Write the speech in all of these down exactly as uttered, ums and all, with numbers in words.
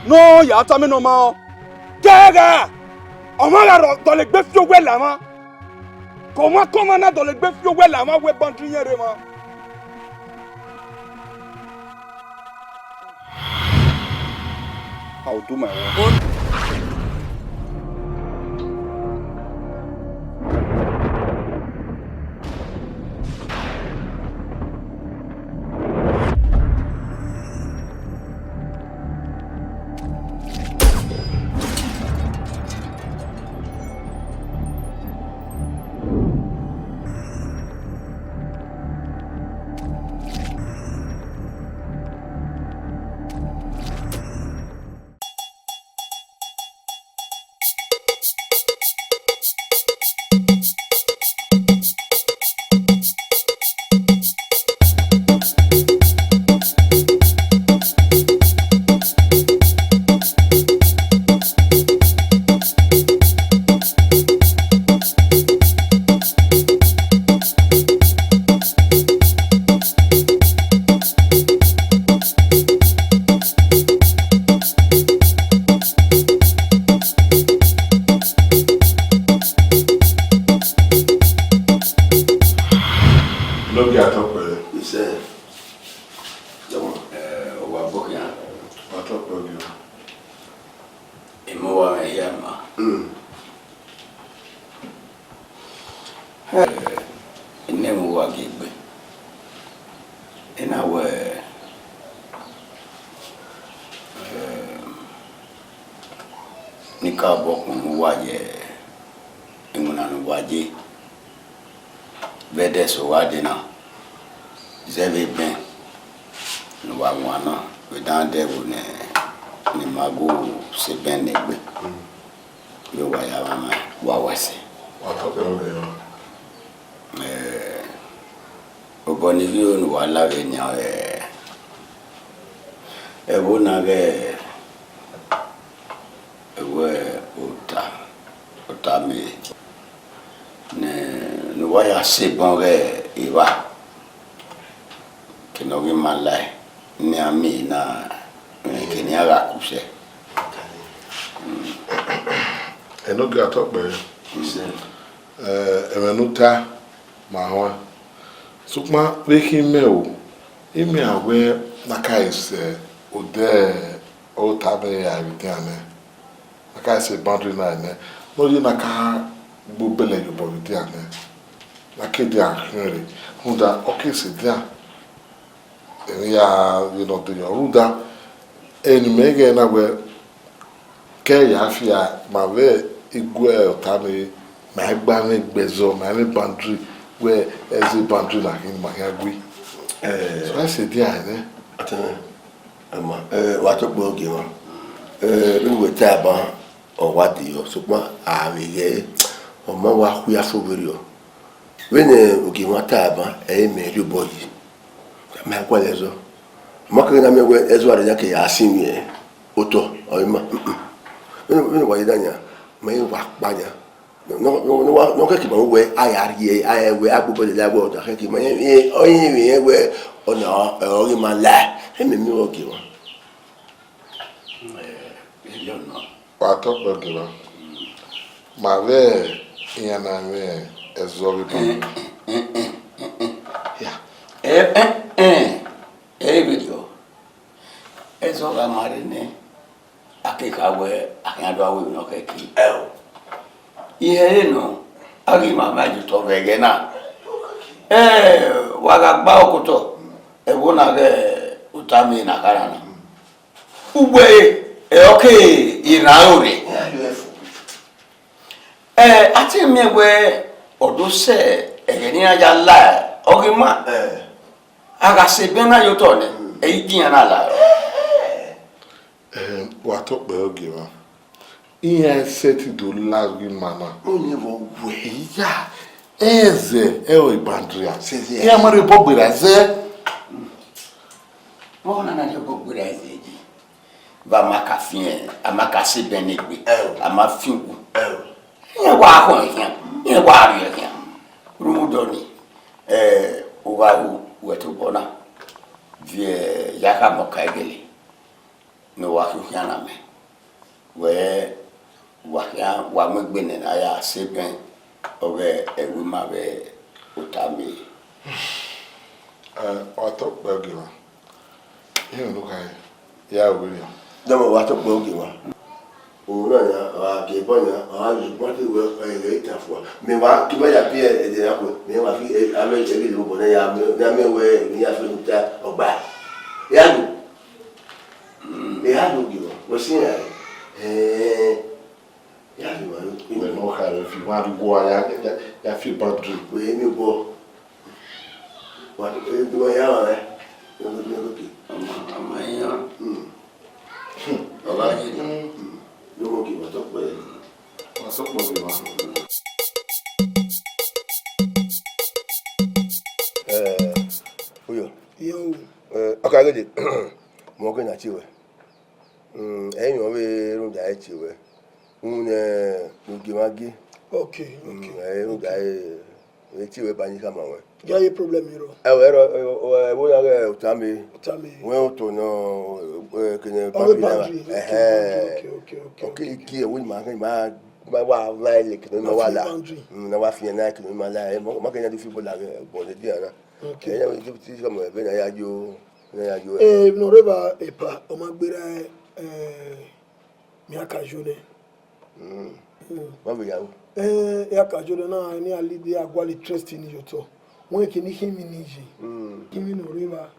Ne ọ ya tama nọ ma ọ. Kẹgha, ọmwa gha rọ dọlegbe fi owẹ la mwa. Ke ọmwa ke ọmwa na dọlegbe fi owẹ la mwa wẹ boundary yẹn rre mwa. I will do my work. Nọ gie a tọ kpẹre. Isẹ. Jọmọ, eh, ọ wa bọ khian. Wa tọ kpẹre ogie. Emọ wa mwẹ hia ma. Mm. Eh, ene mu wa gie egbe. Ena wẹ, eh, ne I ka obọ kpunu uwa ye iwinna ne uwa ye. Vbe ẹdẹ eso uwa dee na, zẹ vbe ebẹn ne uwa wan na, vbe dan dẹ ẹvbo ne, ne ima gu sẹ ebẹn ne egbe. Vbe uwa ya vbe amwa, wa wa sẹ. Wa tọ kpẹre ogie. Eh, obọ ne I ghi ru ne uwa la vbe nian, eh, ẹvbo na ghẹ, ẹvbo ota, ota mẹ, ne, ne uwa ya sẹ ebọn ghẹ evba, ke ne ọ ghi ma lae, ne a miẹn na, ke ne iran gha ku sẹ. Enogie a tọ kpẹre. Isẹ. Eh, ẹmwẹ ne u ta ma huan. Sokpan vbe khin mẹ o, I miẹn wẹ na ka sẹ odẹ ota mẹ ya vbe edian nẹ, na ka sẹ boundary na nẹ, ne ọ ye na ka gbe obẹlẹ ye obọ vbe edian nẹ, na ke edian khian rre, rhunmwuda ọ ke sẹ edian. Emwi ya vbe nọ de yọ rhunmwuda, eni mẹ ghẹ na wẹ, ke ya fia, ma vbe igue ọta ne ma gba mwẹ gbe ẹzọ, ma mwẹ boundary, wẹ ẹzọ boundary na khin ma khian gui. Eh. So, a sẹ edian nẹ. Atẹn, ẹma, eh, wa tọ kpẹre ogie mwa. Eh, vbene uwẹ ta ban, ọ wa de yọ, sokpan a vbe ghẹ, ọ ma wa khuia fo vberriọ. Vbene ogie mwa ta ban, ẹ i mẹ rhie obọ yi. Ma gualọ ẹzọ. Ma keghi na miẹn wẹ ẹzọ a rre ya ke ya sinmwi otọ, ọ i ma. Vbene, vbene wa ye da yan, ma i wa kpa yan. Ne ọ, ne ọ, ne ọ wa, ne ọ khẹke ma wẹ a ya rhie, a ya wẹ a gbe obọ lele a wẹ ọdọ khẹke ma, ọ i mwẹ irẹn wẹ ọna ọ ghi ma la, ẹmwẹ miẹn ogie mwa. Wa tọ kpẹre ogie mwa. Ma vbe iran na mwẹ ẹzọ vbe ba. Ya. Ẹ, ẹ, ẹ, ẹ, vberriọ. Ẹzọ gha ma rre nẹ, a ke kha wẹ a khian do ru emwi ne ọ khẹke. Ẹo. Ihe ẹre nọ, a ghi ma ma ye otọ vbe ẹghẹ na. Ẹ, wa gha gba okotọ, ẹvbo na ghẹ ota mẹ na kha na. Uwẹ, ẹ, ọ ke iran ro rre. Ẹ, a te miẹn wẹ ọ do sẹ ẹghẹ ne iran ya la, ọ ghi ma. A gha sẹ ebẹn na ye otọ nẹ, ẹ i gi iran na la. Ẹ, wa tọ kpẹre ogie mwa. Iran sẹtin do la ghi ma na. Ọni vbe ọ wẹ. Iya, ẹ zẹ, ẹ ọre boundary a. Sẹ, sẹ. Iran ma rhie obọ gberra zẹ. Vbọ na na rhie obọ gberra zẹ yi. Vbe a ma ka fian, a ma ka sẹ ebẹn ne egbe, Ẹo. A ma fian uwu. Ẹo. Iran wa khọn khian, iran wa rhie khian. Rhunmwuda ọnii, ẹ, u gha ru wẹ tobọ na, viẹ ya khama ọka igele, ne uwa khian khian na mẹ. Wẹ, wa khian, wa mu egbe nẹ ne a ya sẹ bẹn, ọghe ẹvbo ima vbe otọ amẹ. Ẹ, ọ tọ kpẹ ogie mwa. Irẹn ne u khare, ya ru vberriọ. Dọmọ, wa tọ kpẹ ogie mwa. Owa na nia, ọ gha gie ẹbọ nia, ọ gha ye ukpọn te wẹ, ẹ, ẹ i ta fua. Mẹ wa, te ima ya biẹ ẹdẹ na kue, mẹ wa fi, ẹ, amẹ, ẹ ghi lobọ ne ya mẹ, ne a mẹ wẹ, emwi ya fẹ ne u ta, ọ gba. Ya ru. Mẹ ya ru ogie mwa, wẹ si iran. Ẹ, ya ru wa ru. Wẹ ne ọ khare fi, wa ru wa ya, ya, ya fi boundary. Wẹ emi obọ. Wa, ẹ, wẹ ya wa rẹ. Wẹ, wẹ, wẹ, wẹ. Ama, ama iran. Hmm. Hmm. Ọba yi. Hmm. Wẹ, wẹ, wẹ, wẹ, tọ kpẹ. Wẹ tọ kpẹ, wẹ, wẹ. Ẹ, Uyo. Yo. Ẹ, ọka gede. Mọ ghe na tie wẹ. Mm, ẹ i mwẹ ọvbehe rhunmwuda ẹ tie wẹ. Uhunmwu ne ogie mwa gie. Okay, mm, okay, ẹ i rhunmwuda okay. Ẹ, ẹ tie wẹ ba ni khama wẹ. Gẹ ye problem iro. Ẹ wẹ rọ, ẹ, ẹ, ẹ, wo ya ghẹ otọ amẹ. Otọ amẹ. Wẹ otọ nọ, ẹ, kene ọvbehe boundary na. Boundary, okay, ẹhẹn. Boundary, okay, okay, okay, okay. Okay, okay. Gie ẹvbo ima, ima, ima wa violate, kene ima wa la. Boundary. Mm, na wa fian na, kene ima la. Ẹ, ma, ma kene do fi bọla ghẹ, bọla dia na. Okay. Ẹ, ya, ti, ti, ti, ọmọ ẹvbo na ya yo. Ẹ, emwi ne ọ rre evba epa, ọ ma gberra, eh, mẹ a ka yo nẹ. Mm. Mm. Vbọ vbe ya ru? Eh, a ka yo nẹ na, ne a lead, a gualọ interest ni ye otọ. Wẹ kene ikhiẹnmwi ni ye. Mm. Ikhiẹnmwi ne ọ rre evba,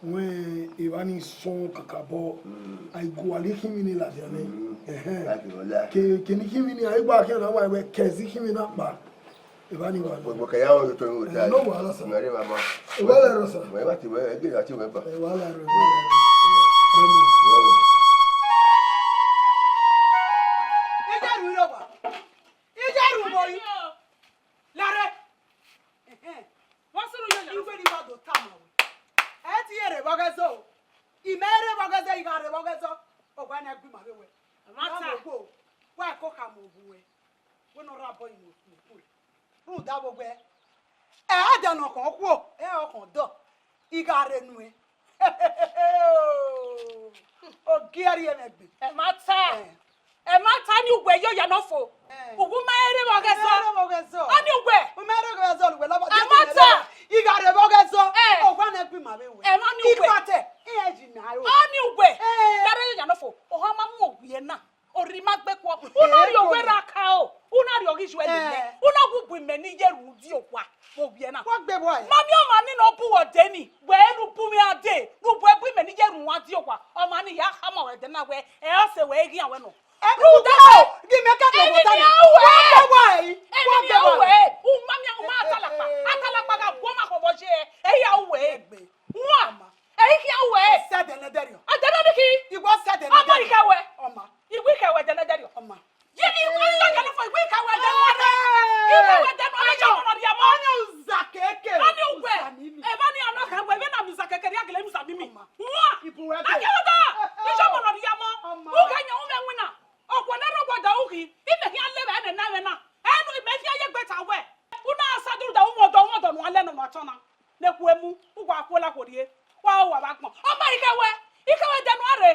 wẹ evba ni sọn kakabọ, mm, a i gualọ ikhiẹnmwi ni ladian nẹ. Mm. Ẹhẹn. Like it or like. Ke, kene ikhiẹnmwi ni, a i gba khian na wa wẹ kẹzẹ ikhiẹnmwi na kpa. Evba ni wa. Wẹ, wẹ kẹ ya ru otọ, ẹ, no wahala, sir. Mẹ rre evba ma. Evba la rọ, sir. Wẹ, evba ti wẹ, egbe evba ti wẹ ba. Evba la rọ, evba la rọ. Yo. Iye ru iro wa. Iye ru mo yi. Lare. Ẹhẹn. Wọ́n sọ̀rọ̀ yóò yàrá. Iwe ni wa do ta ma wẹ. Ẹ ti yẹ rre vbe ọghẹzọ o. Imẹ rre vbe ọghẹzọ, I gha rre vbe ọghẹzọ. Ọgua ne a gbe ima vbe wẹ. Mata. Wa ko kha mu obu wẹ. Wẹ ne ọ rre abọ inu okpukpu. Rhunmwuda vbe wẹ, ẹ a dia ne ọ khọn okhuo, ẹ ọ khọn dọ, I gha rre nuẹn. Ogiẹrriẹ mwẹ gbe. Ẹ ma ta. Ẹ. Ẹ ma ta ni uwẹ yo ya nọ fo. Ẹ. Uwu ma rre vbe ọghẹzọ. Ẹ, rre vbe ọghẹzọ. Ani uwẹ. U ma rre vbe ọghẹzọ, uwẹ lọbọ. Ẹ ma ta. I gha rre vbe ọghẹzọ. Ẹ. Ọgua ne gbe ima vbe wẹ. Ẹ ma ni uwẹ. Ikpatẹ, ẹ ji na ro. Ani uwẹ. Ẹ. Ya rre yo ya nọ fo. Ohan ma mu owiẹ na. Orhi ma gbe kuọ. U na rhie owẹ ra ka o. U na rhie ọghe iye ẹre nẹ. Eh. U na wu bu imẹ ne I ye ru di owa vbe owiẹ na. Wa gbe vbọ ẹ? Ma miẹn ọmwa ni ne ọ bu uwẹ ọdẹ ni. Wẹ ne u bu mwẹ a dee, ne u bu ẹbu imẹ ne I ye ru uwa di owa. Ọmwa ni ya khama ruẹ ẹdẹ na wẹ, ẹ ọse wẹ, I ghian wẹ nọ. Ẹ, rhunmwuda ghi mẹ ka gbe vbọ ta ni. Wa gbe vbọ ẹ? Wa gbe vbọ ẹ? U ma miẹn, u ma atalakpa. Atalakpa gha gu ọmwa khọvbọ ye, ẹ ya ru ẹ. Egbe. Wan. Ẹ i khian ru ẹ. Sẹ ẹdẹ ne ẹdẹrriọ. Ẹdẹ ne ọ ni khi? Iwọ sẹ ẹdẹ ne ẹdẹrriọ. Ọmọ I khẹ wẹ. Ọmọ. Iwẹ I khẹ wẹ ẹdẹ ne ẹdẹrriọ. Ọmọ. Ye ni iwẹ I ya nọ fọ, iwẹ I khẹ wẹ ẹdẹ ne ẹdẹrriọ. Ee. I khẹ wẹ ẹdẹ ne ẹdẹrriọ, ọmọ nọ rhie mọ. Ọni uza keke. Ọni uwẹ. Uza mimi. Eva ni ọnọ khẹ wẹ, vbene a miẹn uza keke, rhie a gele miẹn uza mimi. Ọmọ. Wan. Ibu wẹ. Akẹwẹda. Ijọ ọmọ nọ rhie mọ. Ọmọ. U khẹ yan u mwẹ winna. Ọkpọ ne rhọkpọ da u ghi, imẹ khian levba ẹnẹ na mwẹ na. Ẹ nu imẹ khian ye egbe ta wẹ. U na sa duru da u mwẹ ọdọ, u mwẹ ọdọ ne uwa lẹ nọ ne uwa tọn na. Ne ku emu, u wa ku la khuo rrie. Wa ho wa vbe agbọn. Ọmọ I khẹ wẹ, I khẹ wẹ ẹdẹ ne uwa rre.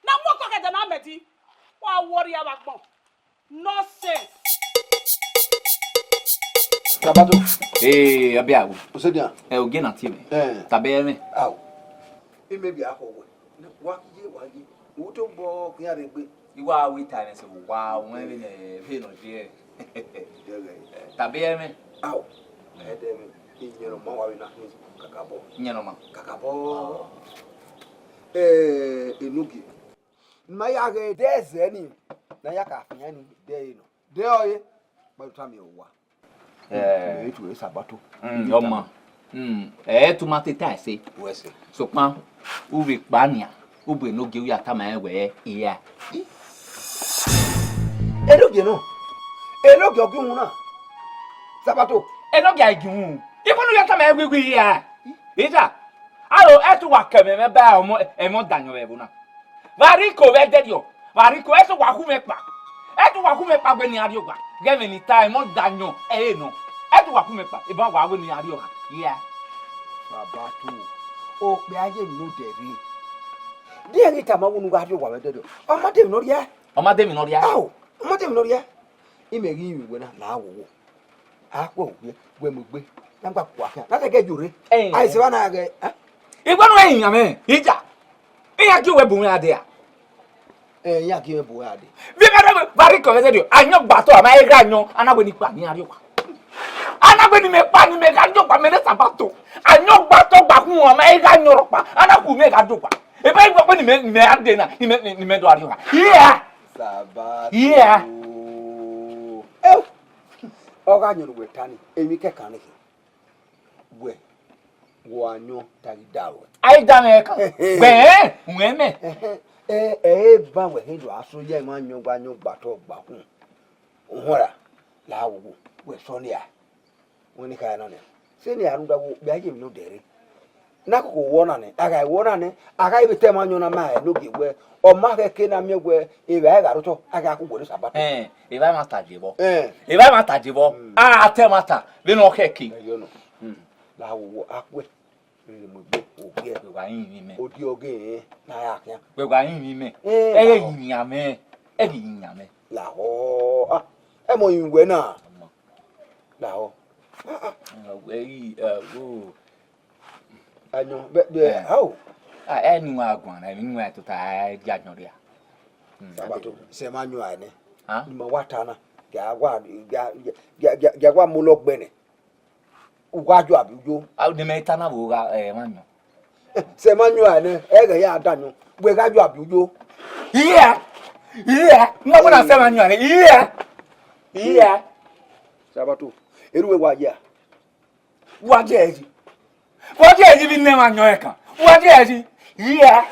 Na mu ọkpa khẹ ẹdẹ na mẹ di. Wa worriẹ vbe agbọn. Nonsense. Sabato. Ee, ọbia wo. Osedian. Ẹ, ogie na tie mwẹ. Ẹ. Taba ẹmwẹ. Ao. Imẹ bi akhọ wẹ. Wa ye, wa ye. U to gbọ khian rre egbe. I wa wẹ ita ẹmwẹ sẹ, wa wẹ vbene, vbene ọ ye. Dẹghẹ. Taba ẹmwẹ. Ao. Ẹdẹ mwẹ. Iyẹn ne ọ ma wa vbe na khin kakabọ. Iyẹn ne ọ ma. Kakabọ. Ao. Eh, Enogie. Ma ya ghẹ ẹdẹ ẹzẹ ni, ne a ya ka fian ni, de ẹre nọ. De ọre, kpẹlẹ otọ miẹn owa. Eh. Mẹ i tue Sabato. Mm, ọ ma. Mm, ẹ i tu ma te ta ẹse. Wẹ ẹse. Sokpan, u vbe kpa nian, u bu Enogie, u ya tama rẹn wẹ, iya. Enogie nọ. Enogie ọ ghi uhunmwu na. Sabato. Enogie a i ghi uhunmwu. Ibo ne u ya tama rẹn wẹ, iya? Ita. Aro, ẹ te uwa kẹ mwẹ, mwẹ ba ọmọ, ẹmwẹ ọdayọn vbe ẹvbo na. Vbe a rhie iko vbe ẹdẹrriọ, vbe a rhie iko, ẹ te uwa khu mwẹ kpa. Ẹ te uwa khu mwẹ kpa wẹ ne I rrie owa. Ghẹ ẹmwẹ ne I ta, ẹmwẹ ọdayọn, ẹ i re nọ. Ẹ te uwa khu mwẹ kpa, eban wa wẹ ne I rrie owa. Yeah. Sabato, okpia ye ne odẹ rre. Deghẹ I tama wẹ ne u gha rrie owa mwẹ dẹdẹ, ọ ma de emwi ne ọ rhia. Ọ ma de emwi ne ọ rhia. Ao, ọ ma de emwi ne ọ rhia. Imẹ ghi rinmwian wẹ na, la wowo. A khuẹ owiẹ, wẹ mu egbe, na gba kua khian, na te gẹ yo rre. Eh. A i sẹ evba na ghẹ, eh? Igbe nu ẹ rinmwian mwẹ, I ya. Iran gie uwẹ bu mwẹ gha dee ra? Eh, iran gie mwẹ bu uwẹ gha dee. Vbe ma rẹ vba rre ikọmwẹ zẹdẹ, ayọn gba tọ, a ma he gha yọn, a na wẹ ne I kpa ne iran rrie owa. A na wẹ ne imẹ kpa ne imẹ gha yọn ọkpa, mẹ ne Sabato. Ayọn gba tọ gba khun, a ma he gha yọn rhọkpa, a na khu mwẹ gha do owa. Ebe I wẹ ọkpẹ ne imẹ, ne imẹ gha dee na, ne imẹ, ne imẹ do gha rrie owa. Iye a! Sabato. Iye a! Eh, ọ gha yọn ne uwẹ ta ni, emwi kẹkan ni khin. Wẹ, wẹ a yọn, da ghi da ruẹ. A i da mwẹ ẹkan. Gbẹ, wẹ mẹ. Ẹ, ẹ, ẹ, ban wẹ he do a so ya emwa yọn gba yọn gba tọ gba khun. Uhunmwu ra, la wowo, wẹ sọ nia. Wẹ ne I kha nọ nẹ. Sẹ ne a rhunmwuda wo, vbe a ye emwi ne odẹ rre. Na koko wọ na nẹ, a gha wọ na nẹ, a gha vbe ta emwa yọn na ma rẹn ne ogie wẹ, ọ ma khẹke na miẹn wẹ, evba ẹre gha rre otọ, a gha ku wẹ ne Sabato. Ẹn, evba ẹmwata je vbọ. Ẹn. Evba ẹmwata je vbọ. Mm. A ta ẹmwata, vbene ọ khẹke. Ẹ yọ nọ. Mm. La wowo, a khuẹ. Rere mu egbe, ogie. Wẹ wa rinmwian mẹ. Odi ọghe rẹn, na ya khian. Wẹ wa rinmwian mẹ. Ẹn, ẹ ghẹ lahọ. Rinmwian mẹ. Ẹ ghi rinmwian mẹ. Lahọ. Ah, ẹ mọ rinmwian wẹ na. Lahọ. Ah, ah. Ẹ ghi, ẹ, o. Ayọn, bẹ, bẹ, eh, ao. Ah, ẹ ne uwa guan na, emwi ne uwa tota, ẹ dia yọn rria. Hmm, Sabato, sẹ ma yọn a nẹ. Ah? Ne ima wa ta na, gia wa, gia, gia, gia, gia wa mu lọ gbẹnnẹ. U gha yọ abi uyo. A, ne mẹ ta na vbe gha, eh, ma yọn. Sẹ ma yọn a nẹ, ẹ ghẹ ya da yọn. Wẹ gha yọ abi uyo. Iya! Iya! N ma wẹ na sẹ ma yọn a nẹ. Iya! Iya! Sabato, eru wẹ wa ya. Wa je ẹre yi. Wa je ẹre yi vbe ne ma yọn ẹkan. Wa je ẹre yi. Iya!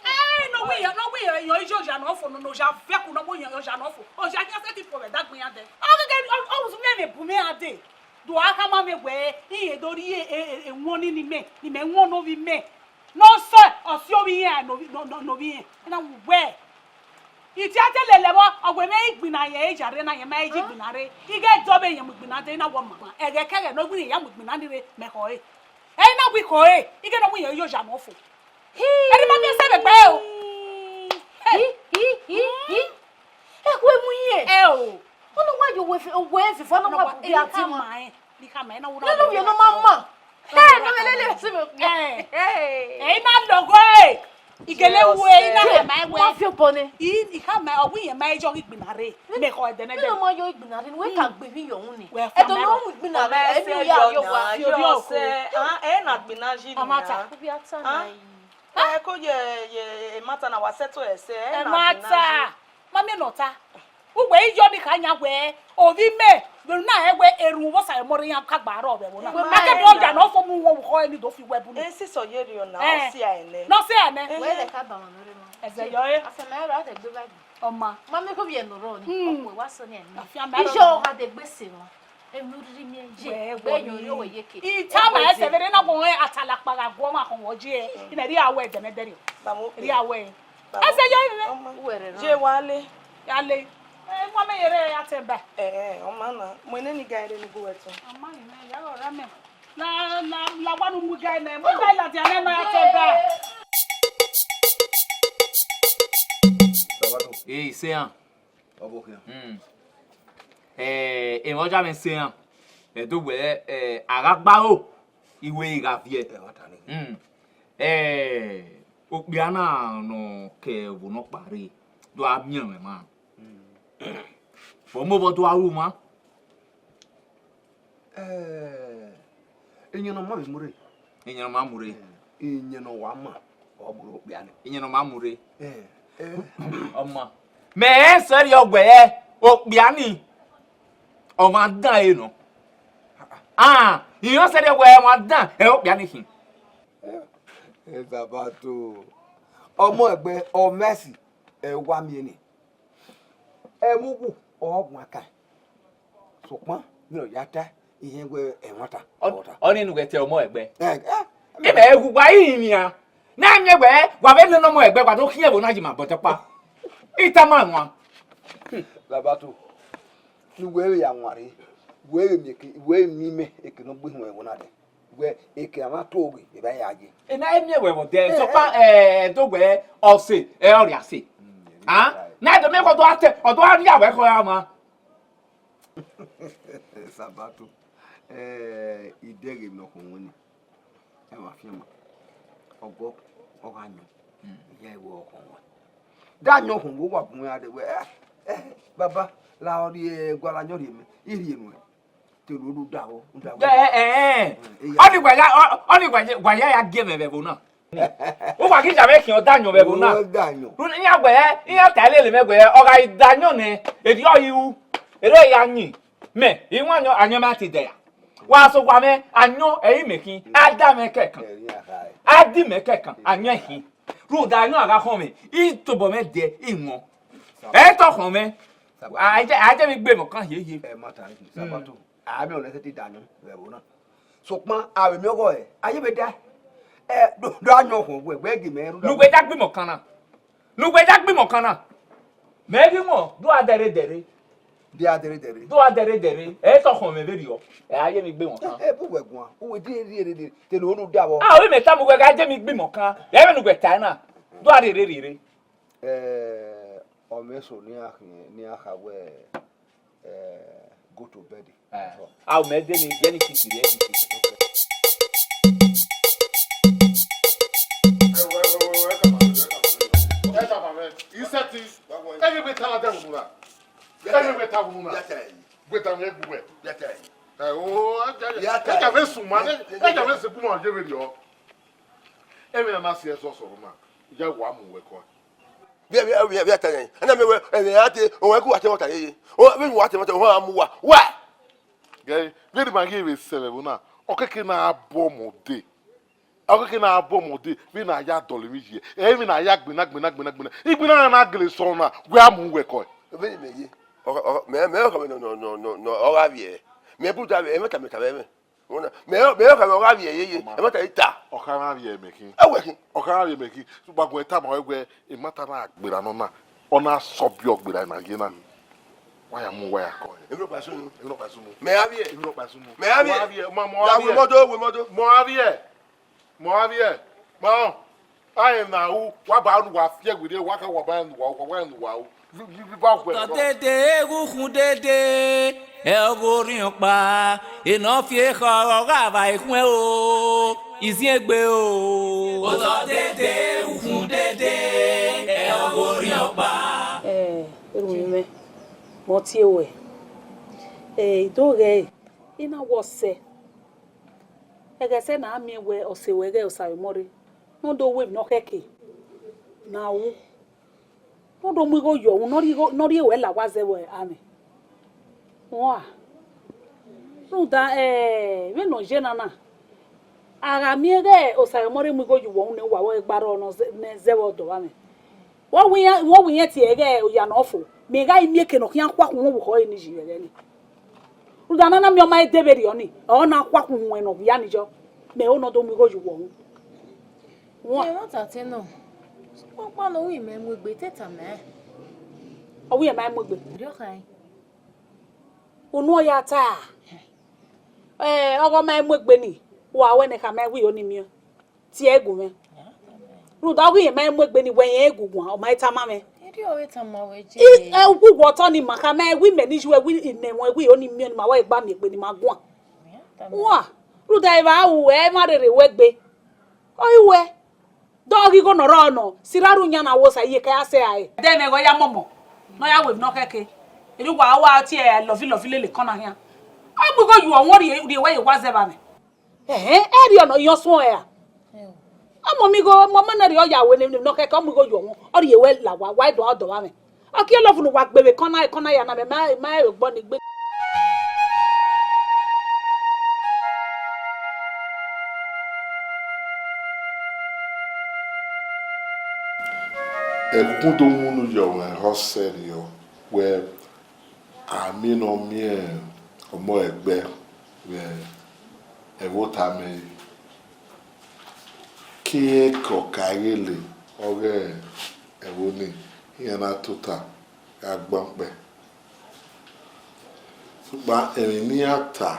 Ẹ, ne ọ wẹ iran, ne ọ wẹ iran, iran iye oya ne ọ fo, ne oya vẹ ẹko ne ọ wẹ iran iye oya ne ọ fo, oya khian sẹtin fo vbe ẹdẹ agbọn iran dẹ. Ọ gẹgẹ, ọ, ọ mẹ vbe bu mwẹ iran dee. Do a khama mwẹ wẹẹ, irẹn do rhie e, e, ewọnni ne imẹ, ne imẹ wọnnọ ovbi mẹ. Ne ọ sẹ, ọ si ovbi irẹn ne ovbi, ne, ne, ne ovbi irẹn. Ena wu wẹẹ, I tie a te lele vbọ, ọ wẹ mwẹ igbinna rẹn, e ya rre na, rẹn ma he ye igbinna rre. I ghẹ dọ vbe rẹn mu igbinna dee, na wọ ma. Ẹghẹ kẹghẹ ne ọ wẹ iran ya mu igbinna ni rre, mẹ khọe. Ẹ i na wẹ I khọe, I ghẹ ne ọ wẹ iran iye oya ne ọ fo. Ẹni ma miẹn sẹ vbe gbe o. Hi, hi, hi, hi. Ẹ khuẹ mu iye. Ẹ o. Ọna wa ye owẹ fi-, owẹ fifọ na wa bu bi a ti ma. Ni khama, ena wura. Nene ovbi ne ọ ma ma. Ẹ, ne ọ vbe lele si me. Ẹ. Ẹ, i na logho ẹ. I gele ru ẹ, i na khama ẹwẹ. Ma fi obọ nẹ. I, I khama, ọ wẹ iran ma yọ igbinna rre. Mẹ khọ ẹdẹ nẹ. Nene ọ ma yọ igbinna rre, wẹ ka gbe emwi yọ unu ni. Ẹdọ ne ọ mu igbinna rre, ẹmwi ya yọ wa. Yọ sẹ, ah, ẹ na gbinna yi ni. Ọmata. Obi ata na yi. Ẹ ko ye, ye, ẹmwata na wa settle ẹsẹ, ẹ na gbinna yi. Ẹmwata. Ma miẹn ne ọ ta. Uwẹ i yọ ni kha yan wẹẹ, ovbi mẹ, vbe na rẹn wẹẹ erhunmwu vbe Osa ọmọ rre iran ka gba rrọọ vbe ẹvbo na. Uwẹ ma. A ke do ya ne ọ fo mu uwu khọ ẹre ni do fi uwu ẹbu ni. Ẹ sisọ ye rriọ na, eh, ọ sia ẹnẹ. Ne ọ sia ẹnẹ. Eh. Wẹ lẹ ka ba mwa nọ rre mwa. Ẹzẹ yọ ẹ. Afẹn mẹ ra de gbe Bible. Ọma. Ma mẹ ko vbiẹ nọ rrọọ ni. Hmm. Ọkpọ wa sọ ni ẹnẹ. Afẹn mẹ ra. Iye ọha de gbe se mwa. Emwi ne u rhirhi miẹn ye. Wẹ, wẹ, gbẹn yọ, yọ wẹ ye ke. I tama ẹsẹ vbe rre na, wẹ atalakpa gha guọ ọmwa khọn wọ je. Mm. I na rhie awẹ ẹdẹmẹdẹ rriọ. Bamo. Rhie awẹ. Ẹsẹ yọ ivbi mwẹ. Ọma. Uwẹ rẹ rọ. Je wa le. Ya le. Ẹ, wa mẹ yere ya te ba. Ẹ, ẹ, ọma na. Mu nene ga ere ni gu wẹ tọn. Ọma ni mẹ, ya rọ ra mẹ. La, la, la wa nu mu ga nẹ. Mu ga ladian nẹ na ya te ba. Ee, se han. Ọ vbe okhian. Hmm. Ẹ, emwa ọja mwẹ se han. Ẹ do wẹ, ẹ, a gha gba aro, iwe gha viẹ. Ẹ, wa ta nẹ. Hmm. Ẹ, okpia na nọ ke ẹvbo nọkpa rre, do a miẹn mwẹ ma. Hmm. Vbe ọ mobọ do a ru ma. Ẹ, iyẹn ne ọ ma vbe mu rre. Iyẹn ne ọ ma mu rre. Iyẹn ne ọ wa ma, ọ Ọ mu okpia ni, iyẹn ne ọ ma mu rre. Eh, eh. Ọma. Mẹ rẹn sẹrriọ wẹẹ okpia ni, ọmwa dan ẹre nọ. Ah, irẹn sẹrriọ wẹẹ ọmwa dan ẹre okpia ni khin. Eh, Sabato. Ọmọ ẹgbẹ, ọ mẹ si, ẹ wa miẹn ni. Ẹmwẹ uwu ọ guan kan. Sokpan, vbene ọ ya ta, irẹn wẹẹ ẹmwata, ọ ta. Ọnii ne uwẹ tie ọmọ ẹgbẹ. Eh, eh, Imẹ gu wa rinmwian. Na miẹn wẹẹ, wa vbe nene ọmọ ẹgbẹ, wa do khian ẹvbo na yi ima bọtọkpa. I tama wan. Sabato, ne uwẹ vbe ya wan rre, wẹ vbe miẹn eke, wẹ vbe miẹn imẹ eke ne ọ gbe ihun ẹvbo na dẹ. Wẹ eke a ma to ghe, evba ya ye. Ena e miẹn wẹ vbe odẹ, sokpan, eh, do wẹ ọse, ẹ, ọ rhia se. Ah, na do miẹn wẹ ọ do a te, ọ do a rhia wẹ khọ ra ma. Sabato, eh, idẹghe ne ọ khọn wẹ ni, ẹ wa fian ma, ọgọ, ọ gha yọn, iye ẹre ọ khọn wẹ. Da yọn khọn wẹ, wa bun ya dẹ wẹ, eh, eh, baba, la ọ rhie, gualọ yọn rhie mẹ, I rhie nuẹn. Te ne u da vbọ, u da vbọ. Ẹ, ẹ, ẹ. Eya. Ọnii wa ya, ọ, ọnii wa ya, wa ya, ya gie mwẹ vbe ẹvbo na. Uwa ghi ya mwẹ khian ọdayọn vbe ẹvbo na. Ọdayọn. Rhunmwuda iran wẹẹ, iran ta lele mwẹ wẹẹ, ọ gha da ayọn nẹ, erriọ ọre I ru, erriọ I ya yin. Mẹ, I wan ayọn, ayọn mẹ a te dẹ ya. Wa sẹ owa mwẹ, ayọn ẹre imẹ khin, a da mwẹ kẹkan. Ẹre iran kha. A da imẹ kẹkan, ayọn ẹre khin. Rhunmwuda ayọn a gha khọn mwẹ, I tobọ mwẹ dẹ, I wọn. Ẹ tọ khọn mwẹ. A jẹ, a jẹ vbe gbe emọ kan hiehie. Ẹ ma ta, Sabato. A miẹn ọnii sẹtin da ayọn vbe ẹvbo na. Sokpan, a vbe miẹn ọghọe, a ye vbe da. Ẹ, do, do ayọn khọn wẹ, wẹ gie mẹ rhunmwuda. Ne uwẹ ya gbe imọ kan na. Ne uwẹ ya gbe imọ kan na. Mẹ ghi wọn, do a dẹrhe dẹrhe. Do a dẹrhe dẹrhe. Do a dẹrhe dẹrhe. Ẹ tọ khọn mwẹ vberriọ. Ẹ a ye vbe gbe imọ kan. Ẹ, ẹ, bu wẹ guan. Uwẹ die rhie rhie rhie. Te ne u rhunmwuda vbọ. A, ovbi mẹ tama uwẹ gha gie mẹ gbe imọ kan. Ẹ vbene uwẹ tae na. Do a rhie rhie rhie rhie. Eh, ọ mwẹ eso ne iran khian, ne iran kha wẹ, eh, go to bed. Eh. A, mẹ de ni, de ni kiki rẹ, de ni kiki. Ẹ wo, ẹ wo, ẹ wo, ẹ tama mwẹ, ẹ tama mwẹ. Isẹtin, ẹ ghi gbe tama dẹ unu na. Ẹ ghi gbe tama unu na. Gbe tama egbe uwẹ. Ẹ o, ẹ ja, ẹ ja vbe suma, ẹ ja vbe sẹ gu ma ye vberriọ. Emwi na na si ẹzọ sọrọ na, ya wa mu wẹ kọ. Vbe, vbe, vbe, vbe a ta yan. Ana mẹ wẹ, ẹmwẹ a te, ọmwa ku wa te mọta yeye. Ọ, vbe wa te mọta, ọ, a mu wa. Wa! Gẹ, vbene ima ghi vbe sẹ vbe ẹvbo na, ọ keke na bọ ọmọ dee. Ọ keke na bọ ọmọ dee, vbene a ya dọlọ emwi yi, ẹ, vbene a ya gbinna, gbinna, gbinna, gbinna. Igbinna na na gele sọ na, wẹ a mu wẹ kọ. Vbene mẹ ye, ọ, ọ, mẹ, mẹ, ọ, mẹ, nọ, nọ, nọ, nọ, nọ, ọ gha vbiẹ. Mẹ bu da vbe, ẹmwata mẹ ta vbe ẹmwẹ. Mẹ, mẹ, ọ gha vbiẹ yeye, ẹmwata i ta. Ọ kha gha vbiẹ mẹ khin. Ẹ wẹ khin. Ọ kha gha vbiẹ mẹ khin. Sokpan gu ẹn tama ruẹ wẹ, emwata na gberra nọ na, ọ na sọbiẹ gberra na ye na. Wa ya mu, wa ya kọ. Emwi nọkpa sunu. Emwi nọkpa sunu. Mẹ gha vbiẹ. Emwi nọkpa sunu. Mẹ gha vbiẹ. Wa vbiẹ, ma, mọ gha vbiẹ. Wẹ mọdo, wẹ mọdo. Mọ gha vbiẹ. Mọ gha vbiẹ. Ma, a rẹn na ru, wa ba unu wa fiẹ werriẹ, wa ka wa ba unu wa, wa, wa unu wa ru. Vi, vi, vi, ba guẹ. Otọ dede, eghẹ ukhun dede, ẹ ọghe orhiọn ọkpa, enọ fi ekhọe ọ gha vba ekhun o, iziengbe o. Otọ dede, ukhun dede, ẹ ọghe orhiọn ọkpa. Eh, erhunmwu mwẹ, mẹ ọ tie ruẹ. Eh, I do ghẹ, I na wẹ ọsẹ. Ẹghẹ sẹ ne a miẹn wẹ ọse ruẹ ghẹ Osaemọrre, ne ọ do ru emwi ne ọ khẹke ne a ru, ne ọ do mu igho ye ọvun, ne ọ rhie igho, ne ọ rhie ruẹ la owa zẹ vbe amwẹ. Ua, rhunmwuda, eh, vbene ọ ye na na, a gha miẹn ghẹ Osaemọrre mu igho ye uwẹ ọvun nẹ, uwa vbe gba rrọọ nọ zẹ, nẹ zẹ vbe ọdọ vbe amwẹ. Wẹ wẹ iran, wẹ wẹ iran tie ẹghẹ oya ne ọ fo, mẹ gha miẹn eke ne ọ khian khuakhun uhunmwu khẹ ọre ni yi vbe ẹghẹ ni. Rhunmwuda ne a na miẹn ọma dee vberriọ ni, ọ na khuakhun uhunmwu ne ọ hia ni yọ, mẹ ho ne ọ do mu igho ye uwẹ ọvun. Wan. Ẹ, wẹ tama nọ, sokpan ọkpa ne ọ ru imẹ mu egbe, te tama ẹn. Ọ ru imẹ mu egbe. Erriọ khaẹn. Unu ọ ya ta. Ẹ, ọghe ọ ma mu egbe ni, wa wẹ ne khama ẹn wẹ ọ ni miẹn. Tie gu mwẹ. Rhunmwuda ọ ghi rẹn ma mu egbe ni wẹ irẹn gu guan, ọ ma i tama mwẹ. Erriọ ọ vbe tama wẹ je. I, ẹ, uwu wọ otọ ni ma khama ẹn wẹ imẹ ni yu ẹn wẹ imẹ wọn wẹ ọ ni miẹn ni ma wa gba miẹn egbe ni ma guan. Wa, rhunmwuda evba ru ẹ ma rherhe wẹ egbe. Ọ i wẹ. Dọ ghi igho ne ọ rrọọ nọ, sirra ru yan na wo sa iye ka ya sẹ rae. Ẹdẹ mwẹ ghe ọ ya mọmọ, ne ọ ya wẹ emwi ne ọ khẹke. Erriọ uwa, uwa tie lọvilọvi lele ekọn na khian. Ọ mu igho ye uwẹ ọvun rhie, rhie wẹ ye owa zẹ vbe amwẹ. Ẹhẹn, ẹrriọ nọ, iyẹn ọ suẹn ọnrẹn ra? Ọmọ mi igho, ọmọ ma na rhie ọya wẹ ne emwi ne ọ khẹke, ọ mu igho ye ọmwa, ọ rhie wẹ la owa, wa do a dọ vbe amwẹ. Ọ kie love ne uwa gbe vbe ekọna, ekọna ya na, mẹ ma, ma rẹn vbe ogbọ ni gbe. Ẹkun do mu unu ye ọmwa ehe ọsẹ rriọ wẹ, amẹ ne ọ miẹn ọmọ ẹgbẹ vbe ẹvbo ota mẹ re, ke irẹn ke ọka ighele ọghe ẹvbo nii, iran na tota gha gban kpẹẹ. Sokpan emwi ne iran ta,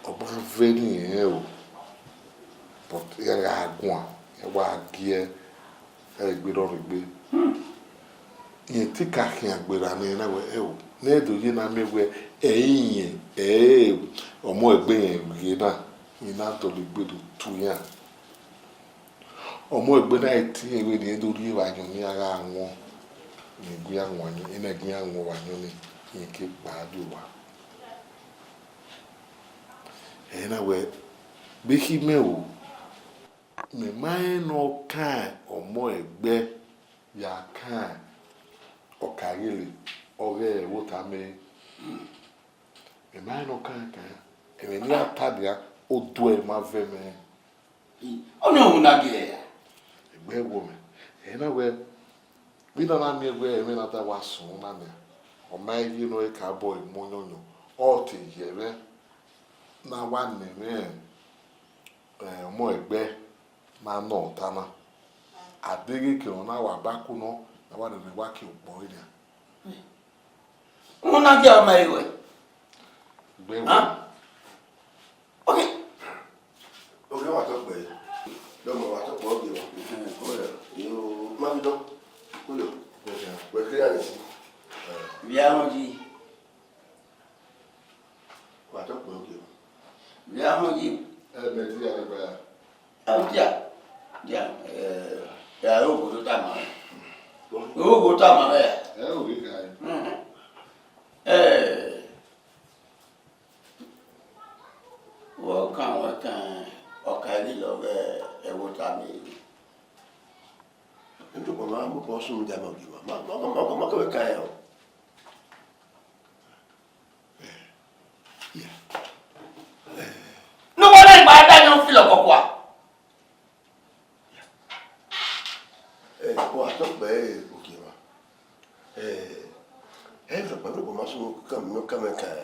ọ ma vẹ ne irẹn o, but iran gha guan, iran wa gie ẹre gbe rọrọ egbe. Rẹn te ka khian gberra ne na wẹ, ẹo, ne ẹ do ye na miẹn wẹ ẹ i rẹn, ẹ i re ọmọ ẹgbẹ rẹn vbe na, rẹn na dọlegbe do tu iran. Ọmọ ẹgbẹ na i tie vbene irẹn do rhie vbe ayọn ne iran gha wọn, ne gu iran wọn ayọn, ne gu iran wọn vbe ayọn nii, rẹn ke kpa do owa. Ẹ na wẹ, vbe khin mẹ o, mẹ ma rẹn ne ọ kan ọmọ ẹgbẹ ya kan ọka ighele ọghe ẹvbo ota mẹ. Mẹ ma rẹn ne ọ kan kan, ẹmwẹ ne iran ta nian, oduẹ ma vẹ mẹ. Ọnii ọvbokhan na gie ẹre ra? Egbe ẹvbo mẹ, ẹ na wẹ, vbe na na miẹn wẹ ẹmwẹ na da wa sunu na nian, ọ ma i ye ne ọ ka bọ emu ọyọyọn, ọ te ye ẹmwẹ ne a wa nọ ẹmwẹ, eh, ọmọ ẹgbẹ na nọ ọta na. A deghẹ ke ọ na wa ba ku nọ, ne a wa nene wa ke ukpọn vbe nian. Unu na gie ọmọ ẹre ruẹ. Egbe ẹvbo. Hàn? Ok. Oge wa tọ kpẹ. Dọmọ wa tọ kpẹ oge wa. Ẹhẹn. Oya. Yo, ma bi dọ. Oya. Wẹ kiri ani si. Via họn yi. Wa tọ kpẹ oge wa. Via họn yi. Ẹ mẹ ti ya ni gba ya. Ẹ dia. Dia. Ẹ, ya ro go ta ma. Ro go ta ma ya. Ẹ o ri ga. Mhm. Ẹ. Wẹ ọ kan, wẹ kan, ọka ẹre lọ vbe ẹvbo ota mẹ. Ntokpọ ma mu kọ sunu da ma ogie ma, ma, ma, ma, ma, ma kẹvbe kan ya o. Ne uwa na gba da yan filọ kọkua. Ẹ, wa tọ kpẹ, ẹ, ogie ma. Ẹ, ẹ, ẹ, ẹ, kpẹ, kpẹ, ma sunu kan, kan, kan,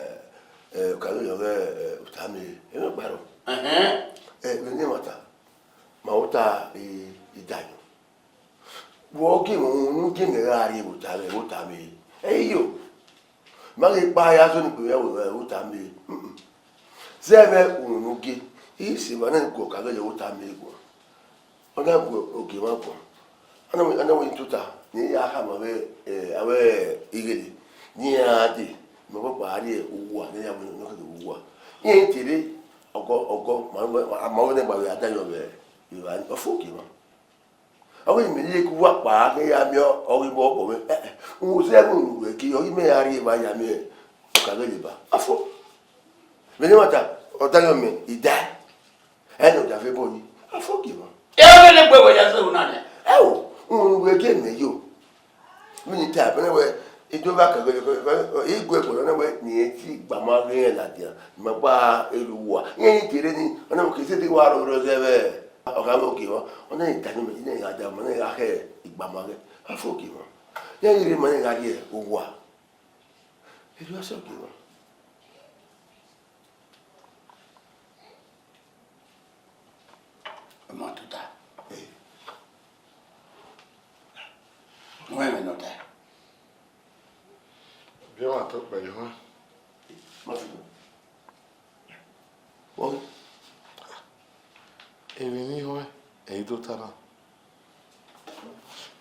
ẹ, ka do yọ vbe, ẹ, ota mẹ, ẹ, ẹ, kparo. Ẹhẹn. Ẹ, vbe ne ma ta, ma ota, ẹ, idayo. Wẹ ọ gie mwẹ, unu gie mwẹ gha rrie vbe ota mẹ, vbe ota mẹ. Ẹ i yo. Ma ghi kpa ya zọ ni gbe mwẹ vbe ota mẹ. Mm-mm. Zẹ vbe unu ne u gie, I sẹ emwa na gu ọka vbe ye vbe ota mẹ guan. Ọ na gu ogie mwa guan. Ọ na wẹ, ọ na wẹ ne I tota, ne I ya khama vbe, eh, avbe ighele, ne iran dee, mẹ ọkpọkpa a rrie uwa, ne iran wẹ ne ọ ke do vbe uwa. Iran te rre, ọgọ, ọgọ, ma, ma, ma wẹ ne gba vbe a da yọ vbe evba, ọ fo ogie mwa. Ọ ghi mẹ lele ke uwa kpa ne ya miẹn ọghe vbe ọgọ mwẹ, eh, eh, uhunmwu zẹ vbe unu wẹ gie, ọ ghi mẹ ya rrie evba ya miẹn ọka vbe leba. Afo. Vbe ne ma ta, ọ da yọ mẹ, I dae. Ẹ ne ọ da vbe bọ yi. Afo gie mwa. Ẹ vbe ne gbe wẹ ya zẹ una nẹ. Ẹ o, uhunmwu wẹ gie mẹ yo. Vbene I ta, vbene wẹ, I do vbe akẹghẹ, I gu ẹguẹ nọ wẹ, ne irẹn ti gba ma ghe rẹn ladian, ne ima gba ru uwa. Irẹn ni te rre ni, ọ na wẹ ke sẹtin wa roro zẹ vbe ọghe mwẹ ogie mwa, ọ na da ne imẹ, ne I gha da ọmọ, ne I gha khẹ igba ma ghẹ. Afo ogie mwa. Irẹn ghi rre ma ne I gha rrie uwa. Erriọ sẹ ogie mwa. Ọmọ tota. Wẹ ẹmwẹ ne ọ ta. Biẹ ọmwa tọ kpẹ ye họn. Emwi ne I họn, ẹ i do ta na.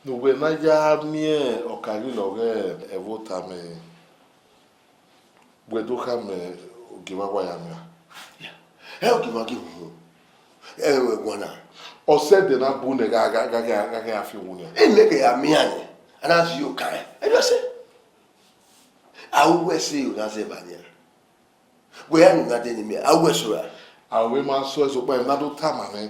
Ne uwẹ na ya miẹn ọka ghi lọghẹ ẹvbo ota mẹ, wẹ do khama ogie mwa wa ya miẹn. Ẹ ogie mwa ghi hu, ẹ wẹ guan na. Ọ sẹ ẹdẹ na bu nẹ gha gha gha gha gha gha fi wu nian. Ẹ mẹ kẹ ya miẹn nẹ, a na zẹ oka rẹ. Ẹ do sẹ. A ru wẹ sẹ, ọ na zẹ ba nian. Wẹ ya nu na de ne mẹ, a ru wẹ sẹ ra? A ru wẹ ma sẹ, sokpan emwi na do tama mwẹ,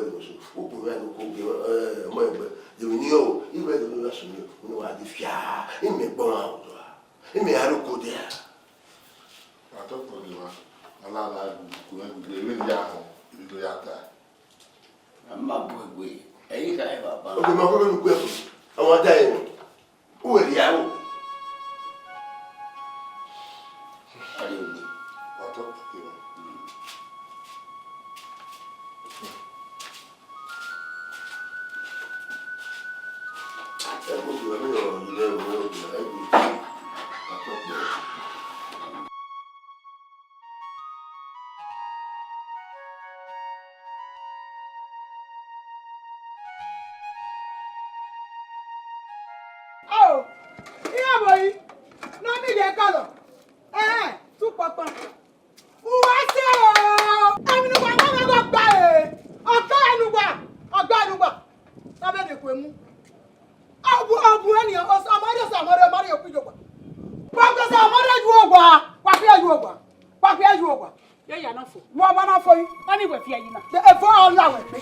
ẹdẹ osu, u kpe mwẹ ne u ko gie, eh, ọmọ ẹgbẹ. De emwi ne ọ, I wẹ ẹdẹ ne ọ ya sunu, ne ọ wa di fia, imẹ gbọmwa odua, imẹ gha rre oko dia. Wa tọ kpọnmwẹ emwa, ọ lala gu, gu, gu, gu, emwi ne I ya họn, emwi ne ọ ya ta. A ma bu egbe, ẹ i gha re baba. Oge ma kọkọ ne u gu ẹko, ọmwa da ẹre. U wẹ rhie aro. A rhie egbe. Wa tọ kpọnmwẹ emwa. Ao, iran vbe ọre, ne ọ miẹn ye ẹkọlọ, ẹhẹn, tu kpọkpọn. Uwa sẹ o, emwi ne uwa ma mwẹ gha gba ẹre, ọ gba ẹre ne uwa, ọ gba ẹre ne uwa, ne ọ vbe rhie ekhue mu. Ọ bu, ọ bu ẹre nian, Osamọrhiẹ, Osamọrhiẹ, ọ ma rhie ekhue ye owa. Wa gbe Osamọrhiẹ ye owa, wa khian ye owa, wa khian ye owa. Ye ya na fo. Wa ma na fo yi. Ọni wẹ fi ẹyi na. Evọ ọ la wẹ gbe.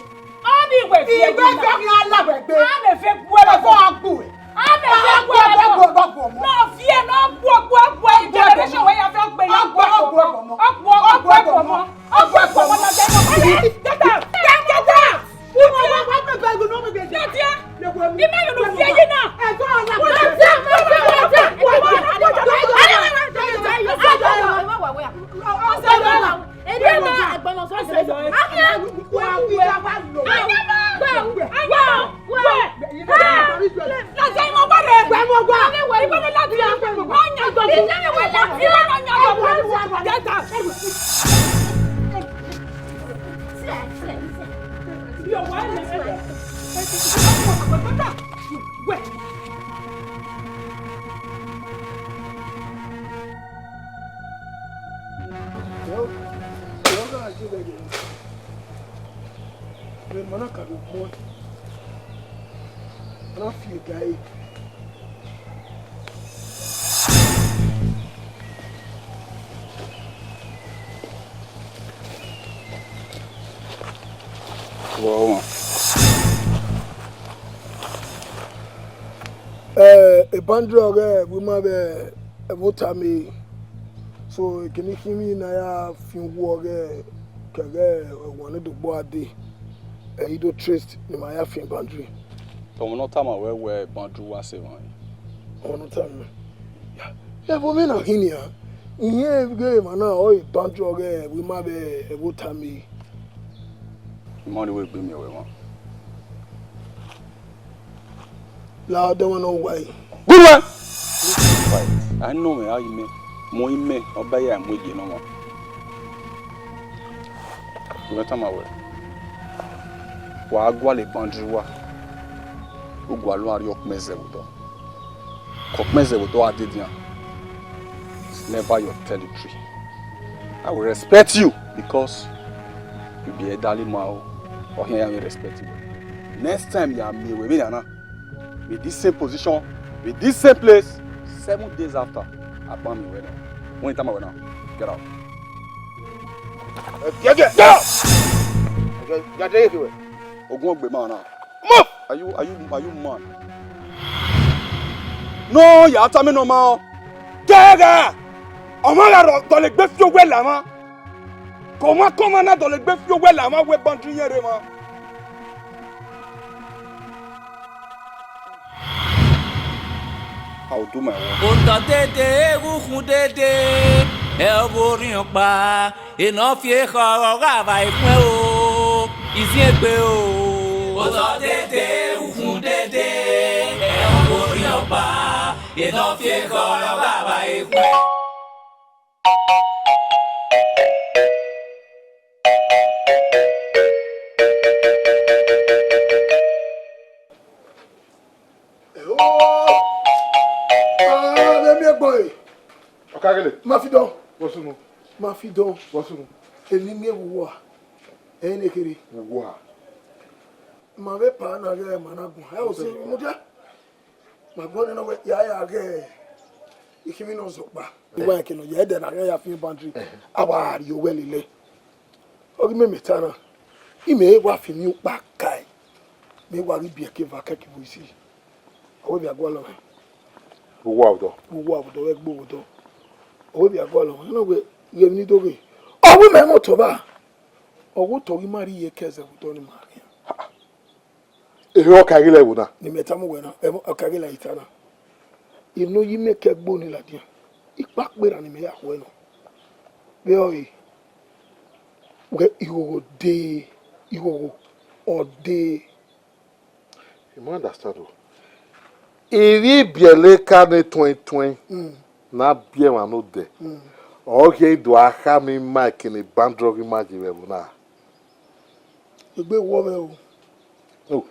Ọni wẹ fi ẹyi na. Iwẹ fi ọkhian la wẹ gbe. A mẹ fẹ gu ẹre. Evọ ọ gbu ẹ. A mẹ fẹ gu ẹre. Ọ gbu ẹ, ọ gbu ọmọ. Na fi ẹ na gbu, gbu, gbu, generation wẹ ya fẹ gbe ya gbu ọmọ. Ọ gbu, ọ gbu ọmọ. Ọ gbu ọmọ na jẹ. Get out. Get out. Get out. Ima yo no fi ẹyi na. Vbe ma na ka vbe kpọẹn, a na fi ẹga ẹre. Vbọ ọmwa? Eh, boundary ọghẹ vbe ima vbe ẹvbo otọ amẹ. So, ekene ikhinmwi ne a ya fian uwu ọghẹ, ke ẹghẹ ẹwaẹn ne odogbo a dee, ẹ i do trust ne ima ya fian boundary. Ọmwa ne ọ tama wẹ wẹ boundary uwa sẹ emwa. Ọmwa ne ọ tama. Ya, ya, vbe ọmọ na khin nian, irẹn ghe emwa na ọre boundary ọghẹ vbe ima vbe ẹvbo otọ amẹ. I ma ni wẹ egbe miẹn wẹ mwa. La ọdọ ẹmwẹ ne ọ wa ẹre. Good one. A nọ mwẹ, a i mẹ, mu imẹ, ọ ba ya mu egie nọ mwa. Wẹ tama wẹ, wa gualọ boundary uwa, u gualọ a rrie ọkpẹn zẹ vbe odọ. Ke ọkpẹn zẹ vbe odọ a dede iran, it's never your territory. I will respect you because you be elderly man o, ọ khian ya mwẹ respect wẹ. Next time ya miẹn wẹ vbe na na, with this same position, with this same place, seven days after, a ban miẹn wẹ na. Wẹ ne I tama wẹ na, get out. Get, get, get out! Get, get out! Ogun ọgbe ma na. Move! Are you, are you, are you mad? No, ya tama nọ ma o. Kẹgha! Ọmwa gha rọ dọlegbe fi owẹ la mwa. Ke ọmwa ke ọmwa na dọlegbe fi owẹ la mwa wẹ boundary yẹn rre mwa. I will do my work. Otọ dede, eghukhun dede, ẹ ọghe orhiọn ọkpa, enọ fi ekhọe ọghe avbe aekhun o, iziengbe o. Otọ dede, eghukhun dede, ẹ ọghe orhiọn ọkpa, enọ fi ekhọe ọghe avbe aekhun. Ẹo! Ah, vbe miẹn ẹgbọn re. Ọkagele. Ma fi dọn. Vbọ sunu? Ma fi dọn. Vbọ sunu? Eni miẹn vbe uwu a. Ẹre ne kherhe. Vbe uwu a. Ma vbe pa na ghe ma na guan. Ẹ o si mudia. Ma guan nọ wẹ ya ya ghe ikhinmwi ne ọ zẹ ọkpa. Uwa ẹke nọ ya ẹdẹ na ghe ya fian boundary. A wa rrie owẹ lele. Ọ ghi mẹ mẹ ta na, imẹ wa fi emwi ukpa kae, mẹ wa ghi biẹ ke eva kẹki vbe isi. Ọ wẹ vbe a gualọ mwẹ. Vbe uwu a vbe odọ. Vbe uwu a vbe odọ, vbe ẹgbe vbe odọ. Ọ wẹ vbe a gualọ mwẹ, ọ na wẹ, ghe emwi ni do ghe. Ọ wẹ mẹ mẹ otọ vba, ọ wẹ otọ ghi ma rrie iyeke ẹzẹ vbe odọ ne ima khian. Ehe ọka ghi lẹ ẹvbo na. Ne imẹ tama uwẹ na, ẹvbo ọka ghi lẹ ita na. Emwi ne ọ ye imẹ ke ẹgbe ni ladian, ikpakpe ra ne imẹ ya khuẹ nọ. Vbe ọre, wẹ ighogho de, ighogho ọ de. You must understand o. Ivbi ibiẹlẹ ka ne tuẹn tuẹn, mm, na biẹ emwa ne odẹ. Mm. Ọ ghi do a khama ima ekene boundary ọghe ima ye vbe ẹvbo na. Egbe wọ mwẹ o. Oh.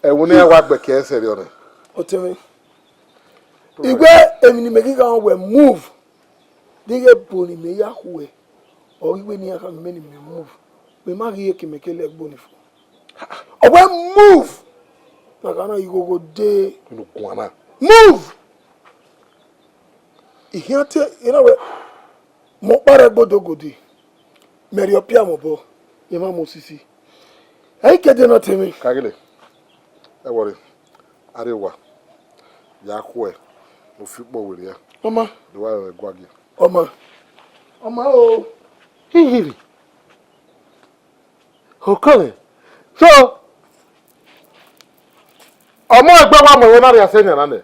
Ẹvbo ne iran wa gbe ẹki ẹre sẹrriọ nẹ. Ọtẹn mwẹ. Iwẹ emwi ne imẹ ghi gha wẹ move. Deghẹ ebo ne imẹ ya khuẹ, ọ ghi wẹ ne iran khama imẹ ne imẹ move. Mẹ ma ghi ye ke imẹ ke lẹ ẹgbo ni fo. Ọ wẹ move. Na gha na ighogho de. Unu guan na. Move. I khian te, you know wẹ, mẹ ọkpa rre ẹgbe odogodi, mẹ rhie ọpia mwẹ obọ, mẹ ma mu osisi. Ẹ i ke de ne ọtẹn mwẹ. Kagele, ẹ wọrẹ, a rrie owa, ya khuẹ, ne u fi ukpọn werriẹ. Ọma. Do wa rẹn ẹguagie. Ọma. Ọma o. Hihiri. Okọnvwẹ. So, ọmọ ẹgbẹ wa mu ẹvbo na rhie asẹ yan na nẹ.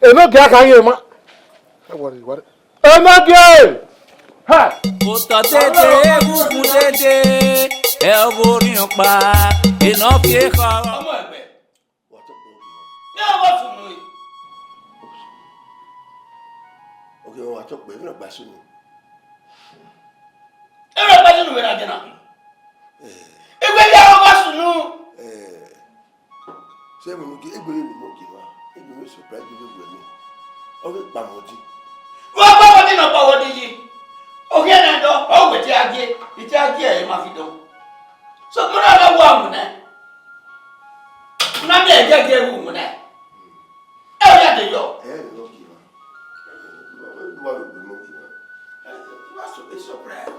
Enogie a kha rẹn ma. Enogie! Ha! Otọ dede, egungun dede, ẹ ọghe orhiọn ọkpa, enọ fi ekhọe. Ọmọ ẹgbẹ, wa tọ kpẹ oke. Ẹ wa tọ kpẹ oke. Oke, wa tọ kpẹ, emwi ne ọ gba sunu. Emwi ne ọ gba sunu vbe na dẹ na. Iwẹ ya ọghe sunu. Sẹ vbe ne egbe vbe wẹ mọ gie mwa, egbe vbe surprise egbe vbe wẹ mẹ. Ọ vbe kpa mọ di. Vbe ọ kpa mọ di ne ọ kpa wẹ di yi. Ọ khian na dọ, ọ wẹ te a gie, te a gie ẹre ma fi dọ. So mo na wa mu nẹ. Na mi ẹgiẹgiẹ wu mu nẹ. Ẹ o ya de yọ. Ẹ ẹ lọ gie mwa. Ẹ ẹ lọ gie mwa. Ẹ ẹ lọ gie mwa. Ẹ ẹ lọ gie mwa. Surprise.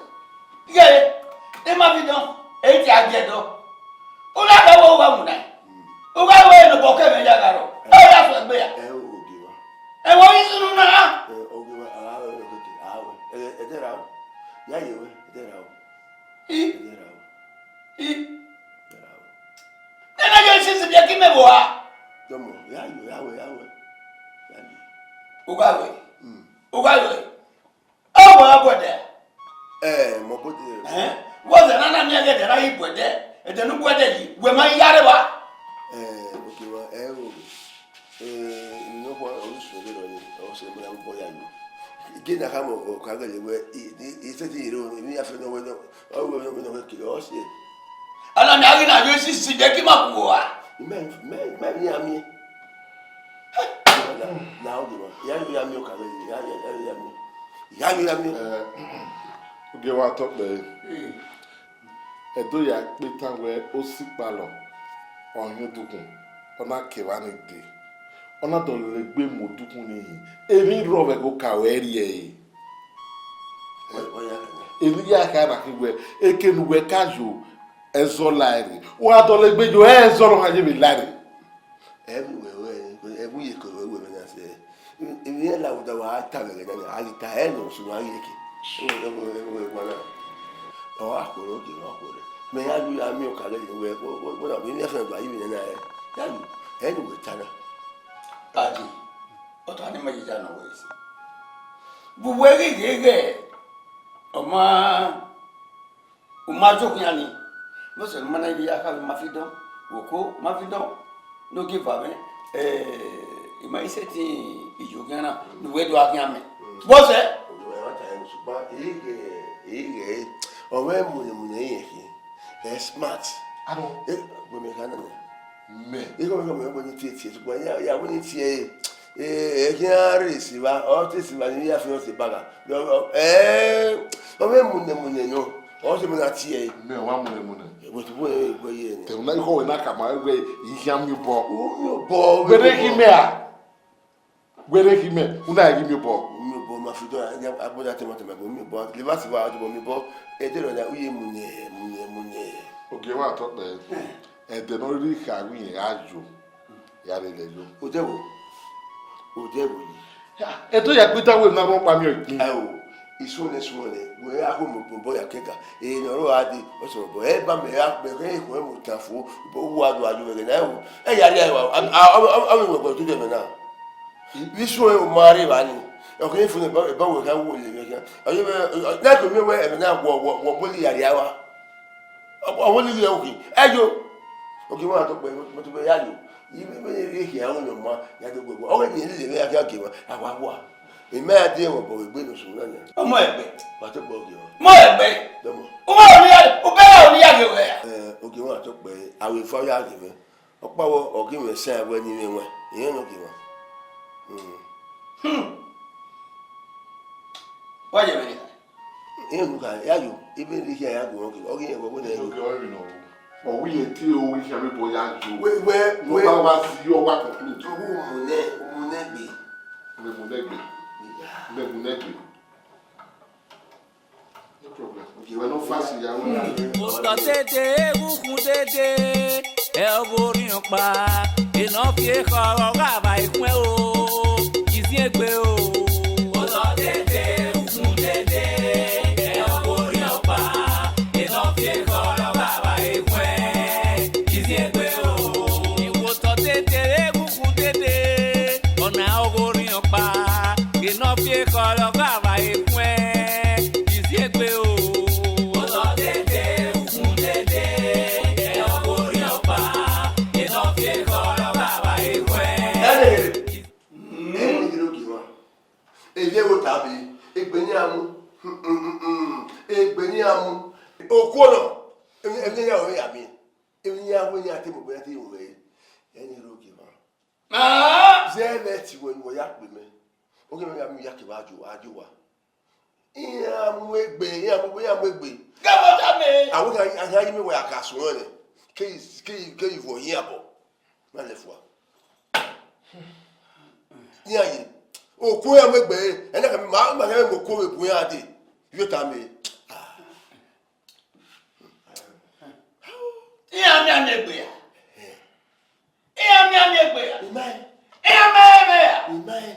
Iye, ne ma fi dọ, eyi te a gie dọ. U na dọ wẹ u gha mu nẹ. U gha wẹ ne obọ ke mwẹ ya gha rrọọ. Ẹ o ya sẹ egbe ra. Ẹ o gie mwa. Ẹ wẹ ọ ghi sunu na. Ẹ o gie mwa, a gha wẹ, a gha wẹ. Ẹ, ẹdẹ ra o. Ya ye wẹ, ẹdẹ ra o. I. Ẹdẹ ra o. I. Ẹdẹ ra o. Nene ye sisi biẹ ki mẹ vbe ua. Dọmọ, ya yo, ya wẹ, ya wẹ. Ya yo. U gha wẹ. Mm. U gha wẹ. Ọ wẹ ọ guẹdẹ. Ẹ, mọ bode. Ẹ? Wẹ ọzẹ na na miẹn ghe ẹdẹ na ghi guẹdẹ, ẹdẹ ne u guẹdẹ yi, wẹ ma ya rre evba. Ẹ, oke wa, ẹ, o. Ẹ, emwi nọkhua, orusu vbe rọ ni, ọ sẹ mẹ na bọ ya yo. Ige na khama Oka gele wẹ, i, i, i sẹtin yere oro, emwi ya fẹ nọ wẹ nọ, ọ wẹ nọ wẹ nọ wẹ ke, ọ sẹ. Ọna mẹ a ghi na yo esi si bẹ ki ma ku ua. Mẹ, mẹ, mẹ ni a miẹn. Na, na, oge wa. Ya yo ya miẹn Oka gele, ya, ya, ya yo ya miẹn. Ya yo ya miẹn. Ẹ, oge wa tọ kpẹre. Ẹdo ya kpe tan wẹ osikpalọ, ọ hin odukhun, ọ na ke evba ni dee, ọ na dọlegbe mu odukhun ni hin, emwi rrọọ vbe ẹghẹ Oka wẹ rrie ẹre. Emwi ya kha na khin wẹ, eke ne uwẹ ka yo, ẹzọ lae rre, u gha dọlegbe yo, ẹzọ nọ gha ye vbe lae rre. Ẹ vbe wẹ wẹ, ẹ vbe ye ke wẹ wẹ mwẹ na sẹ. Emwi iran la vbe odaro a ta vbe ẹghẹ na, a ghi ta ẹre ne ọ sunu a ghi rhie ke. Ẹvbo, ẹvbo, ẹvbo, ẹvbo na. Ọ gha khuẹrhẹ, ọ ghi rhie khuẹrhẹ. Mẹ ya lu ya miẹn Oka gele wẹ, wẹ, wẹ, wẹ na, vbe eni ẹfe do a yi vbe nẹ na rẹ. Ya lu, ẹ ne uwẹ ta na. Daddy, ọta ne ima ye ya nọ wẹ ese. Vbe uwẹ ghi ghe ghẹ, ọ ma U ma jọ khian ni, vbọzẹ ne u ma na rhie ya kha vbe ma fi dọn, wẹ oko ma fi dọn, ne ogieva mwẹ, eh, ima i sẹtin iyoghian na, ne uwẹ do gha khian mẹ. Vbọzẹ? Ẹ wa ta ẹre, sokpan, ẹ i ghẹ, ẹ i ghẹ, ọ mwẹ munẹ munẹ irẹn khin, ẹ smart. Aro. Eh, wẹ mẹ kha na nia. Mẹ. Igho mẹ, mẹ, wẹ ni tie tie, sokpan, ya, ya, wẹ ni tie, eh, eh, ẹ khian rre esi evba, ọ te esi evba ni ya fi ọse bagha. Ọ, ọ, eh, ọ mwẹ munẹ munẹ nọ. Ọ sẹ mẹ na tie ẹre. Mẹ wa munẹ munẹ. Wẹ tu wẹ wẹ ye ni. Te una ikọ wẹ na ka ma wẹ i khian miẹn obọ. U miẹn obọ. Wẹ rre khin mẹ a? Wẹ rre khin mẹ, una i ghi miẹn obọ. U miẹn obọ ma fi dọ, ya, agbọn ya tẹma tẹma, u miẹn obọ. Leva si va, u miẹn obọ. Ẹdẹ rẹ na, u ye munẹ, munẹ, munẹ. Ogie wa tọ kpẹre. Ẹdẹ ne ọ rhirhi kha wẹ irẹn gha yo, ya rre lẹ yo. Odẹ wo? Odẹ wo yi? Ẹdẹ ya gbe idan wẹ na rhọ kpa miẹn ọkpin. Ẹ o, isuẹn nẹ, isuẹn nẹ, wẹ a ho mu obọ ya kẹga. Ẹ ne ọ rrọọ a dee, ọ sẹ obọ. Ẹ ba mẹ ra, mẹ khẹ ekhọe mu tan fo, obọ wa do a yo vbe ẹghẹ na, ẹ o. Ẹ ya rhie a, a, a, a, a, a, wẹ wẹ tu dẹ mẹ na. Vbe isuẹn u ma rre evba ni, ọ kere fo ne eba wẹ kha wo le mwẹ khian. Ọ ye mwẹ, na ke miẹn wẹ ẹmwẹ na wọ, wọ, wọ bọli ya rhie a wa. Ọ, ọ wo ni rhie oke. Ẹ yo. Oke mwa tọ kpẹre, mo tobọ ya yo. I vbe, vbe rhie khian ru ne ọ ma, ya do gbẹgbẹ. Ọ ghe ni lele mwẹ ya khian ke mwa, a wa wa. Ima ya die ẹmwẹ obọ vbe egbe ne osun na nia. Ọmọ ẹgbẹ. Wa tọ kpẹre oke mwa. Ọmọ ẹgbẹ. Dọmọ. Ọmọ ọ ni ya, u bẹghe ọ ni ya ghe wẹ ya. Eh, oke mwa tọ kpẹre, a vbe fa ya ghe mwẹ. Ọkpa vbọ, ọ ghi mwẹ sẹ wẹ ne I mwẹ wẹ, irẹn ne oke mwa. Hmm. Hmm. Wa ye mwẹ ni kha. Irẹn ne u kha, ya yo, ibe ne I khian ya gu mwẹ oke, ọ ghi rẹn wẹ wẹ ne ẹ yo. Oke ọre vbe nọ. Ọ wẹ irẹn tie o, I khian vbe bọ ya yo. Wẹ, wẹ, wẹ. Nọkpa wa si yọ, wa conclude. Uwu mu nẹ, mu nẹ gbe. Mẹ mu nẹ gbe. Mẹ mu nẹ gbe. No problem. Oke, wẹ ne ọ fa si ya wẹ. Otọ dede, eghukhu dede, ẹ ọghe orhiọn ọkpa, enọ fi ekhọe ọghe avbe ekhọe o, iziengbe o. Otọ dede, eghukhu dede, ẹ ọghe orhiọn ọkpa, enọ fi ekhọe ọghe avbe ekhọe, iziengbe o. Iwotọ dede, eghukhu dede, ọna ọghe orhiọn ọkpa, enọ fi ekhọe ọghe avbe ekhọe, iziengbe o. Otọ dede, usun dede, ẹ ọghe orhiọn ọkpa, enọ fi ekhọe ọghe avbe ekhọe. Ẹnẹ, ẹnẹ ghi rre ogie mwa. Eviẹn vbe ota be, egbe ne iran mu. Egbe ne iran mu. Okuo nọ. Emwi, emwi ne ya wẹ ya miẹn. Emwi ne ya wẹ ne a te mu egbe, a te mu egbe. Ẹni rre Ogiemwa. Ah! Zẹ vbe ẹtin wẹ ne uwẹ ya kpe mẹ. Ogiemwa ya miẹn ya kevbe ajo, ajo wa. Iran mu egbe, iran mu egbe, iran mu egbe. Gẹmọ tama. Awe ka, a ka yi mẹ wẹ a ka suẹn nẹ. Ke, ke, ke ivọ yi abọ. Na lẹ fua. Iran ye. Oku iran mu egbe, ẹna ka ma, ma ka mu oku vbe bu iran dee. Yo tama. Iran miẹn miẹn egbe ya. Iran miẹn miẹn egbe ya. Imae. Iran miẹn egbe ya. Imae.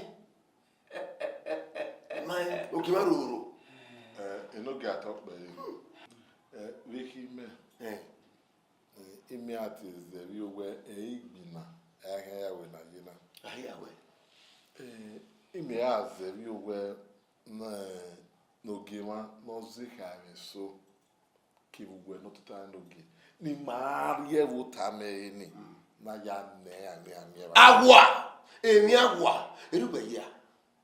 Imae. Ogiemwa roro. Eh, enogie atọ kpẹre. Eh, vbe khin mẹ. Eh. Eh, imẹ a te zẹ vbe owẹ, eh, igbinna, a khian ya wẹ ne a ye na. A hia wẹ. Eh, imẹ a zẹ vbe owẹ, ne, ne Ogiemwa ne ọ zekha ẹmwẹ eso, kevbe uwẹ ne ọ tota ne ogie, ne ima rhie ẹvbo ota mẹ ẹre ni, ne a ya nẹ iran miẹn, iran miẹn evba. Awa! Emwi awa! Erhugbe hia.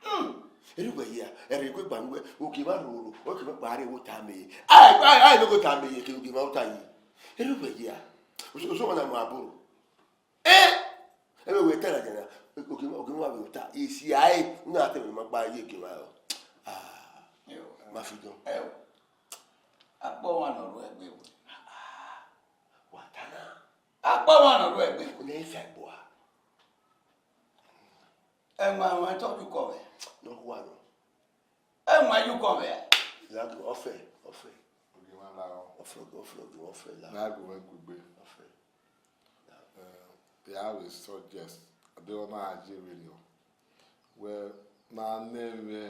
Hmm. Erhugbe hia. Ẹre egbe gba nuẹ, Ogiemwa roro, Ogiemwa kpa rhie ẹvbo ota mẹ ẹre. Ai, ai, ai, ne ogie ota mẹ ẹre, kevbe Ogiemwa ota yi. Erhugbe hia. Oso, oso ọmọ na mu aboro. Eh! Ẹmwẹ wẹ ta ladian na, Ogiemwa, Ogiemwa vbe ota, esi a re, u na te mwẹ ma kpa ye Ogiemwa rọ. Ah, ma fi dọn. Ẹ o, akpọ ọmwa ne ọ rre egbe wẹ. Wa ta na. Akpọ ọmwa ne ọ rre egbe. Nẹ ifa ẹgbua. Ẹmwẹ ọmwa tọ dukọ vbe. Ne ọ hua nọ. Ẹmwẹ yu kọ vbe. Like, ọfẹ, ọfẹ. Ogiemwa la ọ. Ọfẹ, ọfẹ, ọfẹ, ọfẹ la. Na gu mwẹ gu egbe. Ọfẹ. Eh, ya vbe suggest, a deghẹ ọ na ye vberriọ. Wẹ, na nẹ ẹmwẹ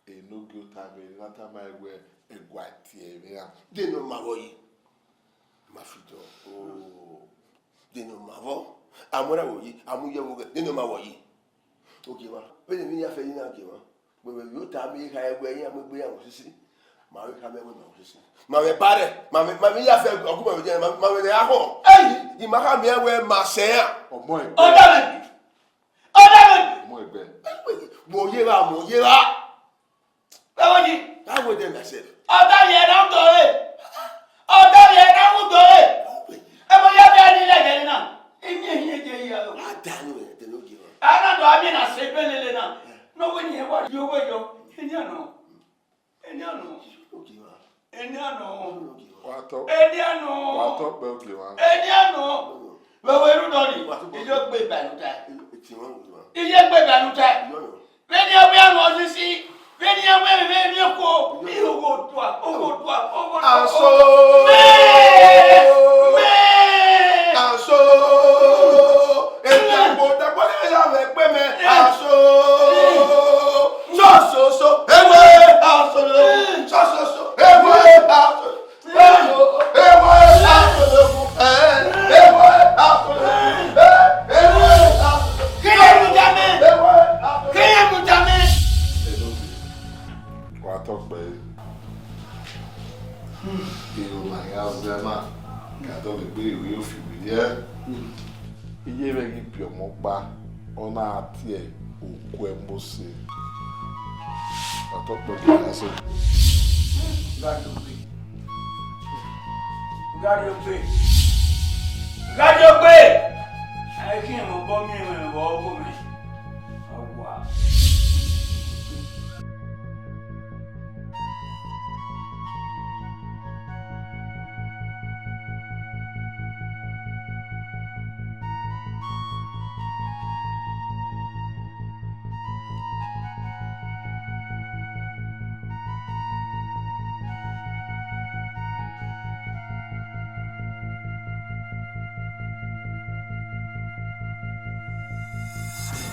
enogie ota mẹ, na tama wẹ, ẹguae tie ẹmwẹ iran. De ne ọ ma vbọ yi? Ma fi dọn. Oh. De ne ọ ma vbọ? A mu ẹre vbọ yi, a mu ye vbe oghẹ, de ne ọ ma vbọ yi? Ogiemwa, vbene emwi ya fẹ yi na Ogiemwa. Wẹ, wẹ, vbe ota mẹ kha wẹ iran mu egbe iran vbe osisi. Ma vbe kha mẹ wẹ ma vbe osisi. Ma vbe ba rẹ, ma vbe, ma vbe ya fẹ ọgumwẹ vbe jẹ, ma, ma vbe ne a họn. Ẹi! I ma kha miẹn wẹ ma sẹ iran. Ọmọ ẹgbẹ. Ọdọ mẹ bi. Ọdọ mẹ bi. Ọmọ ẹgbẹ. Wẹ, wẹ, wẹ, ye vba, mọ ye vba. Vbe ẹvbo yi? I weigh them myself. Ọdọ rhie na u dore. Ọdọ rhie na u dore. Ẹvbo ya fẹ ni lẹgẹ na. Eni ehiẹn je ya o. A da nu ẹdẹ ne Ogiemwa. A na do a miẹn na sẹ ebe lele na. Ne ọ wẹ ne irẹn wa rhie owẹ yọ. Eni anọ. Eni anọ. Ogiemwa. Eni anọ. Ogiemwa. Wa tọ. Eni anọ. Wa tọ kpẹ Ogiemwa. Eni anọ. Vbe ẹvbo erhudọ ni. Wa tọ kpẹ. Iye gbe ba ẹre ota. Eti wọn Ogiemwa. Iye gbe ba ẹre ota. Iye ọnọ. Vbene iran wẹ amwẹ osisi, vbene iran wẹ emwi vbe emwi okuo, iran ogho dua, ogho dua, ogho dua. Aso. Mẹ! Mẹ! Aso. Edagbo, dagbo, ya vbe gbe mẹ. Aso. So, so, so. Ewe, aso. So, so, so. Ewe, aso. Wa tọ kpẹre. Irun na ya zẹ na, ka dọlegbe iro yo fi wiriẹ. Iye mwẹ ghi biẹ ọmọ ọkpa, ọ na tie oku ẹmose. Wa tọ kpẹre, ya sẹ. Gadiogbe. Gadiogbe! Gadiogbe! A i khian mwẹ obọ miẹn mwẹ vbe ọgho mwẹ. Ọ wa.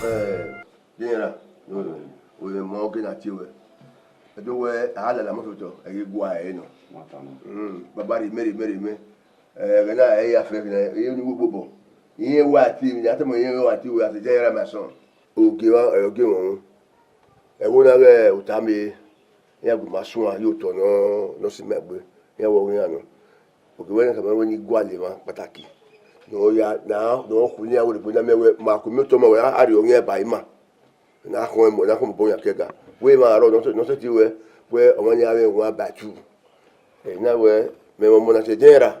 Ẹ, General, wẹ ma ọghe ne a tie wẹ. Ẹdo wẹ a lala moto otọ, ẹ ghi gua ẹre nọ. Mm, baba rhie imẹ, rhie imẹ, rhie imẹ. Ẹ, ẹghẹ na ẹ i ya fẹ ẹghẹ na, ẹ i ru iwu gbobọ. Irẹn wa tie emwi ne a tama irẹn wa tie wẹ as a general my son. Ogie mwa, ẹ, ogie mwẹ. Ẹvbo na ghe ota mẹ, iran gu ma suẹn ye otọ nọ, nọ si mẹ gbe, iran vbe ọghe iran nọ. Ogie wẹ ne khama wẹ ne I gualọ emwa kpataki. Ne ọ ya, ne ọ khu ne iran vbe rhie egbe na miẹn wẹ, ma ku miẹn otọ ma wẹ, a rhie ọghe iran ba ima. Ne a khọn ẹmwẹ, ne a khọn obọ yan ke ẹga. Wẹ emwa arọ, ne ọ sẹ, ne ọ sẹtin wẹ, wẹ ọmwa ni avbe one by two. Ẹ, na wẹ, mẹ mwẹ ọmọ na sẹ ẹdẹnrẹn ra,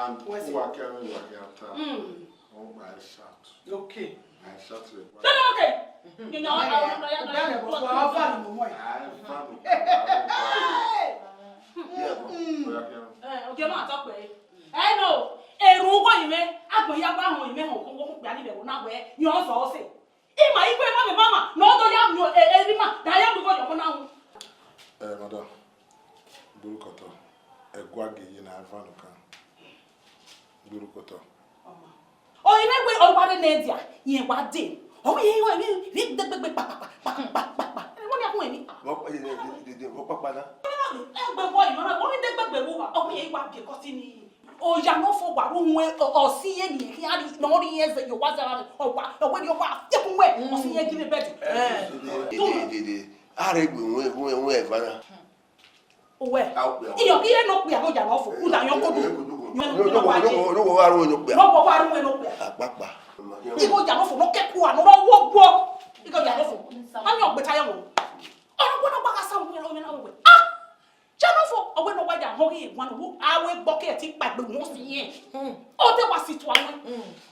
And who I can, who I can tell? Mm. Oh, my shout. Okay. My shout to the... No, no, okay. You know, I want to know. Yeah, but, but I can... Eh, okay, ma talk, eh. Eh, no. Erhunmwu igho imẹ, agbọn ya gba họn imẹ họn, koko koko kpia ni vbe wo na wẹ, yan ọsọ ọse. Ima igwe ma mẹ mama, na ọ do ya mu e, e, emwi ima, da ya mu igho yọ ọmọ na wu. Eh, madam, gbe orukọ otọ, ẹguae gie ye ne a van nọ kan. Gbe orukọ otọ. Ọ i mwẹ wẹ ọ wa rre ne dia, rẹn wa dee. Ọ wẹ irẹn wa, rẹn, rẹn degbegbe kpakpakpa, kpakpakpa. Ẹ, wẹ ọnii a khuẹn emwi. Vbọ kpa, de, de, de, de, vbọ kpakpa na? Egbe wọ yi, ọ na, ọ rẹn degbegbe vbe uwa, ọ wẹ irẹn wa biẹ kọti ni. Oya ne ọ fo wa ru wọn, ọ, ọ si ye ni, khian rhie, ne ọ rhie ẹzẹ ye owa zẹ ra, ọ wa, ọ wẹ rhie owa, ye kun wẹ, ọ si ye giving birth. Eh, de, de, de, de. A rhe gbe wọn, wọn, wọn eva na. Owẹ. A okpia. Iyọ, iye ne okpia ghe oya ne ọ fo, u da yọn kodo. Yọn kodo wa je. Owẹ wa ru wọn ne okpia. Owẹ wa ru wọn ne okpia. Akpakpa. Igho oya ne ọ fo, ne ọ ke kua, ne ọ rọ wo guọ. Igho oya ne ọ fo. A ni ọ gbe ta yọ wọn. Ọ rọ wo na gba ka sa wọn, ọ na wẹ. Ah! Oya ne ọ fo, ọ wẹ ne ọ wa ya họn ghi wan ru, a wẹ gbọ ke ẹtin kpaegbe wọn si yẹn. Ọ te wa si tua wọn.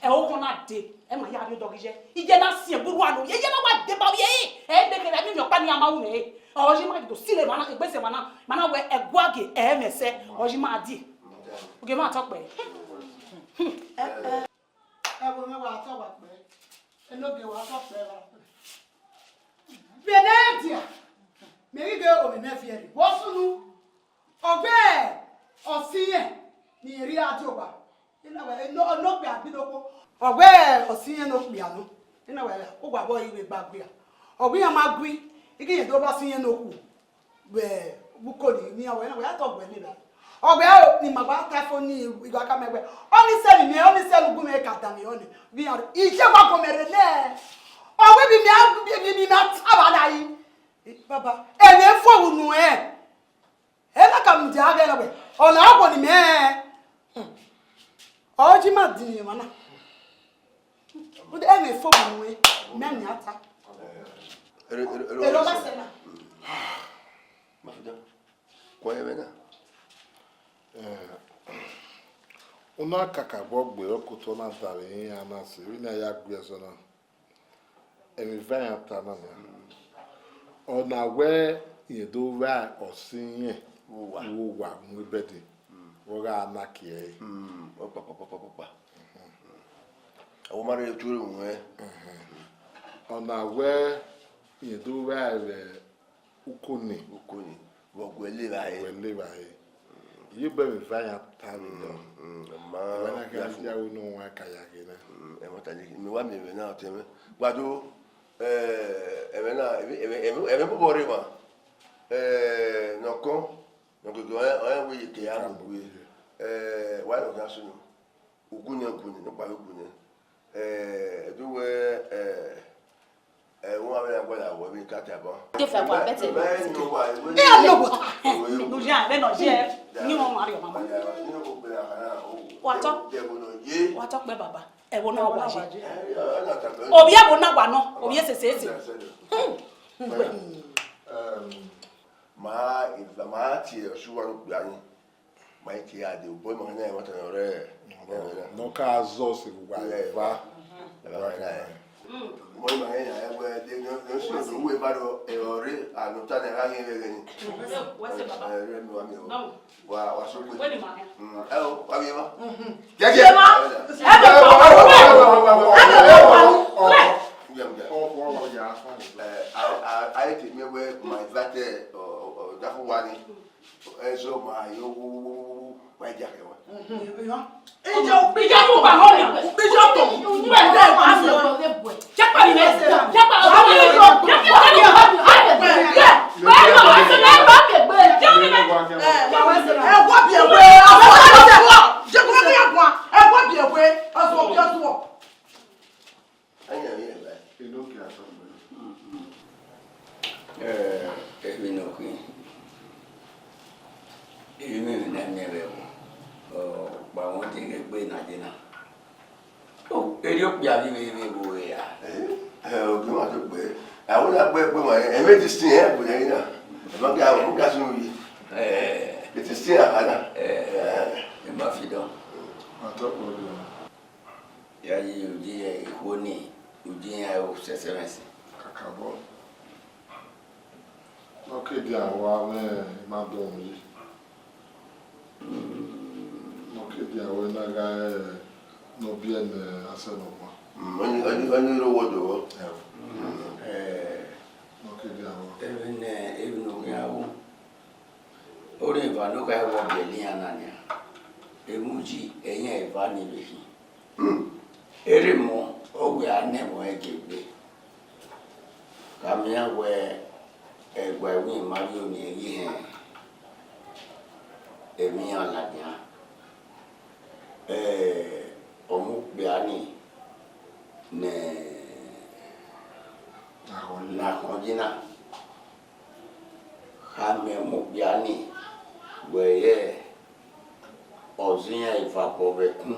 Ẹ, oghọn na dee, ẹ ma ya rhie odọ ghi ye. Iye na siẹn gbe urhu anu, iye na wa deba ovbi ẹre. Ẹ, egbe kherhe, emwi ọkpa ni a ma ru mwẹ re. Ọ yi ma do silo emwa na, egbe sẹ emwa na, ma na wẹ ẹguae gie ẹmwẹ sẹ, ọ yi ma die. Ogie ma tọ kpẹ. Ẹ, ẹ. Ẹvbo mwẹ wa tọ wa kpẹ. Enogie wa tọ kpẹ ra. Vbe ne dia, mẹ ghi ghe ovbi mwẹ viẹ rre. Vbe ọ sunu, ọ wẹ ọse irẹn ne irẹn rhie a die owa. Ena wẹ, eno, eno okpia gbe dokpo. Ọ wẹ ọse irẹn ne okpia nọ. Ena wẹ, owa vbe ọ i vbe gba gbe a. Ọ wẹ iran ma gui, I ghi rẹn do rhie ọse irẹn ne okhuo. Vbe uko ni, ne iran wẹ, ena wẹ, a tọ wẹ ni ra. Ọ wẹ aro ne ima gba ta fo ni igho a ka mẹ wẹ. Ọni sẹ ne imẹ, ọni sẹ ne ugbẹn mwẹ ka danmwehọ nẹ. Vbe iran, iye wa gọ mẹ rre nẹ. Ọ wẹ vbe imẹ, vbe imẹ ta vba na yi. Baba, ẹmwẹ fo unu ẹ. Ena ka mudia ghe na wẹ, ọ na ọgbo ni mẹ. Ọ ji ma din emwa na. Ude ẹmwẹ fo mu ẹ, mẹ ni a ta. Ero, ero, ero, ero ma sẹ na. Ma fi da. Kua ẹmwẹ na. Eh, u na kakabọ gbe ọkotọ na danmwehọ iran na sẹ, vbene a ya gbe ẹzọ na. Emwi eva iran ta na nia. Ọ na wẹ irẹn do vba ọse irẹn vbe uwa, vbe uwa mu ibẹdẹ, vbe ọ gha na kie ẹre. Mm, ọkpakpakpakpakpa. Ọ ma rre tuẹ ruẹ. Ẹhẹn. Ọ na wẹ irẹn do vba ẹre vbe uko ni. Uko ni. Vbe ọ gu ẹre le evbare. Gu ẹre le evbare. Iyobọ vbe eva ya ta vbe dọ. Mm, ma Ẹmwẹ na kha ya wu ne ọ wa ka ya ghe na. Mm, ẹmwata ni, mi wa miẹn ẹmwẹ na ọtẹn mwẹ. Gbado, eh, ẹmwẹ na, ẹmwẹ, ẹmwẹ, ẹmwẹ, ẹmwẹ bọbọ rre emwa. Eh, nọkọn, nọkẹkẹ, ọnrẹn, ọnrẹn wẹ iyeke ya mu gbe. Eh, wa nọ khian sunu. Ugunẹ, ugunẹ, ne ọ kpao ugunẹ. Eh, ẹdẹ wẹ, eh, eh, wọn avbe na gualọ wẹ vbe ka taba. Te fẹ wa bẹtẹ. Mẹ, mẹ, no wa, we, Ẹ lọ wọ ta. We, no ya, vbe nọ ye. Ni wọn ma rri ọmọ. Wa tọ. Wa tọ kpẹ baba. Ẹvbo na wa ye. Ovbi ẹvbo na wa nọ, ovbi esese ese. Hmm. Ugbẹ. Ma, ma tie ọsuwa no kpia ni. Ma tie ade, obọ ma na ẹmwata ne ọ rre. Ne ọ ka zọ sẹ vbe uwa eva. Uwa eva. Mo ma he ya ẹgbẹ de no, no si do we ba do, e ore, a no ta ne gha ghe vbe ghe ni. Wẹ sẹ baba. Eh, re mi wa mi o. Wa, wa so gbe. Wẹ ni ma he. Mm, ẹ o, wa mi ma. Jẹ jẹ. Ẹ ma. Ẹ bẹ wa. Ẹ bẹ wa. Ẹ bẹ wa. Ẹ bẹ wa. Ẹ bẹ wa. Ẹ bẹ wa. Eh, a, a, a, I think me where my brother, uh, uh, uh, that one. Ẹzọ ma yo wo wo wo wo wo wa dia kẹ wa. Ija, ija mu ba họn na. Ija tọ. Mẹ de ma so. Japa ni mẹ. Japa o. Ẹ wa bi ẹwe. Ẹ wa bi ẹwe. Ọzọ bi ọzọ. Enoke atọ. Eh, emwi ne ọ khin, emwi ne a miẹn vbe ẹvbo, ọ kpa wọn deghẹ egbe na ye na. Oh, erriọ okpia vbe vbe vbe vbe ya. Eh, eh, ogie ma to gbe. Awẹ na gbe egbe ma, ẹ mẹ ti sin ẹ gbe na. Ẹ ma ga, ọ ga sun yi. Eh. Ẹ ti sin a na. Eh. Eh. Ẹ ma fi dọn. Atọ kpọ dọ. Ya yi udi ye ikhuo ni, udi iran ru sẹsẹmwẹsẹ. Kakabọ. Ne ọ ke dia wa mwẹ ima dọnmwẹ yi. Ne ọ ke dia wẹ na gha re ne ọ biẹ ne asẹ nọ guan. Mm, ọni, ọni, ọni ro wo do. Ẹo. Mm. Eh. Ne ọ ke dia wa. Emwi ne, emwi ne okhian ru. Orhiọn eva ne ọ gha wọ biẹlẹ iran na nian, emwi uyi ẹyẹn eva ni vbe khin. Erha emọ, ọ wẹ a nẹ ẹmwẹ ọnrẹn gie egbe. Khama iran wẹ ẹguae iwinna ma rhie oniẹn ghi họn emwi iran ladian. Eh, ọmọ okpia ni ne, ne akhọn yi na. Khama ọmọ okpia ni wẹ ọ zẹ iran eva bọ vbe ẹkun,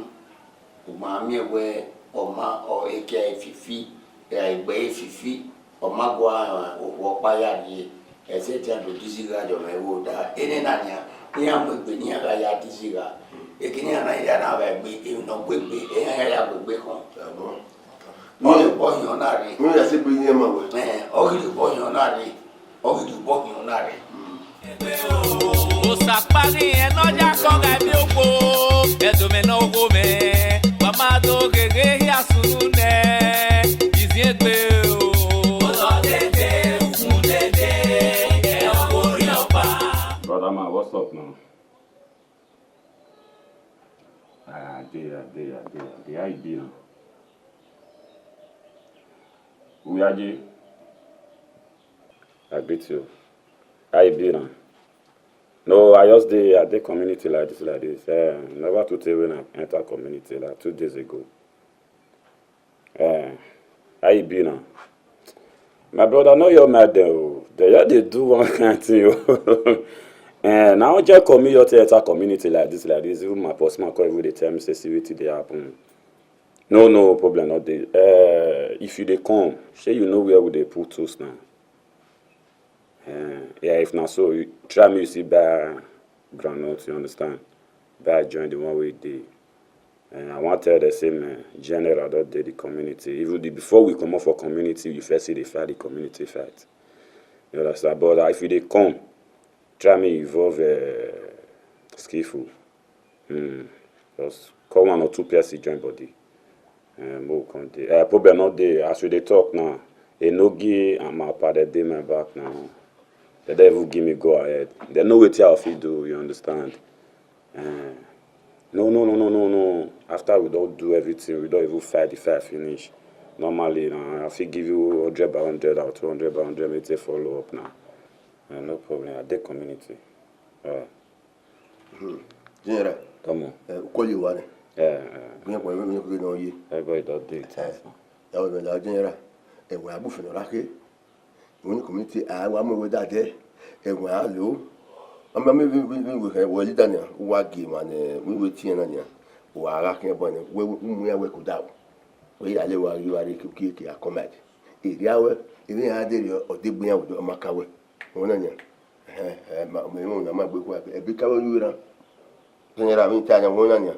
u ma miẹn wẹ ọ ma, ọ, ekia fifi, egbe fifi, ọ ma gua rẹn okhuo ọkpa ya rrie, ẹzẹdie a do dizi gha ye ọmwa ẹvbo da. Enena nian, iran mu egbe ne iran gha ya dizi gha. Ekene iran na ya na vbe egbe, emwi ne ọ gbe egbe, iran ya ya gbe egbe khọn. Ọ ghi rhie obọ hin ọna rre. Wẹ ya sẹ egbe iran ma wẹ. Ẹ, ọ ghi rhie obọ hin ọna rre. Ọ ghi rhie obọ hin ọna rre. Osa kpa ghi ẹn ne ọ ya kọ gha emiokpo, ẹdọmwẹ ne ọ wo mwẹ, wa ma do gheghe hia sunu nẹ, iziẹn egbe o. Otọ dede, ukun dede, ẹ ọ ghe orhiọkpa. Brother man, what's up now? Ah, I dey, I dey, I dey, I dey. How you be now? Uyaje. I greet you. How you be now? No, I just dey, I dey community like this, like this. Eh, never too tey when I enter community, like two days ago. Eh, how you be now? My brother, no your mad dem o. They just dey do one kind thing o. Eh, na only come me your enter community like this, like this. Even my postman come even dey tell me say see wetin dey happen. No, no problem, no dey. Eh, if you dey come, shey you know where we dey put tools now? Eh, yeah, if na so, you try me, you see buy groundnut, you understand? Buy join the one wey dey. Eh, I wan tell the same, eh, general don dey the community. Even the, before we comot for community, you first see dey fight the community fight. You understand? But, uh, if you dey come, try me involve, eh, skillful. Hmm. Just call one or two person join body. Eh, mo come dey. Eh, problem no dey. As we dey talk now, Enogie and Mapa, dem dey my back now. Dem don even give me go ahead. Dem know wetin I fit do, you understand? Eh, no, no, no, no, no, no. After we don do everything, we don even fight the fight finish. Normally, na, I fit give you hundred by hundred or two hundred by hundred, make you follow up now. Eh, no problem, I dey community. Eh, General, come on. Eh, u call you one. Eh, eh, Gbẹn kpọ, ẹmwẹ mi kugbe nọ ye. Everybody don do it. Eh, ya wẹ la General. Ẹwẹ agbufẹn nọ ra khe. Wẹ ni community a wa mu ẹwẹ dadẹ. Ẹwẹ a lo. Ama mi vbe vbe vbe wẹ khẹ wẹ leader nian, u wa gie emwa ne wẹ wẹ tiẹn na nian. Wa gha khian bọ nẹ, wẹ u mu iran wẹ koda o. Wẹ ya le wa ghi wa rhie ke ke a comrade. Erriọ wẹ, emwi iran de rriọ, ọ degbe iran vbe ọmaka wẹ. Wẹ na nian. Ẹhẹn, ẹ ma, mẹ ma na ma gbe kua, ẹbe ka vbe ru eran. General, vbe I ta yan wẹ na nian.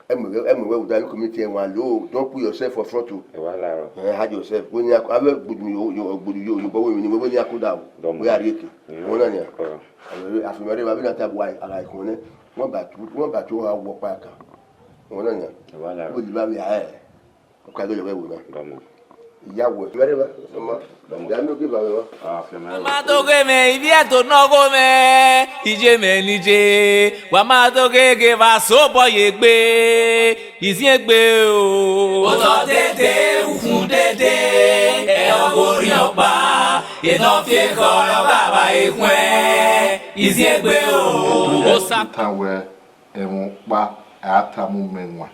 Ẹ mu wẹ, ẹ mu wẹ vbe uda community ẹmwa lo, don't put yourself for front o. Ẹ wa la rọ. Eh, hide yourself. Wẹ ni a, avbe gbudu yo, yo, gbudu yo, yo, bọ wẹ ni, wẹ ni a koda o. Dọmọ. Wẹ a rhie ke. Mm. Wẹ na nian. Kọrọ. Avbe, afimwẹ rre, avbe na ta bu a, a gha ikhun nẹ. Wọ́n bá tu, wọ́n bá tu, wọ́n á wọ pa kan. Wẹ na nian. Ẹ wa la rọ. Wẹ ni ba vbe a, ẹ. Ọ ka do yọ vbe ẹvbo na. Dọmọ. Iya wẹ. Mẹrẹ ba, ọmọ. Dọmọ. Ya mi oge ba vbe wa. Ah, fiẹmẹ. Wa ma doghe mwẹ, ivbi ẹdo ne ọ gho mwẹ, iye mwẹ ne iye. Wa ma doghe ghe va sobọ ye egbe, iziẹn egbe o. Otọ dede, ukhun dede, ẹ ọghe orhiọn ọkpa, etọ fi ekhọe ọghe avba ekhọe, iziẹn egbe o. Osa. Tan wẹ, ẹmwẹ ọkpa, a tama mẹ wan.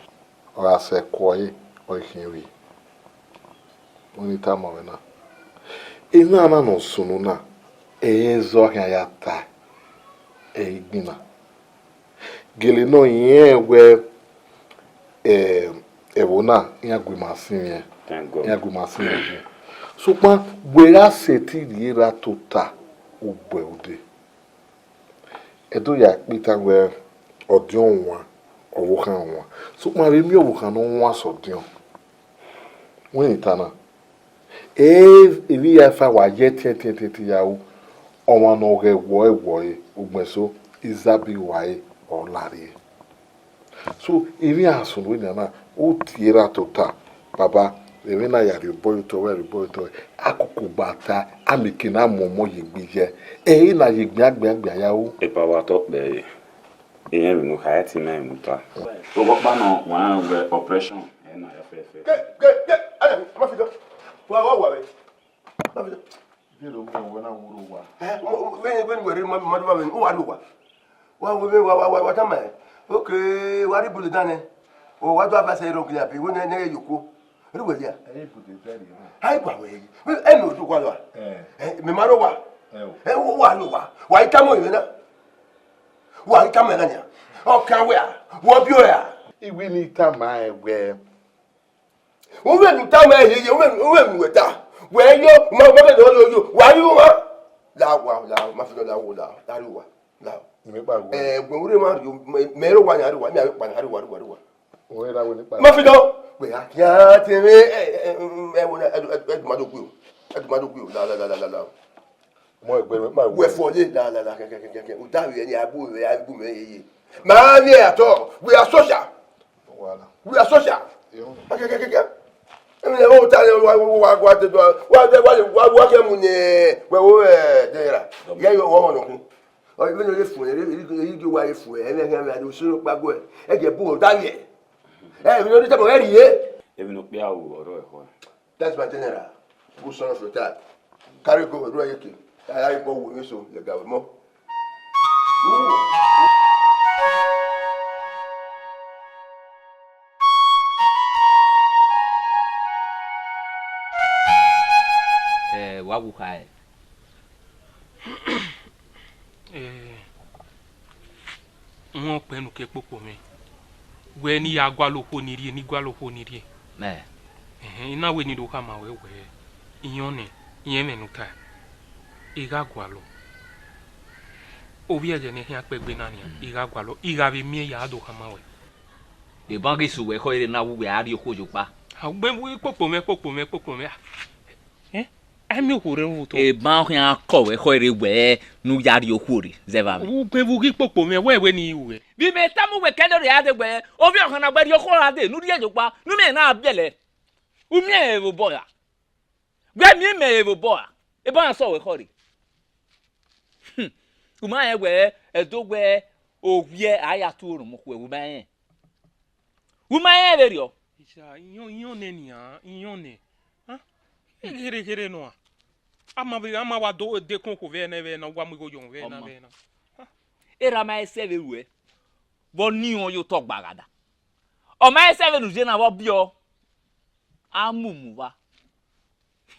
Ọ gha sẹ ẹko ẹre, ọ i khiẹn vbiẹ. Wẹ ne I tama mwẹ na. Enana ne ọ sunu na, ẹ i zọ khian ya ta, ẹ i gbinna. Gele nọ, irẹn wẹ, eh, ẹvbo na, iran gu ima sinmwi ẹn. Thank God. Iran gu ima sinmwi ẹn. Sokpan, wẹ ra sẹtin rhie ra tota, u bu ẹre ude. Ẹdo ya kpe itan wẹ ọdiọn wan, ọvbokhan wan. Sokpan vbe miẹn ọvbokhan ne ọ wan sẹ ọdiọn, wẹ ne I ta na, e, emwi hia efa wa ye ẹtin ẹtin ẹtin ẹtin ya ru, ọmwa ne ọ ghẹ wọe wọe, ugbẹn eso, izabi ruẹ ọre ọ la rrie. So, emwi iran sunu nian na, u tie ra tota, baba, emwi na ya rhie obọ ye otọ, wẹ rhie obọ ye otọ, a koko gba ta, a mieke na mu ọmọ ye egbe ye, ẹ i na ye egbe agbe agbe a ya ru. Epa wa tọ kpẹ re, irẹn emwi ne u kha ẹtin mẹ emwi ta. Oghọkpa nọ, wa rẹn wẹ operation, ẹ na ya fẹfẹ. Ke, ke, ke, ẹ, ma fi dọ. Wa, wa, wa, wẹ. Ma fi dọ. Vbene u wẹ wẹ na wu rre owa. Ẹ, mo, mo, vbene, vbene wẹ rre ma, ma, ma, ma, u wa rre owa. Wa wẹ vbe wa, wa, wa, wa tama ẹn. Okay, wa rhie ibule dan nẹ. O wa do aba sẹ rhọkhian be, wẹ nẹ, nẹ ye okuo. Rhie uwẹ dia. Ẹ i bude zẹ rhie nẹ. A i gua wẹ yi. Ẹ nọ do gua lọ a. Ẹ. Ẹ, mẹ ma rre owa. Ẹ o. Ẹ, u wa rre owa. Wa i tama ẹn na. Wa i tama ẹn na nia. Ọ kan wẹ a. Wọ biẹ ọre a. Iwi ne I tama ẹn wẹ, u vbe nu tama ẹn yeye, u vbe, u vbe nu wẹ ta. Wẹ yo, ma, ma, ma, yo, yo, wa yo, ma. La wa, la, ma fi dọ la wo, la, la ru wa, la. Mẹ kpa ru. Eh, wẹ u rre ma yo, mẹ, mẹ rre owa nia, rre owa, mẹ a vbe kpa nia, rre owa, rre owa, rre owa. Wẹ ra wẹ ne kpa. Ma fi dọ. Wẹ a kia te mẹ, eh, eh, eh, wo na, ẹ, ẹ, ẹ, ma do gbe o. Ẹ ma do gbe o, la, la, la, la, la, la. Mọ ẹgbẹ rẹ ma wẹ. Wẹ fọ le, la, la, la, kẹ, kẹ, kẹ, kẹ, kẹ. U da vbe ẹni a bu, a bu mẹ yeye. Ma vbe atọ, we are social. Wala. We are social. Yo. Kẹkẹkẹkẹ. Emi lẹ vbe ota lẹ wa wa wa wa te do. Wa wa wa wa kẹ mu nẹ. Wẹ wo ẹ dẹra. Yẹ yo wo ọmọ nọkun. Ọ ibe no le fun ẹ, ẹ i wa le fun ẹ, ẹ mẹ ẹ mẹ adu sunu kpa guẹ. Ẹ jẹ bu o da yẹ. Ẹ mi no de tẹbọ ẹ rhie. Emi no kpia ru ọrọ ẹkhọ. That's my general. Good son of your dad. Carry go, do a yeke. I like go with me so, the guy with more. Eh, wa wu kha ẹ. Eh, wọn kpẹ nu ke kpokpo mwẹ. Wẹ ne I ya gualọ okhuo ni rrie, ne I gualọ okhuo ni rrie. Mẹ. Ẹhẹn, I na wẹ ne I do khama ruẹ wẹ, iyọn nẹ, irẹn mwẹ ne u ta, I gha gualọ. Ovbi ẹghẹ ne I khian kpẹ egbe na nian, I gha gualọ, I gha vbe miẹn ya do khama ruẹ. Eban ghi sẹ uwẹ ekhọe re na wu wẹ a rrie okhuo ye okpa. A, ugbẹn vbe kpokpo mwẹ, kpokpo mwẹ, kpokpo mwẹ. Eh? A miẹn okhuo rre vbe otọ. Eban khian kọ wẹ ekhọe re wẹ ne u ya rrie okhuo rre, zẹ evba mwẹ. Ugbẹn vbe ughi kpokpo mwẹ, wẹ wẹ ne I ru wẹ. Vbe imẹ tama uwẹ kẹdẹ rre a dee wẹ, ovbi ọkhan na wẹ rrie okhuo ra dee, ne u rhie ye okpa, ne u miẹn na biẹlẹ. U miẹn ẹre vbe obọ ra? Wẹ miẹn mẹ ẹre vbe obọ ra? Eban sẹ uwẹ ekhọe rre. Hmm. U ma rẹn wẹ, Ẹdo wẹ, Ovbiẹ a ya tu oro mu khuẹ, u ma rẹn. U ma rẹn vberriọ. Isa, iyọn, iyọn nẹ nian, iyọn nẹ. Hẹn? Kherhe, kherhe nua. A ma vbe, a ma wa do dekun okhuo vbe ẹnẹ vbe ẹna, wa mu igho yọ vbe ẹna vbe ẹna. Erha ma i sẹ vbe ruẹ, vbe ọ ni irẹn ye otọ gba gha da. Ọ ma i sẹ vbene u ye na vbe ọ biẹ, a mumu vba.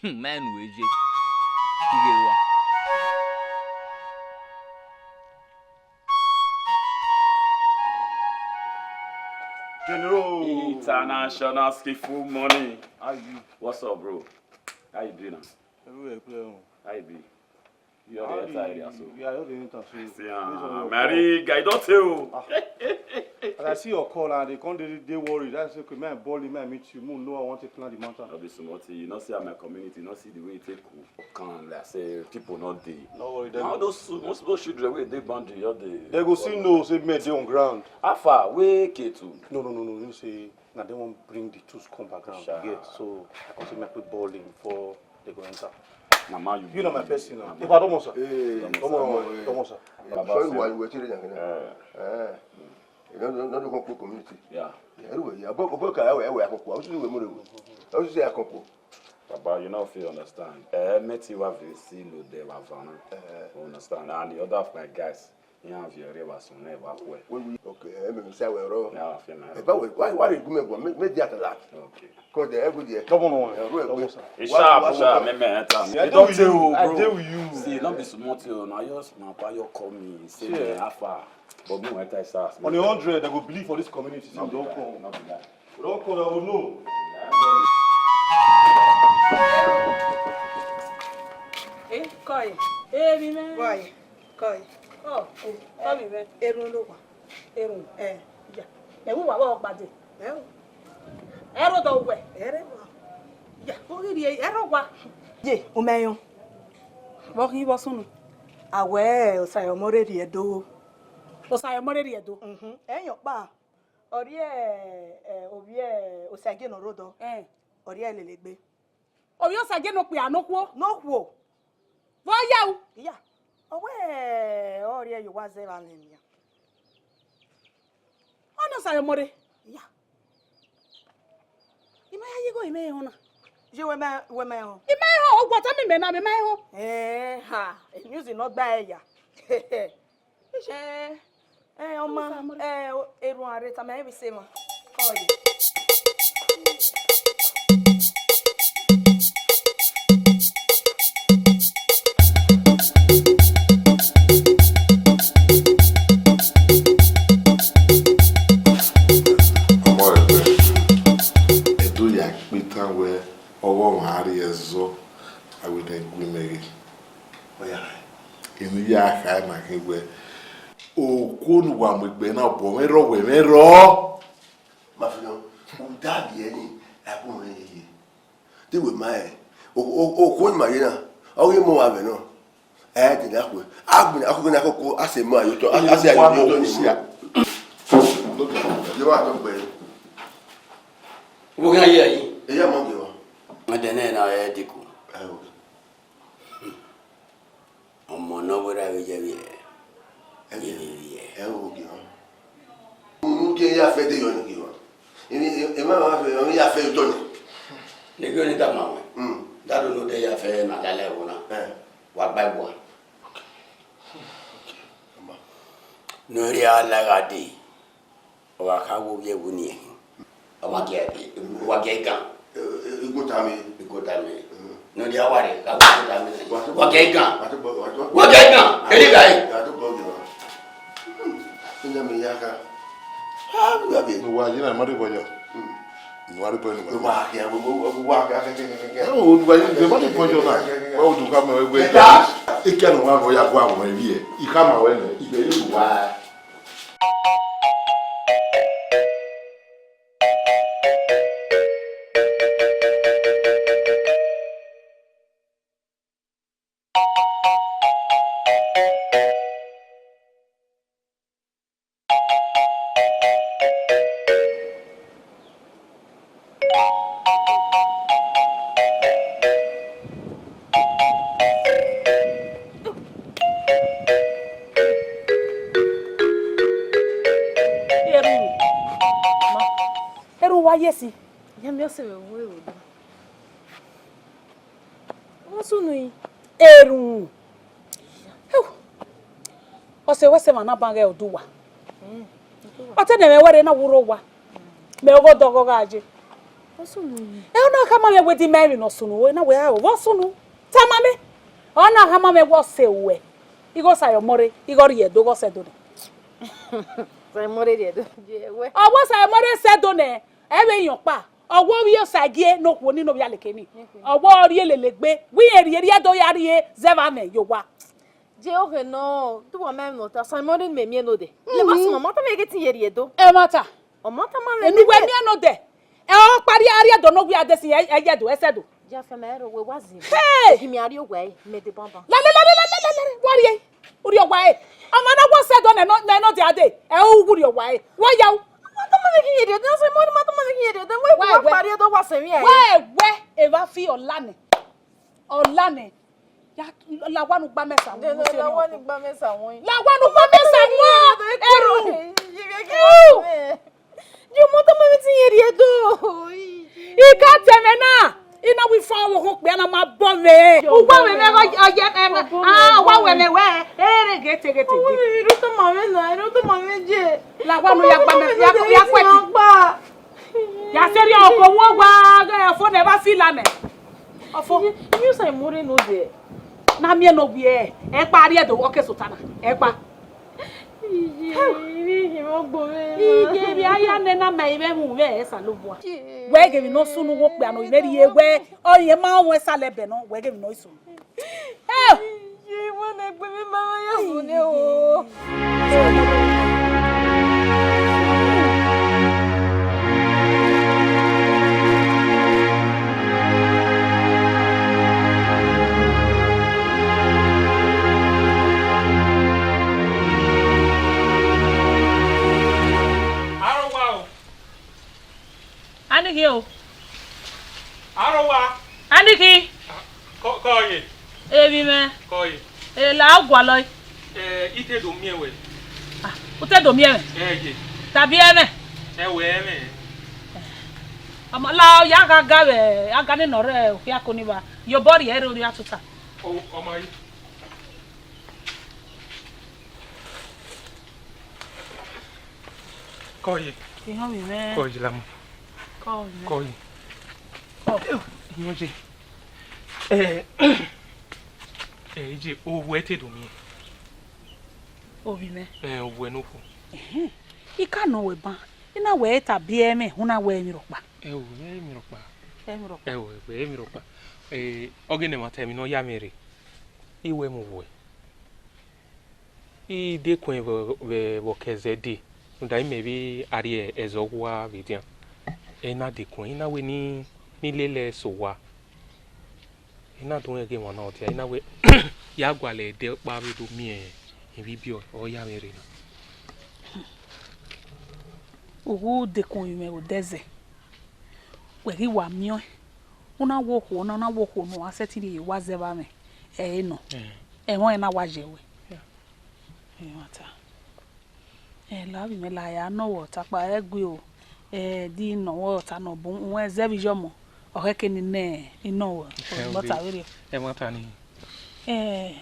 Hmm, ma enu e ye. Ighe rua. General. International skillful money. How you? What's up, bro? How you doing now? Everywhere clear, oh. How you be? You are the enter area so. Yeah, I just dey enter so. See, ah, my guy, don't tell. Ah. As I see your call, and they come dey, dey worry. That's okay. Man, ball, man, meet you. Mo know I want to plan the matter. No be small thing. You know, see my community. You know, see the way it take come. Like say people not dey. No worry. Now those small, small children wey dey boundary, just dey. They go see no say men dey on ground. How far? Wey K two? No, no, no, no. You say na dem wan bring the tools come back ground. Sure. You get? So I come say make we ball in before they go enter. Na man you be. You na my person now. If I don't, sir. Hey, come on, come on, sir. Baba, sorry, say why you were telling them? Eh. Eh. You don't, don't, don't come to community. Yeah. Yeah, anyway, yeah, but, but, okay, I will, I will, I will, I will say I come. Baba, you know, if you understand. Eh, meti wa vesi lo de wa vana. Eh. You understand? And the other of my guys, he have your rebels on there, wa kwe. When we, okay, eh, me say we ro. Yeah, I feel nice. Eh, but wait, why, why you go me go? Make, make that a lot. Okay. 'Cause they every day. Come on, come on, sir. It's sharp, sharp, me, me, enter. Yeah, I dey with you, I dey with you. See, no be small thing o. Na just my pa your call me, say me how far. But me enter his house. On a hundred, they go believe for this community. Say we don't come. No be that. We don't come, they go know. Eh, Koi. Eh, mi man. Why? Koi. Oh, oh, Koi, mi man. Erhunmwu lo wa. Erhunmwu. Eh. Ya. Ẹ wu wa vbe ọgbade. Ẹ wu. Ẹ rro dọ wẹ. Ẹ rre wa. Ya, ọ ghi rhie, ẹ rro wa. Ye, u ma rẹn. Vbe ọ khin vbe ọ sunu? A wẹ Osayọmọ rre rhie do. Osayọmọ rre rhie do. Mhm. Ẹyẹn ọkpa. Ọ rhie, eh, ovbi, eh, Osagie ne ọ rre odọ. Eh. Ọ rhie lele egbe. Ovbi Osagie ne okpia ne okhuo. Ne okhuo. Vbe ọ ya ru? Iya. Ọ wẹ, ọ rhie ye owa zẹ evba nẹ nian. Ọ nọ Osayọmọ rre. Iya. I ma ya ye igho, I ma họn na. Ye wẹ ma, wẹ ma họn. I ma họn, ọ guọta mẹ, mẹ na, mẹ ma họn. Eh, ha, news nọ gba ẹre ya. Eh, eh, ọma, eh, erhunmwu a rre tama, ẹ vbe sẹ emwa. Kọye. Ọmọ ẹgbẹ, ẹdẹ ya kpe itan wẹ ọghe ọmwa a rrie ẹzọ, a wẹ ne gu imẹ ghe. Ọ ya rre. Eni ya kha ma khin wẹ, okhuo ne uwa mu egbe na obọ mwẹ rrọọ, wẹ mwẹ rrọọ. Ma fi nọ, u da biẹ ni, a gu mwẹ yeye. Te wẹ ma rẹn, o, o, okhuo ne ima ye na, ọ ghi mu uwa vbe nọ. Ẹ dede akhuẹ, a gbẹn akhuẹ na koko, a sẹ ma ye otọ, a, a sẹ aye otọ ni. Ye wa tọ gbe. Wo gha ye yi? Eya ma gbe wa. Ẹdẹ nẹ na ẹ deko. Ẹ o. Ọmọ ne ọ wẹrẹ vbe ye vbiẹ, ye vbe vbiẹ. Ẹ o gbe wa. Unu ke ya fẹ de yọ ni gbe wa. Emwi, emwi ma fẹ, emwi ya fẹ otọ ni. Ne gbe ni da ma wẹ. Mm. Da do no de ya fẹ na da lẹ wo na. Eh. Wa gba ẹguae. Ne ọ rhie a la gha dee, ọ gha kha wo vbiẹ vbeniẹn khin. Ọ ma gie, ọ wa gie igan. Igota mẹ. Igota mẹ. Mm. Ne ọ rhie a wa rre, ka wo igota mẹ. Wa gie igan. Wa gie igan. Kere gha re. Wa to bọ gẹ. Ina mi ya ka. Ah, mi wa be. Ne uwa ye na, ma de bọ yọ. Mm. Ne uwa de bọ yọ. Wa ke, wa ke, wa ke, ke, ke, ke. Ẹ o, ne uwa ye, ma de bọ yọ na. Wa o du ka mẹ wẹ. Eke ne uwa bọ ya gua wẹ vbiẹ. I ka ma wẹ nẹ, I bẹ ye uwa. Yes, iran miẹn ọse mwẹ vbe ẹvbo do. Ọ sunu yi. Erhunmwu. Ew. Ọse wẹ sẹ emwa na ban ghẹ ọdọ uwa. Mm. Ọ te ne mwẹ wẹ rre na, vbe u rre owa. Mẹ ọghe ọdọ ọghọ gha ye. Ọ sunu yi. Ẹ, ọ na khama mwẹ wẹ di mẹ emwi ne ọ sunu, wẹ na wẹ a, ọ vbe ọ sunu. Tama mẹ. Ọ na khama mwẹ wẹ ọse ruẹ. Igho sa ye ọmọ rre, igho rhie do, igho sẹ do nẹ. Sa ye ọmọ rre rhie do, ye wẹ. Ọ wẹ sa ye ọmọ rre sẹ do nẹ. Ẹ vbe yan ọkpa, ọ wẹ ovbi Osagie ne okhuo ni ne ovbi Aleke ni. Ọ wẹ ọ rhie lele egbe, wẹ irẹn rhie rhie do ya rhie zẹ vba mwẹ ye owa. Je oghẹ nọ, te uwa ma emwi ne ọ ta, Simon ne mẹ miẹn nodẹ. Lẹ vba sunu, ọ ma tama mwẹ ghẹ te I ye rhie do. Ẹmwata. Ọ ma tama mwẹ. Enu wẹ miẹn nodẹ. Ẹ, ọkpa rhie, a rhie do ne ọ wẹ a de sin, ẹ, ẹ ye do, ẹ sẹ do. Ya fẹ ma ẹrọ wẹ wa zin. Hey! Gi mi a rrie owa ẹre, mẹ deba ban. La, la, la, wa rrie. U rrie owa ẹre. Ọmwa ne ọ wẹ sẹ do nẹ nọ, nẹ nodẹ a de. Ẹ, u wu rrie owa ẹre. Wa ya u. Ma tama mwẹ ghi ye rhie do, Simon, ma tama mwẹ ghi ye rhie do. Wẹ, wẹ, wẹ, wa kpa rhie do, wa sẹ mwẹ ẹre. Wẹ, wẹ, evba fi ọla nẹ. Ọla nẹ. Ya, la owa ne u gba mẹ sa wọn, la owa ne u gba mẹ sa wọn. La owa ne u gba mẹ sa wọn. Eru. Ye, ma tama mwẹ te I ye rhie do. I ka tẹ mwẹ na. I na wẹ I fa ọvbokhan okpia na ma bọ mwẹ. Uwa mwẹ mwẹ ọ ye, ẹ, ah, uwa mwẹ mwẹ wẹ. Ere ghete ghete. Uwa mwẹ mwẹ, I ru tama mwẹ na, I ru tama mwẹ je. La owa ne u ya gba mẹ, ya, ya khuẹ ti. Ya sẹ rhie ọkọ wo wa ghe ọfo ne ẹ vba fi la mẹ. Ọfo. Iye, iye Simon rre nodẹ. Na miẹn ne ọ wẹ ẹkpa rhie do, ọ ke sẹ ota na. Ẹkpa. Iye, iye, iye, ọgbọ mwẹ. Iye, vbe a ya nẹ na ma ivẹ mu vbe Osanobua. Wẹ ghe emwi ne ọ sunu wo okpia nọ, ivẹ rhie wẹ, ọ rhie ma wọn esa lẹ ẹbẹ nọ, wẹ ghe emwi ne ọ sunu. Eh! Iye, wẹ ne egbe mwẹ ma ya sunu o. Aro wa o. Aniki o. Aro wa. Aniki. Kọ, kọ ye. Emwi mwẹ. Kọ ye. Ela, ọ gualọ. Eh, I te do miẹn wẹ. Ah, u te do miẹn mwẹ? Eh, ye. Tabi ẹmwẹ? Ẹ wẹ ẹmwẹ. Ọmọ la, ọ ya gha ga vbe, a ga nene ọrẹ okhiako ni vba. Ye obọ rhie ẹre orria tota. O, ọmọ yi. Kọ ye. Ihọnmwi mwẹ. Kọ ye, la mu. Kọ ye. Kọ ye. Kọ. Iyan je. Eh, eh, je, ovbuẹ te do miẹn. Ovbi mwẹ. Eh, ovbuẹ ne okhuo. Ẹhẹn. I ka nọ wẹ ban. I na wẹ tabi ẹmwẹ, u na wẹ emwi rhọkpa. Ẹ o, emwi rhọkpa. Emwi rhọkpa. Ẹ o, emwi rhọkpa. Eh, ọ ghe ne ẹmwata emwi ne ọ ya mwẹ rre. I wẹ mu ovbuẹ. I dekun vbe, vbe, vbe ọkẹzẹde, rhunmwuda imẹ vbe a rrie ẹzọ owa vbe edian. Ẹ na dekun, I na wẹ ne, ne I lele ẹre sẹ owa. I na do rẹn ghe emwa na ọ dia, I na wẹ ya gualọ ẹdẹ ọkpa vbe do miẹn ivbi ibiọ, ọ ya mwẹ rre na. Uwu dekun mwẹ vbe odẹ zẹ, wẹ ghi wa miẹn ọẹn, u na wẹ okhuo na, u na wẹ okhuo ne uwa sẹtin rhie ye owa zẹ vba mwẹ, ẹ i re nọ. Eh. Ẹmwẹ ọnrẹn na wa ye ruẹ. Yeah. Ẹmwata. Ẹ, la ovbi mwẹ, la ya nọ wẹ ọta kpa ẹgue o. Ẹ, di nọ wẹ ọta nọ bun, wẹ zẹ vbe iyọmọ, ọ khẹke ne I nọ wẹ, ọ mọta vberriọ. Ẹ, mọta ni. Ẹ,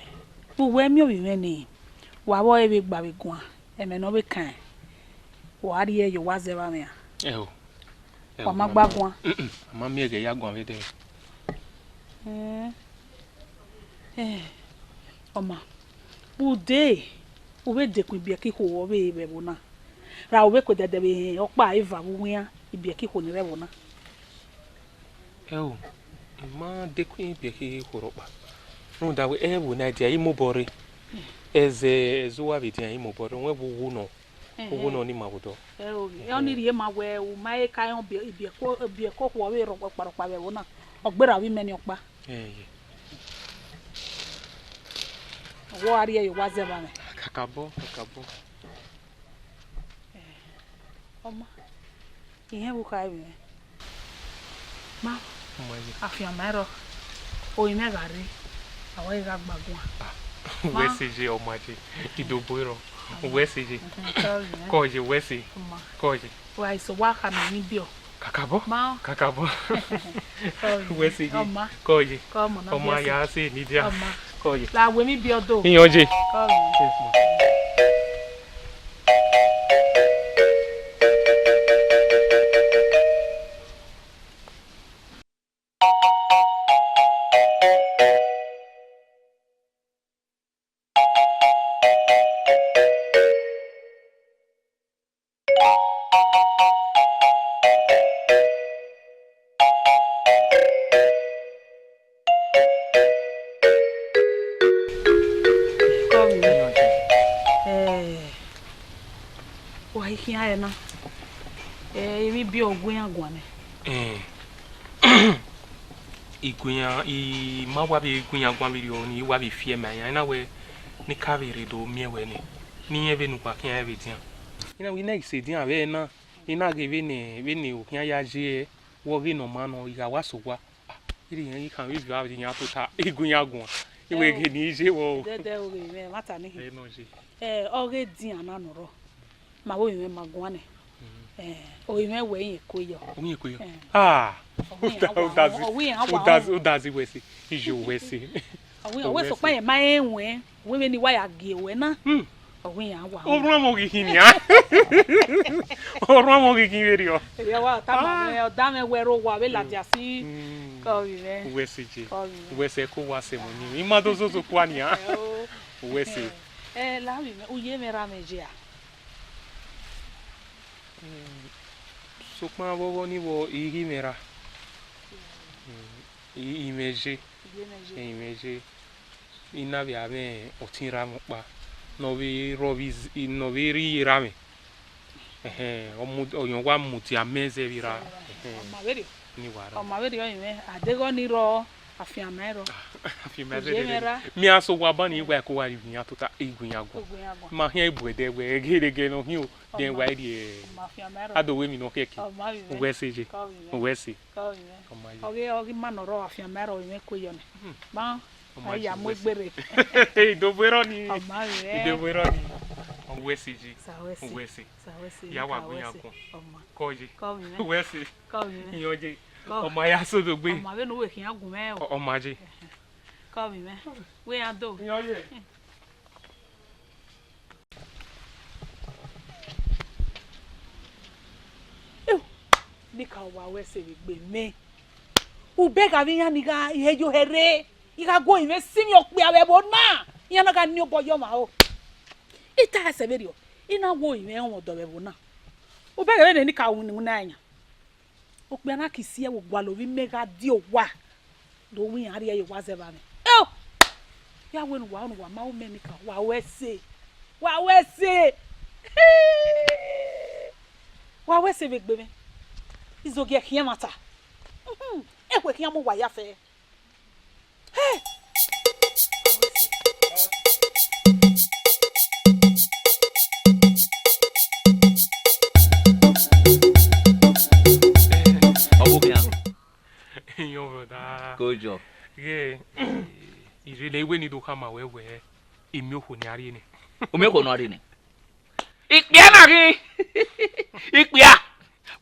uwẹ miẹn ovbi mwẹ ni, wa vbe ọre vbe gba vbe guan, ẹmwẹ ne ọ vbe kan, wa rhie ye owa zẹ vba mwẹ ra? Ẹ o. Ẹ o, wa ma gba guan. Mm-mm, a ma miẹn ẹghẹ ya guan vbe dẹ. Ẹ, ẹ, ọma, ude, u vbe dekun ibiẹka ikhuo vbe vbe ẹvbo na, ra u vbe ku ẹdẹdẹ vbe rẹn ọkpa eva vbe uwu iran ibiẹka ikhuo ni rre ẹvbo na? Ẹ o, I ma dekun ibiẹka ikhuo rhọkpa, rhunmwuda wẹ ẹvbo na dia I mobọ rre, ẹzẹ ẹzẹ uwa vbe dia I mobọ rre, wẹ vbe uwu nọ. Ẹhẹn. Uwu nọ ni ma vbe odọ. Ẹ o, ẹhẹn, ọni rhie ma wẹ u ma he ka rẹn ibiẹka, ibiẹka okhuo vbe rhọkpa rhọkpa vbe ẹvbo na, ọ gberra ovbi mẹ ni ọkpa. Ẹ ye. Ọ wa rhie ye owa zẹ vba mwẹ. Kakabọ, kakabọ. Ọma, irẹn vbe ukha vbe mwẹ. Ma, ọma ye, afianma ẹrọ, orinmwẹ gha rre, a wa ghi gha gba guan. Ah, ma, wẹ sẹ ye, ọma ye, idobọ erhọn, ọma, wẹ sẹ ye. Mhm, sorry, eh. Kọ ye, wẹ sẹ. Ọma. Kọ ye. Wa i sẹ owa khama emwi biẹ. Kakabọ. Ma. Kakabọ. Kọ ye. Wẹ se ye. Ọma. Kọ ye. Kọ mọ na. Ọma ya se ni dia. Ọma. Kọ ye. La wẹ mi bi ọdo. Iyan je. Kọ ye. Yes, ma. Kọ vbe. Eh, wa i khian ẹre na. Eh, emwi biẹ ọ gu iran guan nẹ. Eh, I gu iran, I ma wa vbe gu iran guan vberriọ ni, I wa vbe fiẹ ma iran. I na wẹ ne I ka vbe rre do miẹn wẹ nẹ, ne irẹn vbene uwa khian vbe dian. I na wẹ I na i sẹ edian vbe ẹre na, I na ghe vbene, vbene okhian ya ye ẹre, wẹ ọghe ne ọ ma nọ, I gha wa sẹ owa. Ah, I rhie iran, I khama ivbi avbe iran tota, I gu iran guan. I wẹ ghe ne I ye vbọ o. Ẹdẹdẹ, oghe mwẹ, ẹmwata ni khin. Ẹ nọ ye. Ẹ, ọghe edian na nọ rrọọ. Ma vbe orinmwẹ ma guan nẹ. Ẹ, orinmwẹ wẹ irẹn kue yọ. Orinmwẹ kue yọ. Ẹ. Ah. Ọ wẹ iran wa, ọ wẹ iran wa. Udazi, udazi wẹ ẹse. Iye wẹ ẹse. Ọ wẹ iran, ọ wẹ sokpan irẹn ma rẹn wẹ, wẹ vbene I wa ya gie wẹ na. Hmm. Ọ wẹ iran wa. Orhuan mwẹ ghi khin nian. Orhuan mwẹ ghi khin vberriọ. Ẹ wa, ọ tama mwẹ, ọ da mwẹ wẹ ẹre owa vbe ladian si. Hmm. Kọ vbe mwẹ. Wẹ ẹse je. Kọ vbe mwẹ. Wẹ ẹse ko wa sẹ ẹmwẹ ni. I ma do zozo kua nian. Ẹ o. Wẹ ẹse. Ẹ, la vbe mwẹ, u ye mwẹ ra mwẹ ye a? Mm, sokpan vbọvbọ ni vbọ, I ghi mwẹ ra. Mm, I, I mwẹ ye. I ye mwẹ ye. I mwẹ ye. I na vbe a mwẹ ọtẹn erha mwẹ ọkpa, ne ọ vbe rre ovbi iz-, ne ọ vbe rri erha mwẹ. Ẹhẹn, ọ mu, ọyọn wa mudia mẹ zẹ vbe erha. Ẹhẹn. Ọ ma vberriọ. Ni wa ra. Ọ ma vberriọ, I mwẹ, a deghẹ ọnii rrọọ. Afianma ẹrọ. Afianma ẹrọ. Mẹ a sẹ owa ban ni, I wa ẹko wa rhie iran tota, I gu iran guan. Gu iran guan. Ma khian ibuẹdẹ wẹ ghereghe ne ọ khin o, then wa rhie. Ọ ma afianma ẹrọ. A do wẹ emwi ne ọ khẹke. Ọ ma vbe mwẹ. Wẹ ẹse ye. Kọ vbe mwẹ. Wẹ ẹse. Kọ vbe mwẹ. Ọ ma ye. Ọghe, ọghe ima ne ọ rrọọ afianma ẹrọ, I mwẹ ẹko yọ nẹ. Hmm. Ban, ọ ma ye, a ya mu egbe rre. Idobọ erọ ni. Ọ ma vbe mwẹ. Idobọ erọ ni. Wẹ ẹse ye. Sa wẹ ẹse. Wẹ ẹse. Sa wẹ ẹse. Ya wa gu iran guan. Ọ ma. Kọ ye. Kọ vbe mwẹ. Wẹ ẹse. Kọ vbe mwẹ. Iyan ye. Kọ. Ọ ma ya sẹ odogbe. Ọ ma vbene uwẹ khian gu mwẹ o. Ọ, ọ ma ye. Kọ vbe mwẹ. Wẹ iran do. Iyan ye. Ew, Nika, wa wẹ ẹse vbe egbe mwẹ. Ubẹgha vbe iran ni gha he yo hẹ rre, I gha gu orinmwẹ sinmwi okpia vbe ẹvbo na, iran na gha ni obọ yọ mwa o. I ta ẹsẹ vberriọ, I na gu orinmwẹ rọnmwẹ ọdọ vbe ẹvbo na. Ubẹgha vbene Nika winna iran. Okpia na ki si ẹvbo gualọ ovbi mẹ gha die owa, do wẹ iran rhie ye owa zẹ vbe amwẹ. Eo! Ya wẹ ne uwa, ne uwa ma ru mẹ Nika, wa ru ẹse, wa ru ẹse, wa ru ẹse vbe egbe mwẹ. Izogie khian ẹmwata, ekhue khian mu uwa ya fẹ. Hey! Ọ vbe okhian. Iyan brother. Kojo. Ghe, I rhie ne I wẹ ne I do khama wẹ wẹ, I miẹn okhuo ne a rhie nẹ. U miẹn okhuo ne a rhie nẹ? Ikpia na ghi. Ikpia.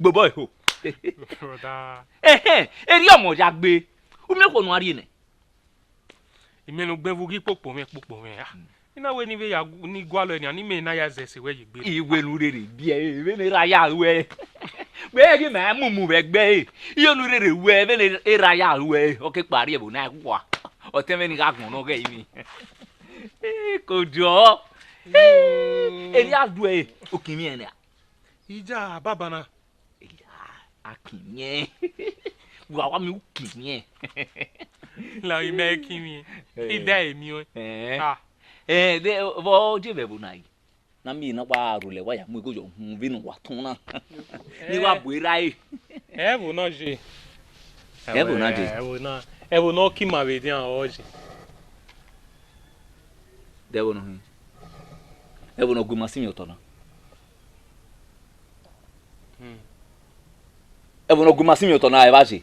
Gbobọ eho. Brother. Ẹhẹn, erriọ ọmọ ya gbe. U miẹn okhuo ne a rhie nẹ? I miẹn ne ugbẹn vbe ughi kpokpo mwẹ, kpokpo mwẹ. Ah, I na wẹ ne I vbe ya gu-, ne I gualọ nian, ne imẹ na ya zẹ ẹse wẹ ye egbe. I wẹ ne u rherhe biẹ ẹre, vbene erha ya ruẹ. Wẹ ghi mẹ mumu vbe ẹgbẹ ẹre. Iyo ne u rherhe wẹ vbene erha ya ruẹ, ọ ke kpa rrie ẹvbo na kua. Ọtẹn mwẹ ni gha gbọn nọ ghe emwi. Kojo. Erriọ a duẹ, okinmwiẹn nia. Ija baba na. Eya, a kin miẹn. Wa wa miẹn, u kin miẹn. La, I mẹ kin miẹn. Eh. I da emiẹn. Eh. Ah. Eh, de, vbọ je vbe ẹvbo na yi? Na miẹn na wa rhulẹ wa ya mu igho yọ hun vbene uwa tọn na. Ni wa bu erha ẹre. Ẹvbo na je. Ẹvbo na je. Ẹvbo na, ẹvbo na ọ ke ima vbe dian ọ je. De ẹvbo na hin? Ẹvbo ne ọ gu ima sinmwi otọ na. Hmm. Ẹvbo ne ọ gu ima sinmwi otọ na, ẹ vba je?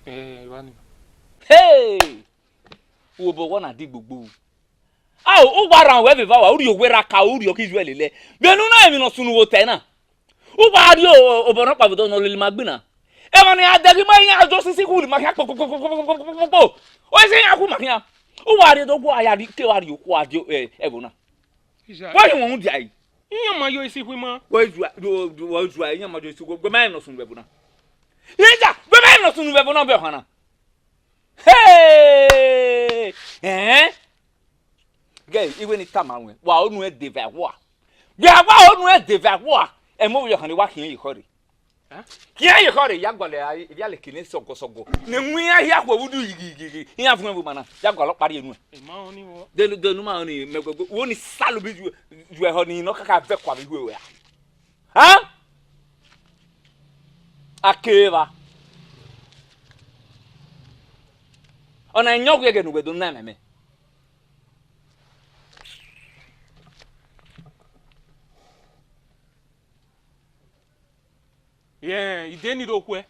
Eh, evba ni. Hey! Uwobọ wọ na di gbogbo. Ao, u wa rhan wẹ vbe eva wa, u rhie owẹ ra ka, u rhie ọkhi yu ẹre lele. Vbene u na emwi ne ọ sunu vbe otọ na. Uwa rrie obọ nọkpa vbe odọ ne ọ lele ima gbinna. Emwa ne iran dẹghe ima, iran do sisi khu ma khian kpokpokpokpokpokpokpokpokpo. Ọ sẹ iran khu ma khian. Uwa rrie do gu a ya rrie ke wa rrie okhuo a die ẹvbo na. Wẹ hin wọn dia yi. Iran ma yo isi khu ima. Wẹ zua, wẹ zua, iran ma yo isi khu, wẹ ma rẹn ne ọ sunu vbe ẹvbo na. Iran ja, wẹ ma rẹn ne ọ sunu vbe ẹvbo na vbe ọhan na. Hey! Eh? Gẹ, iwe ni tama ruẹn, wa onu ẹn de vbe awa. Vbe awa onu ẹn de vbe awa. Ẹmwẹ ovbi ọhan ni wa khian ye khọre. Khian ye khọre, ya gualọ evbiale kene sọgọsọgọ. Ne ẹmwẹ iran hia khuẹ vbe udu yigiyigi. Iran vuọn vbe ma na, ya gualọ kpa rrie nuẹn. Denu, denu ma ọnii, mẹ gbẹgbẹ, wo ni salu bi ju, ju ẹhọ ni nọ kaka vẹ kua vbe iwe ruẹ a. Ha? Akeva. Ọna iyẹn ọ ghiẹghe ne uwẹ do na ẹmwẹ mẹ. Yẹ, ide ni do khuẹ,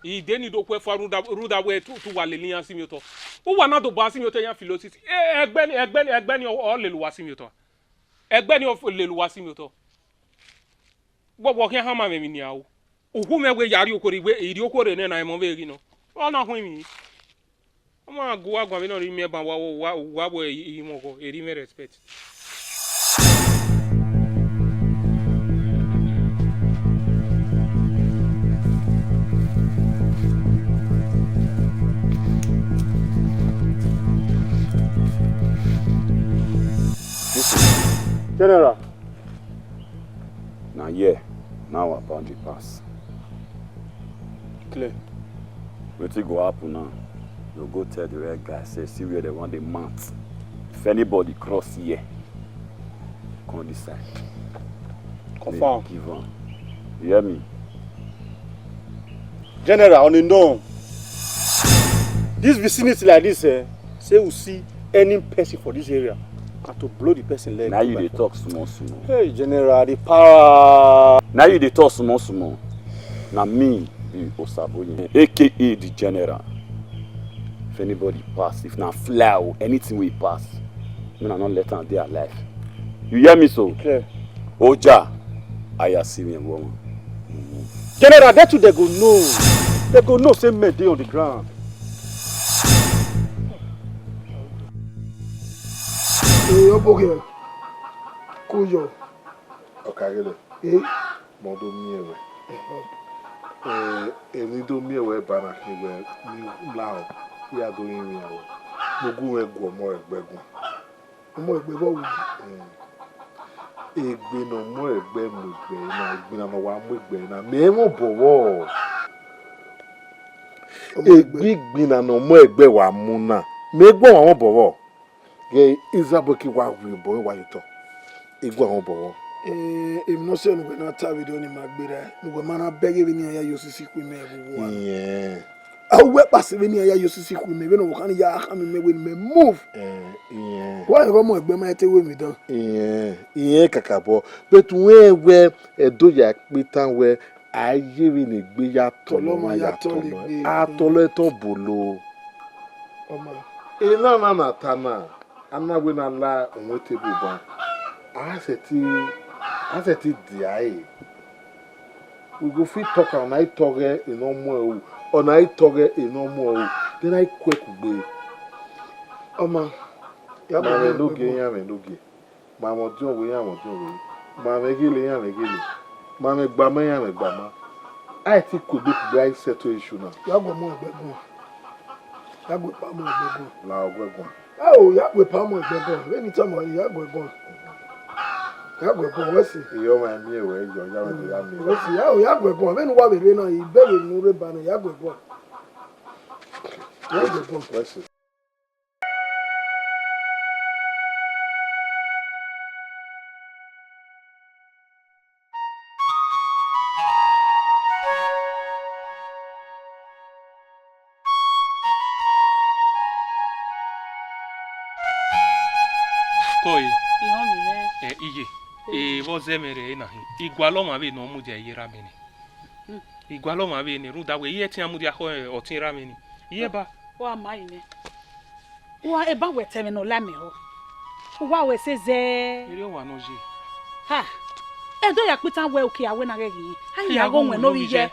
ide ni do khuẹ fua rhunmwuda, rhunmwuda wẹ te, te uwa lele iran sinmwi otọ. Uwa na do ba sinmwi otọ iran filo sisi. E, ẹgbẹ ni, ẹgbẹ ni, ẹgbẹ ni ọ, ọ lele uwa sinmwi otọ. Ẹgbẹ ni ọ lele uwa sinmwi otọ. Wẹ, wẹ khian hama mwẹ emwi nian o. Uhu mwẹ wẹ ya rrie okhuo rre, wẹ i rrie okhuo rre nẹ na, emọ vbe ghi nọ. Ọ na khuẹn emwi. Ọ ma gu uwa guan vbene ọ rhie miẹn ban, wa, wa, wa, wa wẹ i, i mwẹ ọghọ, erriọ mwẹ respect. General. Na here na our boundary pass. Clear. Wetin go happen now? You go tell the red guy say, see where they want the mount. If anybody cross here, come this side. Confirm. Give am. You hear me? General, on a norm, this vicinity like this, eh, say we see any person for this area, and to blow the person leg. Now you dey talk small small. Hey, General, the power. Now you dey talk small small. Na me be Osaboye, A K A the General. If anybody pass, if na fly or anything wey pass, make una no let am dey alive. You hear me so? Clear. Oja, I see me woman. General, that too they go know. They go know say men dey on the ground. Ee, ọ bọ ghe. Ko yọ. Ọka gele. Ee. Mọ do miẹn wẹ. Ẹhọ. Eh, emwi do miẹn wẹ ba na khin wẹ, mi la ọ, I ya do rinmwian wẹ. Ne u gu mwẹ gu ọmọ ẹgbẹ guan. Ọmọ ẹgbẹ vbọ wu? Eh, egbe ne ọmọ ẹgbẹ mu egbe na, egbe na ne ọ wa mu egbe na, mẹ mwẹ obọ vbọ? Ọmọ ẹgbẹ. Egbe, egbe na ne ọmọ ẹgbẹ wa mu na, mẹ gu ọmwa mwẹ obọ vbọ? Ghe Izabọki wa rhie obọ wa ye otọ, I gu ọmwa mwẹ obọ vbọ? Eh, emwi ne ọ sẹ ne uwẹ na ta vberriọ ni ma gberra, ne uwẹ ma na bẹghe vbene iran ya ye osisi khu imẹ vbe uwu ua. Iyẹn. A, uwẹ kpasẹ vbene iran ya ye osisi khu imẹ, vbene ọvbokhan ni ya khama imẹ wẹ ne imẹ move. Eh, iyẹn. Wa ghe ọmọ ẹgbẹ ma te wẹ emwi dan. Iyẹn, iyẹn kakabọ. But uwẹ wẹ Ẹdo ya kpe tan wẹ, a ye vbene egbe ya tọlọ, ọmwa ya tọlọ egbe. A tọlọ ẹtọn bolo. Ọma. Enana na ta na, a na wẹ ne a la owẹn tebol ban. A sẹtin, a sẹtin dia ẹre. We go fit talk am, ọna i tọghẹ enọ muẹn ru, ọna i tọghẹ enọ muẹn ru, then a i ku ẹe kugbe. Ọma, ya ma mwẹ ne ogie, iran mwẹ ne ogie. Ma mwẹ ọdiọn wẹ, iran mwẹ ọdiọn wẹ. Ma mwẹ ghele, iran mwẹ ghele. Ma mwẹ gbama, iran mwẹ gbama. A i ti ku egbe kugbe, a i settle issue na. Ya gu ọmọ ẹgbẹ guan. Ya gu epa ọmọ ẹgbẹ guan. La ọguẹ guan. Ao, ya gu epa ọmọ ẹgbẹ guan. Vbene I tama ọre, ya gu ẹguan. Ya gu ẹguan, wẹ si. Iyọ ma miẹn wẹ yọ, ya mwẹ do ya miẹn. Wẹ si, ao, ya gu ẹguan. Vbene uwa vbe rre na, I bẹghe ne u rre ba na, ya gu ẹguan. Ya gu ẹguan. Wẹ si. Kọe. Ihọnmwi mwẹ. Ẹ, iye. Ẹ. Vbe ọ zẹ mwẹ rre na hin, I gualọ ọmwa vbene ọ mudia ye erha mwẹ ni. Hmm. I gualọ ọmwa vbene, rhunmwuda wẹ, I i ẹtin a mudia khọ, ẹ, ọtẹn erha mwẹ ni. Iye ba. Wa ma yi mwẹ. Wa eba wẹ ta ẹmwẹ ne ọ la mẹ họ. Uwa wẹ sẹ zẹ. Erriọ wa nọ ye. Ha. Ẹdẹ ya kpitan wẹ uki a wẹ na ghẹ ghi, a ya gho wẹn ne ovbi ye.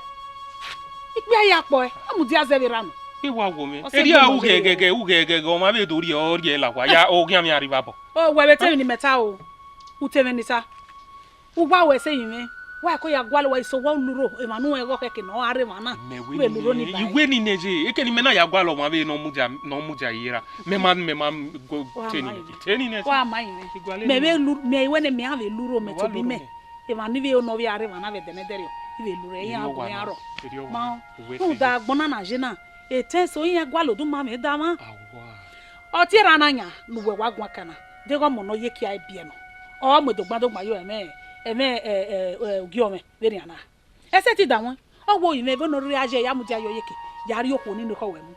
Ikpia ya kpọe, a mudia zẹ vbe rran. I wa wo mwẹ. Ọ sẹ erriọ gbe u ghẹ ghe, u ghẹ ghe, ọmwa vbe do rhie, ọ rhie la wa, ya, ọ khian mwẹ arrivbabọ. O, wẹ vbe te emwi ne imẹ ta o. U te mwẹ ni ta. U wa wẹ sẹ emwi mwẹ. Wa ko ya gualọ wa iso wa lurho, emwa ne u rẹn ghe khẹke ne ọ gha rre emwa na. Mẹ wẹ u vbe lurho ni ba. I wẹ ni nẹ ye, eke ne imẹ na ya gualọ ọmwa vbe ne ọ mudia, ne ọ mudia ye ra. Mẹ ma, mẹ ma go te ni nẹ, te ni nẹ. Wa ma emwi mwẹ. Mẹ vbe lu, mẹ wẹ ne mẹ a vbe lurho mẹ tobọ imẹ. Emwa ni vbe nọ vbe a rre emwa na vbe ẹdẹnẹdẹrriọ, I vbe lu rre, iran gu iran rrọọ. Ma, rhunmwuda agbọn na na ye na, etẹn eso iran gualọ oduma mwẹ da mwa. Ọ tie erhan na yan ne uwẹ wa guan kan na, deghẹ ọmọ ne ọ ye ekia biẹ nọ, ọ mu edogbandogba ye ẹmwẹ, ẹmwẹ, ẹ, ẹ, ẹ, ugie ọmwẹ vberriọ na. Ẹsẹtin da wọn, ọ wẹ orinmwẹ vbene ọ rhirhi a ye ya mudia ye oyeke, ya rhie okhuo ni ne ekhọe wẹ mu.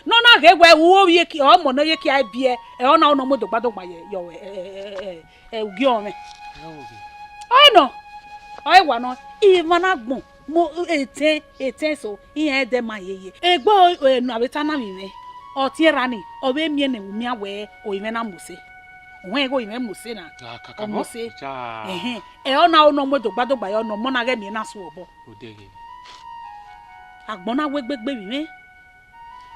Ne ọ na ghe wẹ u ovbi eki, ọmọ ne ọ ye ekia biẹ, ẹ, ọ na, ọ na mu edogbandogba ye, ye, ẹ, ẹ, ugie ọmwẹ. Ọ nọ, ọ i wa nọ, emwa na gbọn, mo, etẹn, etẹn eso, iran ẹdẹ ma yeye. Egbe, ẹ, ne a vbe ta na vbe mwẹ, ọ tie erhan ni, ọ vbe miẹn ne u miẹn wẹ orinmwẹ na mose. Wẹ ghe orinmwẹ mose na, ọ mose. Ẹhẹn, ẹ, ọ na, ọ na mu edogbandogba ye, ọ na, ọmọ na ghẹ miẹn na su obọ. Agbọn na wẹ egbe gbe vbe mwẹ.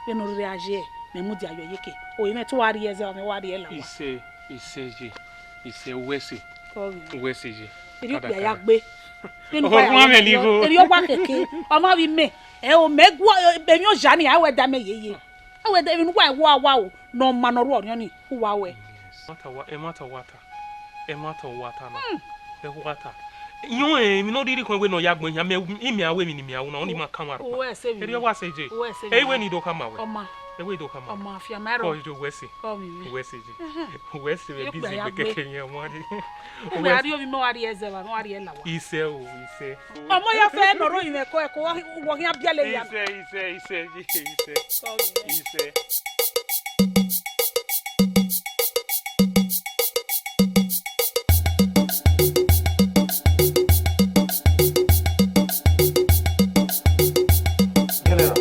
Vbene ọ rhirhi a ye, mẹ mudia ye oyeke. Orinmwẹ te uwa rhie ẹzẹ, mẹ wa rhie la uwa. Isẹ, isẹ ye, isẹ uwẹ ẹse. Uwẹ ẹse ye. Erriọ okpia ya gbe. Vbene uwa ya, erriọ ọwa keke. Ọ ma vbe mẹ. Ẹ o, mẹ gu emwi oja ni, a wẹ da mẹ yeye. A wẹ da emwi ne uwa wa wa o, ne ọ ma ne ọ rhuọ orhiọn ni, uwa wẹ. Ẹmwata wa, ẹmwata wa ta. Ẹmwata wa ta na. Ẹmwata. Yọn emwi ne ọ rhirhi khọn wẹ ne ọ ya gbọn yan, mẹ, imẹ a wẹ emwi ne imẹ a ru na, ọ ni ma kan mwa rhọkpa. Uwẹ ẹse vbe. Erriọ wa sẹ je. Uwẹ ẹse vbe. Ẹ i wẹ ne I do khama wẹ. Ọma. Ẹ i wẹ I do khama. Ọma, fian ma rọ. Kọ ijo uwẹ ẹse. Kọ vbe mwẹ. Uwẹ ẹse je. Uwẹ ẹse vbe busy gbe keke yẹn wan. Ẹmwẹ a rhie ovbi mẹ, wa rhie ẹzẹ vba, mẹ wa rhie la uwa. Isẹ o, isẹ. Ọmọ ya fẹ nọ rọ orinmwẹ ko ẹko, wọ khian biẹlẹ ya. Isẹ, isẹ, isẹ, isẹ, isẹ. Kọ vbe mwẹ. Isẹ. General,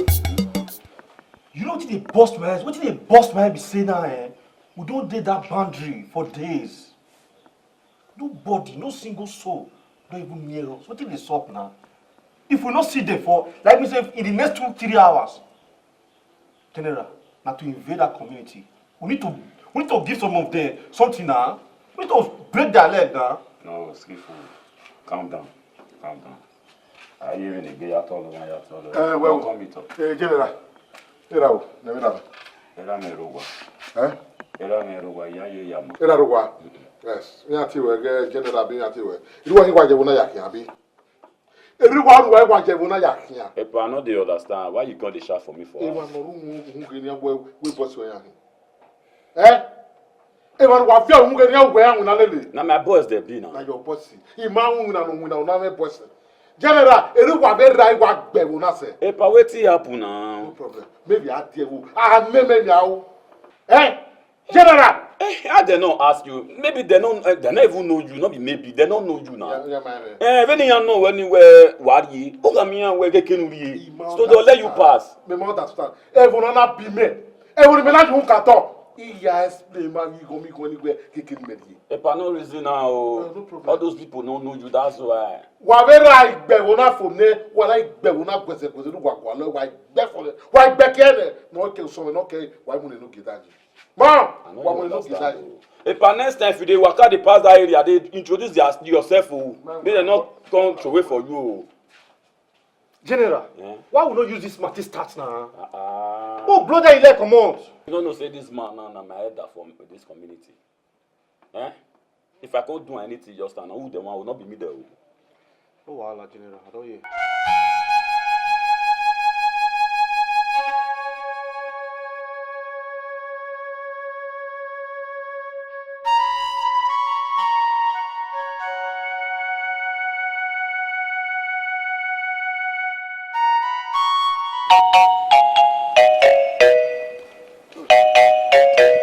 you know wetin dey burst my head? Wetin dey burst my head be say now, eh, we don dey that boundary for days. Nobody, no single soul don even near us. Wetin dey sup now? If we no see them for, like me say, in the next two, three hours, General, na to invade that community. We need to, we need to give some of them something now. We need to break their leg now. No, Skillful, calm down, calm down. I even dey get ya tall, ya tall. Eh, well, welcome it up. Eh, General. Era o, ne me da. Era me ro wa. Eh? Era me ro wa, ya ye ya ma. Era ro wa. Yes. Mi ati we ge General bi mi ati we. Iru wa hi wa je wo na ya kian bi. Erriọ uwa ru wa wa ye ẹvbo na ya khian. Epa, I no dey understand why you come dey shout for me for house. Emwa ne ọ ru uhunmwu ghe ne we, we boss wẹ yan hin. Eh? Emwa ne wa viọ uhunmwu ghe ne wẹ yan winna lele. Na my boys dem be na. Na your boss. I ma winna no winna, una mwẹ boss. General, erriọ uwa vbe rra, wa gbe ẹvbo na sẹ. Epa, wetin happen now? No problem. Maybe I dey wo. I meme me o. Eh? General! Eh, how dem no ask you? Maybe dem no, eh, dem no even know you, no be maybe, dem no know you now. Yeah, yeah, man. Eh, if any yan know anywhere, worry. Who can me yan where get kenu rie? So they'll let you pass. Me ma understand. Even on a be me. Even me na you can talk. He ya explain, man, you go me go anywhere get kenu rie. Epa, no reason now. No, no problem. All those people no know you, that's why. Wa vbe ra igbe wo na fo ne, wa ra igbe wo na gwese gwese, wa gwa lo, wa igbe fo le, wa igbe ke ne, no ke so, no ke, wa mu ne no get that. Ma, wa mo no get that. Epa, next time if you dey waka dey pass that area, dey introduce their, yourself o. Make dem no come throway for you o. General, why we no use this matter start now? Uh-uh. Oh, brother, he let comot. You no know say this man now na my elder for this community. Eh? If I can't do anything just now, who the one will not be me there o. No wahala, General. I don hear.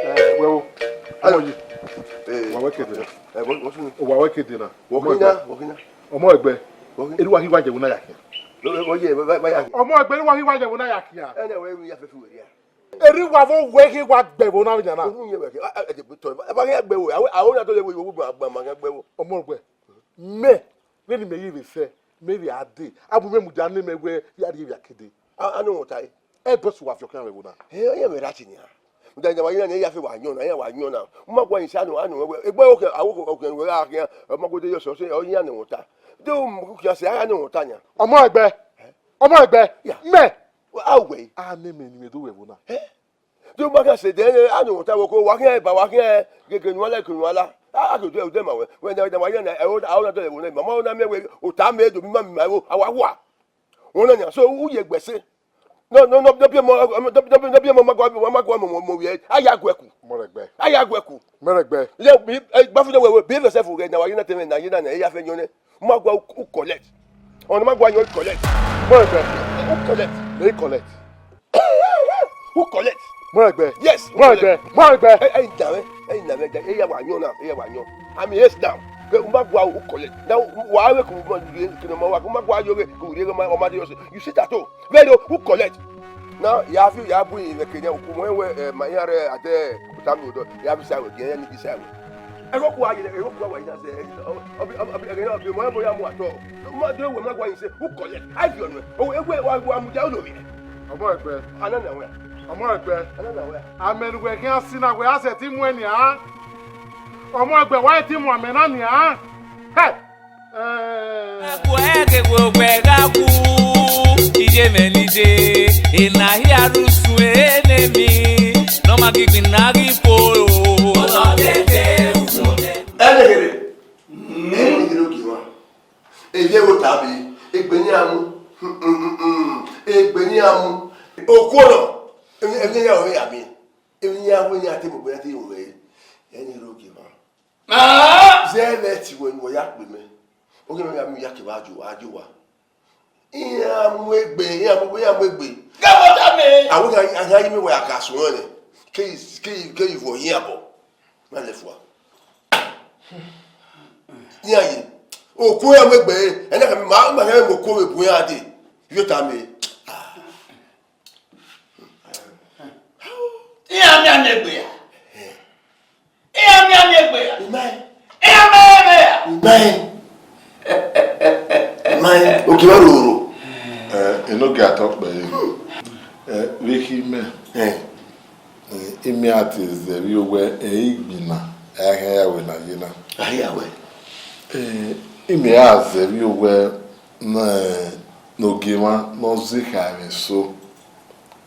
Eh, well, how are you? Eh, wa wẹ kede na. Eh, what, what's wrong? Wa wẹ kede na. Wọkina, wọkina. Ọmọ ẹgbẹ. Wọkina. Erriọ uwa hi wa ye ẹvbo na ya khian. Lo, lo, ye, ba, ba, ba ya. Ọmọ ẹgbẹ, erriọ uwa hi wa ye ẹvbo na ya khian. Ẹ na wẹ ya fẹ fi wẹ ya. Erriọ uwa vbe wẹ hi wa gbe ẹvbo na vbe yan na. Ohun ye wẹ ke, a, a, a, to, ba, ba ya gbe ẹvbo. Awe, awe na to le we, we, ba, ba, ma ya gbe ẹvbo. Ọmọ ẹgbẹ. Mẹ, Vbene imẹ ye vbe sẹ, mẹ vbe a dee, a bu mwẹ mudia ne mẹ wẹ ya rrie vbe akede. A, a nọ mwẹ ota ẹre. Ẹ bọ sẹ uwa viọ khian vbe ẹvbo na. Ẹ, ọ ya mwẹ ra tie nian. Mudia ne wa ye na, ne ya fe wa yọn na, ya wa yọn na. U ma gua yin sẹ a nọ, a nọ mwẹ wẹ, egbe okhian, a wo okhian wẹ gha khian, ọ ma gode yọ sẹ, ọ sẹ, ọ ya nọ mwẹ ota. De u mu khian sẹ, a ya nọ mwẹ ota nian. Ọmọ ẹgbẹ. Ọmọ ẹgbẹ. Ya. Mẹ. A wẹ. A ne mẹ ne mẹ do vbe ẹvbo na. Ẹ? Te u ma khian sẹ dẹ, a nọ mwẹ ota vbe oko, wa khian ba, wa khian gege ne uwa la, ke ne uwa la. A, a ke odẹ, odẹ ma wẹ. Wẹ na, wẹ na, wa ye na, ẹ, o, a, o na dọlọ ẹvbo na, ma ma, o na miẹn wẹ, ota mẹ do, mi ma, mi ma, o, a wa wa. Wẹ na nian, so, u ye egbe sẹ. No, no, no, no, biẹ mọ, no, no, no, biẹ mọ, ma gua, ma, ma gua mọ, mọ, mọ, wẹ, a ya guẹ ku. Mọrẹgbẹ. A ya guẹ ku. Mọrẹgbẹ. Ye, bi, ẹ, gba fi dẹ wẹ, wẹ, behave yourself, wẹ, na, wa ye na, te mẹ, na, ye na, na, e ya fe yọn nẹ. Ma gua u, u collect. Ọna ma gua yọn collect. Mọrẹgbẹ. U collect. Mẹ collect. U collect. Mọrẹgbẹ. Yes. Mọrẹgbẹ. Mọrẹgbẹ. Ẹ, ẹ, na mẹ, ẹ, na mẹ, ẹ, ya wa yọn na, ẹ, ya wa yọn. I'm here now. Ke u ma gua u collect. Now, wa we ku ma, ke ma wa, u ma gua yo ke, ku ye ma, ọ ma de yo se. You sit at home. Where do u collect? Now, ya fi, ya bu in ke nya, ku mo we, eh, ma ya re ade, ku ta mi odo. Ya bi sa we, ya ni bi sa we. Ẹghẹ ọkpa wa ye, ẹghẹ ọkpa wa ye na sẹ, ọ, ọ, ọ, ọ, ẹghẹ na, ọ, ọ, ọ, ya mu atọ. Ma de wẹ ma gua yin sẹ, u collect. A fi ọnẹ. O, ewe wa, wa mu dia ulo mi. Ọmọ ẹgbẹ. Ana na wẹ. Ọmọ ẹgbẹ. Ana na wẹ. Amẹ ne uwẹ khian si na, wẹ a sẹ ti mu ẹn nian. Ọmọ ẹgbẹ, wa i ti mu amẹ na nian. Hey! Ẹguẹ ghe wẹ gha wu, iye mwẹ ni de, ena hia ru sun enemy, ne ọ ma ghi gbinna ghi fo. Ẹneghere, ẹneghere ogie mwa. Evie wo ta be, egbe ni a mu, egbe ni a mu. Okuo nọ, emwi, emwi ne iran ru ya miẹn, emwi ne iran ru, iran te mu egbe, iran te mu egbe, ẹneghere ogie mwa. Ah! Zẹ vbe ẹtin wẹ ne uwẹ ya kpe mẹ. Oghẹ mẹ gha miẹn ya kevbe ajo, ajo wa. Iran mu egbe, iran mu, iran mu egbe. Gẹ vbe ọ tama ẹre. Awẹ gha, a gha yi mẹ wẹ a ka suẹn nẹ. Ke, ke, ke ivọ yi abọ. Na lẹ fua. Iran ye. Okuo iran mu egbe, ẹna ka ma, ma hẹ mu okuo vbe bu iran dee. Yo tama ẹre. Iran miẹn miẹn egbe ya. Iran miẹn miẹn egbe ya. Imae. Iran miẹn egbe ya. Imae. Imae. Ogie mwa roro. Eh, enogie atọ kpẹre. Eh, vbe khin mẹ. Eh. Eh, imẹ a te zẹ vbe owẹ ẹ i gbinna, ẹ i khian ya wẹ ne a ye na. A ya wẹ. Eh, imẹ a zẹ vbe owẹ ne, ne ogie mwa ne ọ zekha ẹmwẹ eso.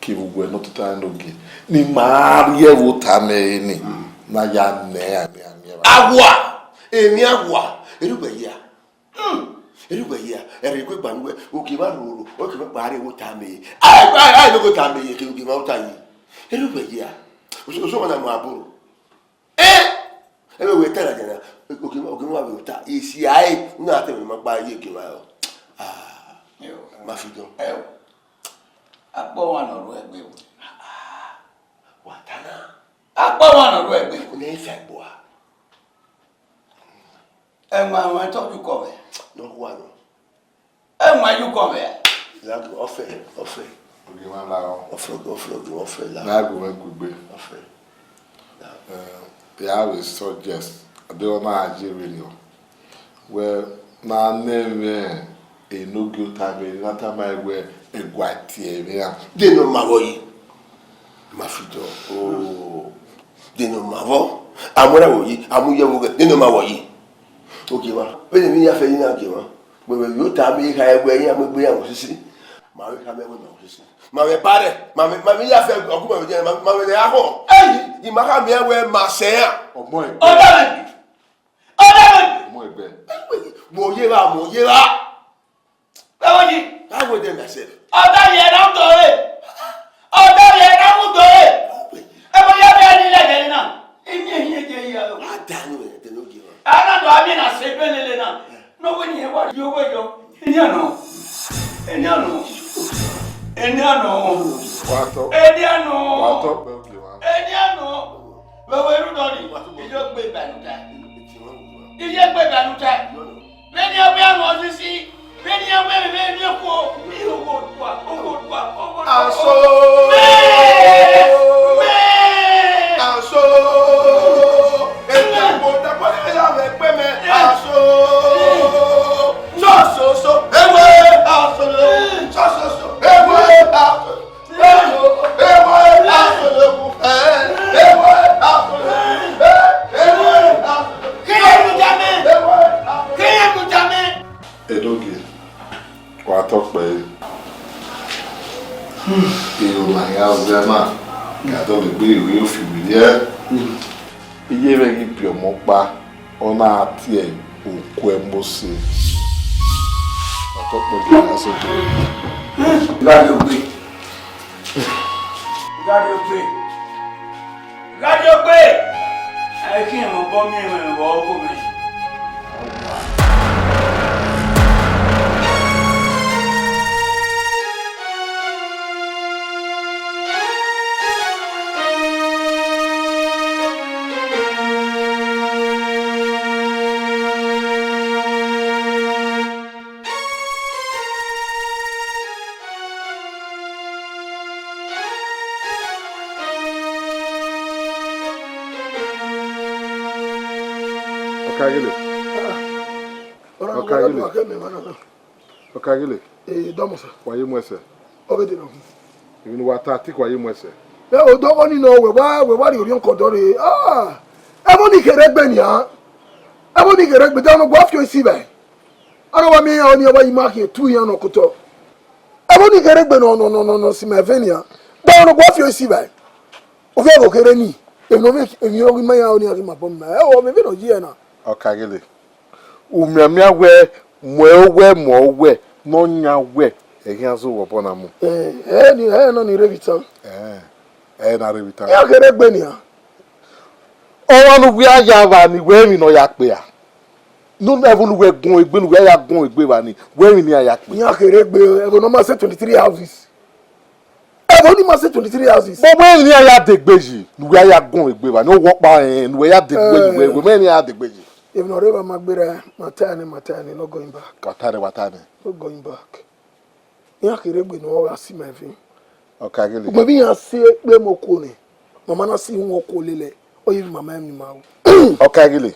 Kevbe uwẹ ne ọ tota ẹre ne ogie, ne ima rhie ẹvbo ota mẹ ẹre ni, ne a ya nẹ amianmian evba. Awa, emwi awa, erhugbe hia. Hmm, erhugbe hia, ẹre egbe gba nuẹ, ogie mwa roro, ọ ke mwa kpa rhie ẹvbo ota mẹ ẹre. Ai, ai, ai, ne ogie ota mẹ ẹre, kevbe ogie mwa ota yi. Erhugbe hia, oso, oso mwa na mu aboro. Eh! Ẹmwẹ wẹ ta ladian na, ogie mwa, ogie mwa vbe ota, isi a ẹre, u na te ẹmwẹ ne ima kpa ye ogie mwa rọ. Ah, ma fi dọn. Ẹo. Akpọ ọmwa ne ọ rre egbe o. Wa ta na. Akpọ ọmwa ne ọ rre egbe o. Ne ẹ fa egbe ua. Ẹmwẹ ọmwa tọ ju kọ vbe. Ne ọ hua nọ. Ẹmwẹ yu kọ vbe. Ọfẹ, ọfẹ. Ogie mwa la ọ. Ọfẹ, ọfẹ, ogie mwa ọfẹ la. Na gu mwẹ gu egbe. Ọfẹ. Eh, ya vbe suggest, ade ọ na ye vberriọ. Wẹ na nẹ mwẹ enogie ota mwẹ, na tama wẹ ẹguae tie mwẹ iran. De ne ọ ma vbọ yi? Ma fi dọn. Oh. De ne ọ ma vbọ? A mu ẹre vbọ yi, a mu ye vbọ ghe, de ne ọ ma vbọ yi? Ogie mwa. Vbene emwi ya fẹ yi na ogie mwa. Wẹ vbe vbe ota mẹ kha ẹguae iran mu egbe iran vbe osisi. Ma vbe kha mẹ wẹ ma vbe osisi. Ma vbe ba rẹ, ma vbe, ma vbe ya fẹ ọgumwẹ vbe jẹ, ma, ma vbe rẹ akhọ. Ẹi, ima kha miẹn wẹ ma sẹ iran. Ọmọ ẹgbẹ. Ọdọ mẹ bi. Ọdọ mẹ bi. Ọmọ ẹgbẹ. Mo ye ra, mo ye ra. Bẹ́ẹ̀ ni. I will them myself. Ọ̀dà yẹn náà ń dòwe. Ọ̀dà yẹn náà ń dòwe. Ẹ bọ yá bẹ́ẹ̀ ni lẹ́gẹ̀ẹ́ náà. Èmi èyí ẹ jẹ́ ìyá o. Wà á dànù ẹ̀ tẹ̀lé ògì wọn. Anáàdọ̀ àmì náà ṣe bẹ́ẹ̀ lélẹ̀ náà. N'owó ni ẹ wá yọ owó yọ. Ẹni àná. Ẹni àná. Ẹni àná. Wà á tọ́. Ẹni àná. Wà á tọ́ pẹ́ ògì wa. Ẹni àná. Wẹ̀wẹ̀ irú dọ́ni. Ìjọ gbé ìbànújẹ́. Ìjọ gbé ìbànújẹ́. Bẹ́ẹ̀ni ẹ wí àwọn ọdún sí. Bẹ́ẹ̀ni ẹ wí ẹ̀mí ẹ̀mí ẹ̀kọ́. Owó Olúwa, owó Olúwa, owó Olúwa. Aso. Bẹ́ẹ̀. Bẹ́ẹ̀. Aso. Ètò ìbò dàpọ̀ ní ẹ̀yà rẹ̀ pé mẹ́. Aso. Adọlegbe, ẹ i re ofi vberriọ. Iye mwẹ ghi biẹ ọmọ ọkpa, ọ na tie okuẹ Mose. Ọtọkpẹ ghi ya sẹ okhuo. Gha rrie ogbe. Gha rrie ogbe. Gha rrie ogbe. Ẹ i khian mwẹ obọ miẹn mwẹ vbe ọghe mwẹ. Ọkaigele. Ọkaigele. Ọkaigele. Eh, dọmọ sir. Wa ye mu ẹsẹ. Ọ ghe de nọ. Emwi ne uwa ta, I think wa ye mu ẹsẹ. Ẹ, odọghọ ni nọ, wẹ wa, wẹ wa rhie orhiọn ke ọdọ rre. Ah! Ẹmwẹ ni kherhe egbe nian. Ẹmwẹ ni kherhe egbe, de ọnọgua fi isi vbe. Ọnọgua miẹn iran ọnii, ọ wa yi ma khian tu iran nọ kotọ. Ẹmwẹ ni kherhe egbe nọ, nọ, nọ, nọ, nọ, si ma ẹvẹn nian. De ọnọgua fi isi vbe. Ovbi ẹvbo kherhe ni. Emwi ne ọ vbe, emwi ọghe ma iran ọnii a ghi ma bọ ma. Ẹ, ọ vbe vbe nọ yi ẹna. Ọkaigele. U mianmian wẹ, mu ẹ owẹ, mu ẹ owẹ, ne ọ yan wẹ, ẹ khian zẹ vbe obọ na mu. Ẹ, ẹ ni, ẹ nọ ni rre vbe itan. Ẹ, ẹ na rre vbe itan. Iran kherhe egbe nian. Ọmwa ne uwẹ ya vba ni, wẹ emwi ne ọ ya kpia. Ne ẹvbo ne uwẹ guọnmwẹ egbe, ne uwẹ ya guọnmwẹ egbe vba ni, wẹ emwi ne iran ya kpia. Iran kherhe egbe, ẹvbo ne ọ ma sẹ twenty three houses. Ẹvbo ni ma sẹ twenty three houses. But wẹ emwi ne iran ya degbe yi, ne uwẹ ya guọnmwẹ egbe vba ni, ọ wẹ ọkpa rẹn, ne uwẹ ya degbe yi, wẹ, wẹ emwi ne iran ya degbe yi. Emwi ne ọ rre evba ma gberra, ma ta ẹre nẹ, ma ta ẹre nẹ, no going back. Wa ta ẹre nẹ, wa ta ẹre nẹ. No going back. Iran kherhe egbe ne ọ gha si ma ẹvbo. Ọkaigele. Ugbẹn vbe iran si ekpe mu okuo nẹ, ma ma na si uhunmwu okuo lele, ọ ye emwi ma ma emwi ma ru. Ọkaigele.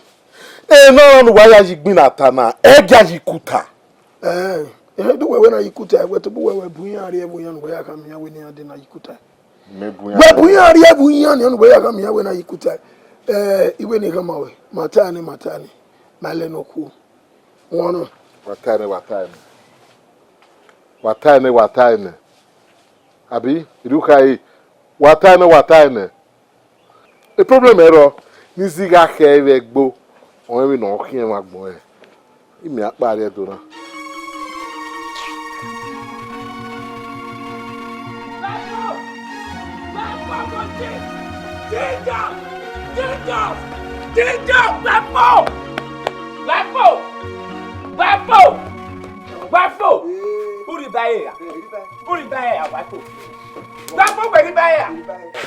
Ẹ, nọ ne uwa ya yi gbinna ta na, ẹ gia yi kuta. Ẹ, ẹ du wẹ wẹ na yi kuta, wẹ tobọ wẹ wẹ bu iran rrie ẹvbo iran ne uwẹ ya khama iran wẹ ne iran dee na yi kuta. Mẹ bu iran. Wẹ bu iran rrie ẹvbo iran nian ne uwẹ ya khama iran wẹ na yi kuta. Ẹ, I wẹ ne I khama wẹ, ma ta ẹre nẹ, ma ta ẹre nẹ, ma lẹ ne okuo. Wọn nọ. Wa ta ẹre nẹ, wa ta ẹre nẹ. Wa ta ẹre nẹ, wa ta ẹre nẹ. Abi, I do kha ẹre, wa ta ẹre nẹ, wa ta ẹre nẹ. E problem ẹre rrọọ, ne I zigha khẹ vbe ẹgbo, ọ rẹn emwi ne ọ khian ẹmwẹ agbọn rẹn. Imẹ a kpa rrie Ẹdo na. Wa fo! Wa fo! Urhi ba ẹre ra? Urhi ba ẹre ra, wa fo? Wa fo wẹ rri ba ẹre ra?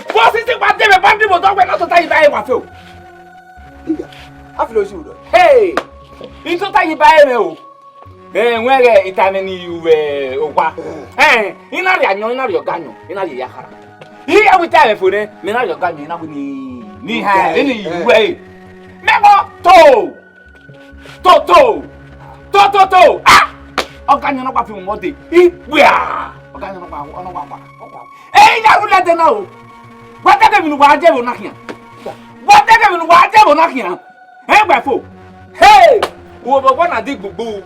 Vbọ sisi wa dee vbe boundary vbe odọ wẹ ne ọ tota yi ba ẹre, wa fo? Iya, a filo si udo. Hey! I tota yi ba ẹre mwẹ o. Ẹ, wẹ ghẹ ita mwẹ ni ru vbe owa. Ẹ, I na rhie ayọn, I na rhie ọga ayọn, I na rhie ya khara. I ya wẹ ita mwẹ fo nẹ, mẹ na rhie ọga ayọn, I na wẹ ni, ni ha, ni ru ẹre. Mẹ ghọ to. Toto! Tototo! Ah! Ọga yan ne ọ gba fi mu ọmọ dee. Ikpia! Ọga yan ne ọ gba, ọ gba, ọ gba. Ẹ i ya ru lẹdẹ na o. Wa dẹghe emwi ne uwa je vbe na khian. Wa dẹghe emwi ne uwa je vbe na khian. Ẹ gba fo. Hey! Uwẹ obọ na di gbugbu.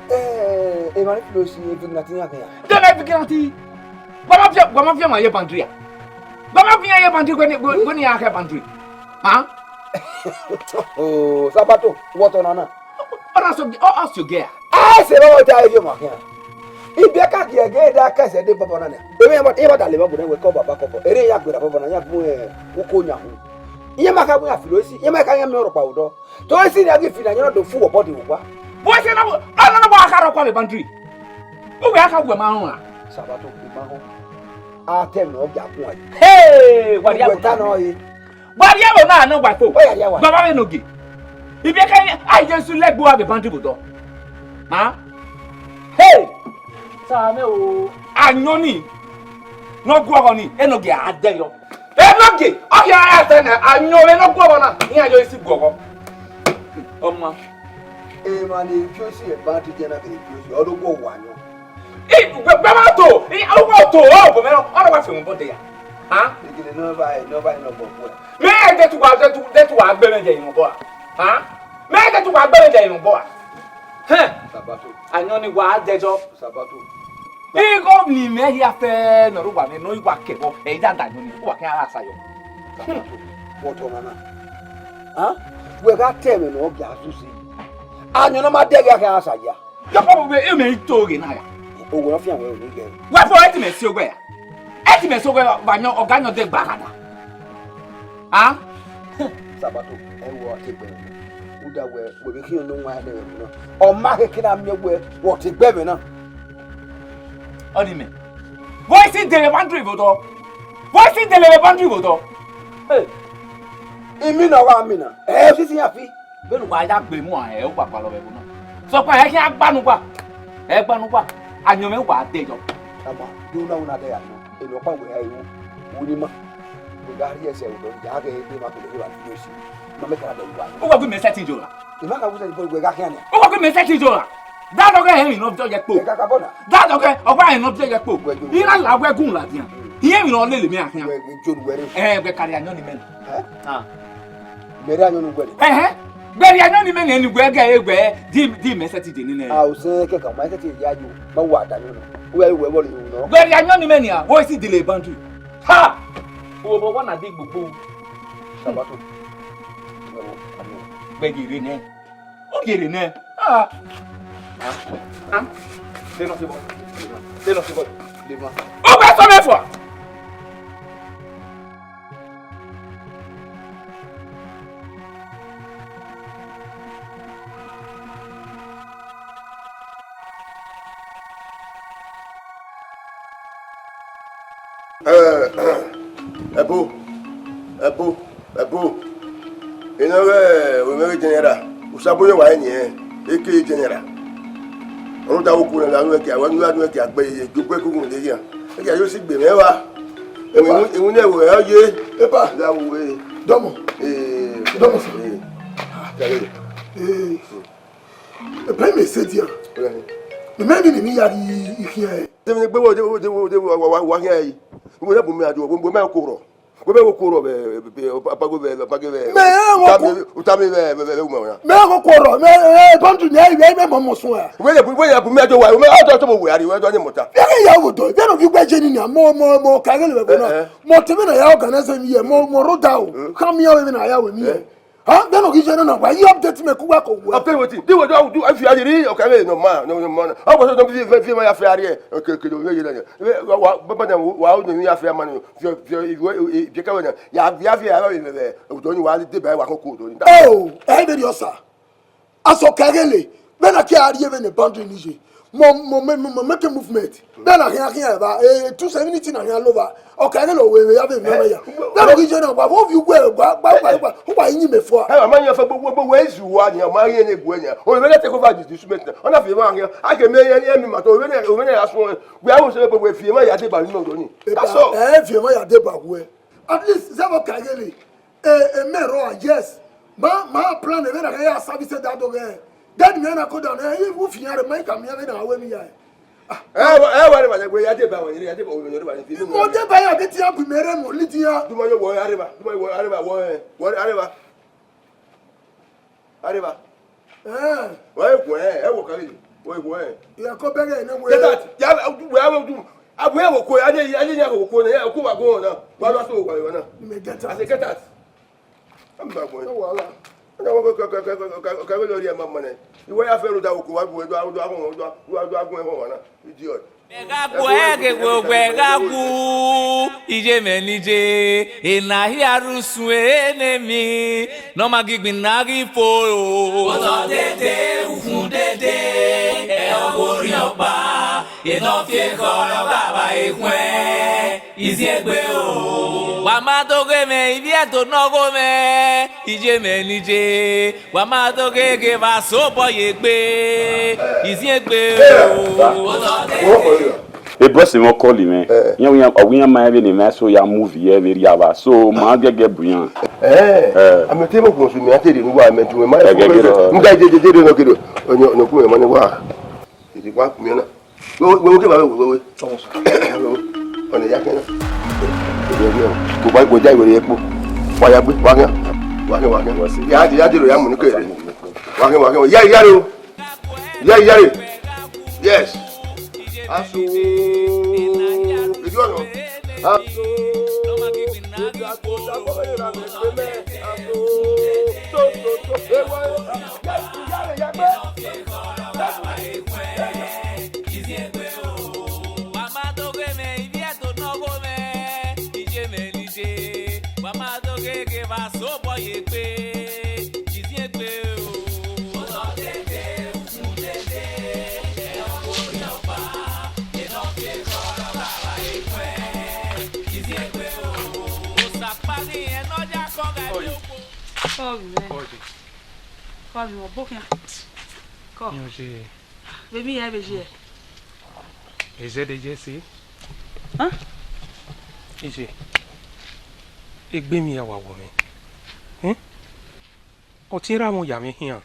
Eh, emwa ni filo si vigilante yan khian. Dẹghe vigilante. Wa ma fi, wa ma fi emwa ye boundary a. Wa ma fi iran ye boundary wẹ ni, wẹ ni iran khẹ boundary. Hàn? Oh, Sabato, wọ tọ nana. Ọ na so, ọ, ọ so gẹ a. Ẹ sẹ vbe ọ ta ẹvie ọmwa khian. Ibiẹka giẹgiẹ da ka ẹsẹ de bọbọ na nẹ. Emwi iran ma, iran ma da lele ọghe nẹ wẹ kọ baba kọbọ. Ere iran gberra bọbọ na, iran gun, eh, uko yan hu. Iran ma kha gun iran filo esi, iran ma kha iran miẹn ọrọkpa odọ. To esi ne a ghi fi na, iran do fu obọ de vbe owa. Bọ ẹsẹ na, ọ na na wa kha rọ kua vbe boundary. Uwẹ a kha gu ẹre ma rọnmwẹ. Sabato, I ma họn. A te emwi ne ọ gia guan yi. Hey, wa rhie ẹvbo na nọ re. Wa rhie ẹvbo na nọ, wa fo. Wa ya rhie wa. Baba vbe nogie. Ibiẹka a Jesu lẹgbe uwa vbe boundary vbe odọ. Ha? Hey! Sa mẹ o. Ayọn ni. Ne ọ guọghọ ni, enogie a dẹ yọ. Enogie, ọ khian ra sẹ nẹ, ayọn vbe ne ọ guọghọ na, iran yo isi guọghọ. Ọma. Emwa ne Jesu ẹ boundary na kere Jesu, ọ do guọghọ ayọn. I, wẹ, wẹ ma to, I, ọ wa to, ọ, bọ mẹ nọ, ọ na wa fi mu bọ de ya. Ha? Ikele ne ọ ba, ne ọ ba, ne ọ bọ bọ. Mẹ de tu wa, de tu, de tu wa gbe mẹ je yin bọ a. Ha? Mẹ de tu wa gbe mẹ je yin bọ a. Hẹn. Sabato. Ayọn ni wa dẹjọ. Sabato. Igho ni mẹ hia fẹ ne ọ rre uwa mwẹ ne ọ i wa kẹ vbọ, ẹ i da da yọ ni, uwa khian gha sa yọ. Vbe otọ ọmwa na? A? Wẹ gha ta ẹmwẹ ne ọ gia suse. Ayọn ne ọ ma dẹghe a khian gha sa ya. Yọ kọ vbe e mẹ i to ghe na ya. Owẹ ọ fian wẹ ro ni gẹ. Wẹ fo ẹ ti mẹ si owẹ ya. Ẹ ti mẹ si owẹ vbe ayọn, ọga ayọn de gba gha da. A? Sabato, ẹ wo ọ te gbẹmwẹ na. Uda wẹ, wẹ vbe khian ne ọ wan ẹdẹ vbe na. Ọ ma khẹke na miẹn wẹ, wẹ ọ te gbẹmwẹ na. Ọ ni mẹ. Voice dele boundary vbe odọ. Voice dele boundary vbe odọ. Hey. Imina ọ gha mina. Ẹ, sisi ya fi. Vbene uwa ya gbe mu ẹ, uwa kpalọ vbe ẹvbo na. Sọkpa ẹ khian gba ne uwa. Ẹ gba ne uwa. Ayọn mwẹ uwa dẹ yọ. Ama, do na una dẹ ya. Eno ọkpa wẹ ya ru. Wo ni ma. Wẹ gha rhie ẹsẹ odọ, ya ghẹ ebe ma kele eva ni esi. Ma mẹ kara dẹ uwa. Uwa gbe mẹ sẹtin jọ ra. Ima ka wuzẹ ni bọ wẹ gha khian nẹ. Uwa gbe mẹ sẹtin jọ ra. Dadọghẹ ẹmwẹ ne ọ viọ ye kpo. Ẹ ka ka bọ na. Dadọghẹ ọgba ẹmwẹ ne ọ viọ ye kpo. Wẹ jọ. Ira la wẹ gun ladian. Iye emwi ne ọ lele mẹ a khian. Wẹ jọ wẹ re. Ẹ, wẹ kare ayọn ni mẹ. Ẹ? Ah. Mẹ rhie ayọn ne uwẹ nẹ. Ẹhẹn. Wẹ rhie ayọn ni mẹ nẹ, ne wẹ gẹ e wẹ di, di mẹ sẹtin de nene. A, o sẹ kẹkan, ma sẹtin ya yo, ma wa da ayọn nọ. Wẹ, wẹ vbọ le yo nọ. Wẹ rhie ayọn ni mẹ nia, wo esi dele boundary. Ha! Wo bọ wa na di gbogbo. Sabato. Wẹ ye rre nẹ. Ọ ye rre nẹ. Ah. Ah. Ah. De nọ se bọ. De nọ se bọ. De ma. Ọ bẹ sọ mẹ fua. Ẹ, ẹbo, ẹbo, ẹbo. Ena ọghe ovbi mwẹ general, Usabunẹ wa rẹn niẹn, eke general. Ọ rhunmwuda vbe okuo ne a la nuẹn kia, a wa nuẹn kia gbe ye, gie ugbẹn kuku ne ọ khian. Eke a yo si gbe mwẹ evba. Epa. Iwinna ẹvbo ẹ ọ ye. Epa. Gha wu we. Dọmọ. Ee. Dọmọ sir. Ee. Ah, gha ghe. Ee. Epa mẹ sẹ dia. Ọya ni. Mẹ mẹ ni ni ya rhie ikhian ẹre. Tẹmẹ ne gbe wo de wo de wo de wa wa wa khian ẹre. Wo de bu mẹ adu, wo bu mẹ ko rọ. Wẹ bẹ wo kuo rọ vbe, vbe, vbe, abago vbe, abago vbe. Mẹ ẹ wo Utami, ku- Utami vbe, vbe, vbe, vbe, uma wa. Mẹ ẹ wo kuo rọ, mẹ, ẹ, boundary nẹ, ẹ, ẹ, mẹ mọ mọ sun a. Wẹ ya bu, wẹ ya bu mẹ do wa, mẹ ọ tọ to mo wẹ ari, wẹ do ni mota. Vẹ ghi ya wo do, vẹ no ghi gbe je ni na, mo, mo, mo, ka ghe le vbe na. Eh, eh. Mo te vbe na ya organize mi ye, mo, mo roda o. Mm. Ka mi ya vbe na ya we mi ye. Eh. Ha, vẹ no ghi je na na, wa yi update me ku wa ko we. Update wetin? Di we do, do, if you are the real, okay, no man, no, no man. How was it, no, fi, fi, fi, ma ya fe ari, okay, okay, do, ye, ye, ye. Wa, wa, baba na, wa, wa, no, ya fe man. Viọ, viọ, ivie, ivie kẹwẹ na, ya, ya viẹ, ya viẹ, vẹ, vẹ, odọ ni wa deba, wa koko odọ ni. Oh, ẹ vbe rhie ọsa. Asọ kẹghele, vbene a ke a rhie vbene boundary ni ye. Mo, mo, mo, mo, mo make a movement. Vbene a khian khian eva, eh, two seventy na khian lova. Ọ kẹghele o vbe ya vbe mẹ ya. Vbene o ghi ye na, wa vbe ovbi uwẹ, wa, wa, wa, wa, wa yi mẹ fua. Ẹ, ma yan fẹ gbogbo, gbogbo, wẹ izu wa ni, ma yan ne gu ẹ ni. O vbe take over this, this movement. Ọ na fi ma yan, a ke me yan, yan mi ma to, o vbe ne, o vbe ne ya suẹn. Wẹ a wo se gbogbo fi ma ya deba ni odọ ni. That's all. Ẹ fi ma ya deba wẹ. At least, zẹ vbe ọ ka ghe re, e, e mẹ rrọọ, yes. Ma, ma plan vbene a ya service da do ghe. Then me na ko down, eh, if you fear, ma ka mi vbe na we mi ya. Ẹ wa, ẹ wa re ba, we ya deba, we ya deba, we ya deba, we ya deba. Mo deba ya ke ti a bu mere mo li ti a. Du ma yo wo areba, du ma yo wo areba, wo, wo areba. Areba. Eh. Wa e gu ẹ, ẹ wo kare. Wa e gu ẹ. Ya ko bẹgẹ ne we. Get out. Ya, we, we, we, we, a, we wo ko, a de, a de ya wo ko ne, ya ko wa go na. Wa lọ so wa na. Me get out. I say get out. I'm not going. No wahala. No, go, go, go, go, go, go, go, go, go, go, go, go, go, go. Iwẹ ya fẹ ro da wo ko wa gu ẹ, do, do, do, do, do, do, gu ẹ wa na. Idiot. Ẹ gha gu, ẹ ghe wo, ẹ gha gu, iye mẹ ni ye, ena hia rre usun enemy, ne ọ ma gie igbinna ghi fo o. Otọ dede, ukhun dede, ẹ ọ ghe orhiọn ọkpa, ena ọ fi ekhọe ọ gha vba ekhọe, iziẹn egbe o. Wa ma do ghe mwẹ, ivbi Ẹdo ne ọ gho mwẹ, iye mẹ ni ye. Wa ma do gheghe vbe asobọ ye egbe, iziẹn egbe o. E boss mwẹ ọ call mwẹ. Eh. Iran, iran, ọ wẹ iran ma rẹn vbene mẹ so ya move ye vbe rria vba. So, ma gẹgẹ bu iran. Eh. Eh. Amẹ te mo kun su mi a te ri nu wa mẹ tu ma. Ẹgẹgẹ. N ga je je je no kede. Onyo no ku ma ni wa. Iti pa mi na. Wewe, wewe, ke ba wewe, wewe. Ọnẹ ya kẹna. Wewe, wewe. Kò bá ìgbọ̀jà ìwé rẹ̀ pọ̀. Wà á yá gbé, wà á kẹ́. Wà á kẹ́, wà á kẹ́. Yá, yá, yá, yá, mú ní kẹ̀rẹ́. Wà á kẹ́, wà á kẹ́. Yá, yá, rẹ o. Yá, yá, rẹ. Yes. Asu. Èyí ọ̀nà. Asu. Asu. Wa ma do ghe mwẹ, ivbi Ẹdo ne ọ gho mwẹ, iye mwẹ nije. Wa ma do ghe ghe vbe asobọ ye egbe, iziengbe o. Osa kpa ghi rẹn ne ọ ya kọ gha ẹre okhuo. Kọ vbe mwẹ. Kọ dee. Kọ vbe mwẹ, ọbo khian. Kọ. Yan je. Vbe emwi hia vbe ye? Ezẹdẹ ye ẹse. Hàn? Iye, egbe emwi hia wa wọ mwẹ. Hẹn? Ọtiẹn ra mwẹ ya mwẹ khian.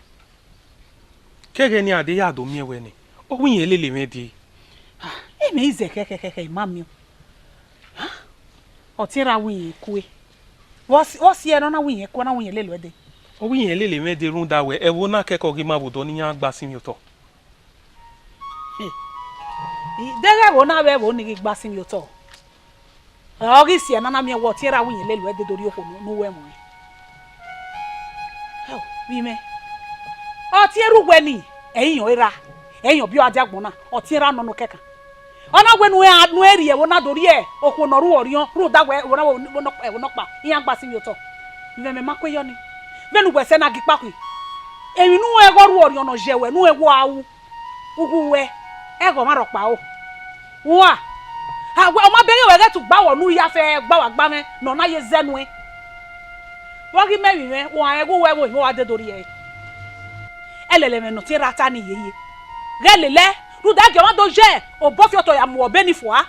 Ke ẹghẹ ne a de ya do miẹn wẹ nẹ, ọ wẹ irẹn lele mwẹ dee. Ah, imẹ i zẹ khẹkhẹkhẹkhẹ, I ma miẹn. Ah, ọtiẹn ra wẹ irẹn kue. Vbọ si, vbọ si ẹre ne ọ na wẹ irẹn kue, ọ na wẹ irẹn lele uẹ dee? Ọ wẹ irẹn lele mwẹ dee rhunmwuda wẹ ẹvbo na kẹkẹ ọ ghi ma vbe odọ ne iran gba sinmwi otọ. Deghẹ ẹvbo na vbe ẹvbo ni ghi gba sinmwi otọ. Ọ ghi si ẹre ne a na miẹn wẹ ọtiẹn ra wẹ irẹn lele uẹ dee do rhie okhuo ne u wẹ ẹmwẹ. Vbe imẹ, ọtiẹn rre uwẹ ni, ẹ i yan ọre ra, ẹ i yan ọbiọ a dia agbọn na, ọtiẹn ra nọ nọ kẹkan. Ọ na wẹ ne uwẹ, ne uwẹ rhie ẹvbo na do rhie okhuo ne ọ ru ọriọn, rhunmwuda wẹ ẹvbo na, ẹvbo nọkpa, iran gba sinmwi otọ. Vbe imẹ ma kue yọ ni, vbene uwẹ sẹ na gi kpakhui, emwi ne uwẹ ghe ọ ru ọriọn ne ọ yẹ wẹ ne uwẹ wa ru. Uwu wẹ, ẹghẹ ọmwa rhọkpa ro. Uwa, a wẹ, ọ ma bẹghe wẹ ghẹ tu gba wọ ne u ya fẹ gba wa gba mwẹ ne ọ na ye zẹ nuẹn. Vbe ọ ghi mẹ vbe mwẹ, wa rẹn ghe uwu ẹvbo emwi wa de do rhie ẹre. Ẹlẹlẹ mwẹ ne ọtiẹn ra ta ni yeye. Ghẹ lelẹ, rhunmwuda gie ọmwa do ye obọ fi otọ ya mu ọbe ni fua.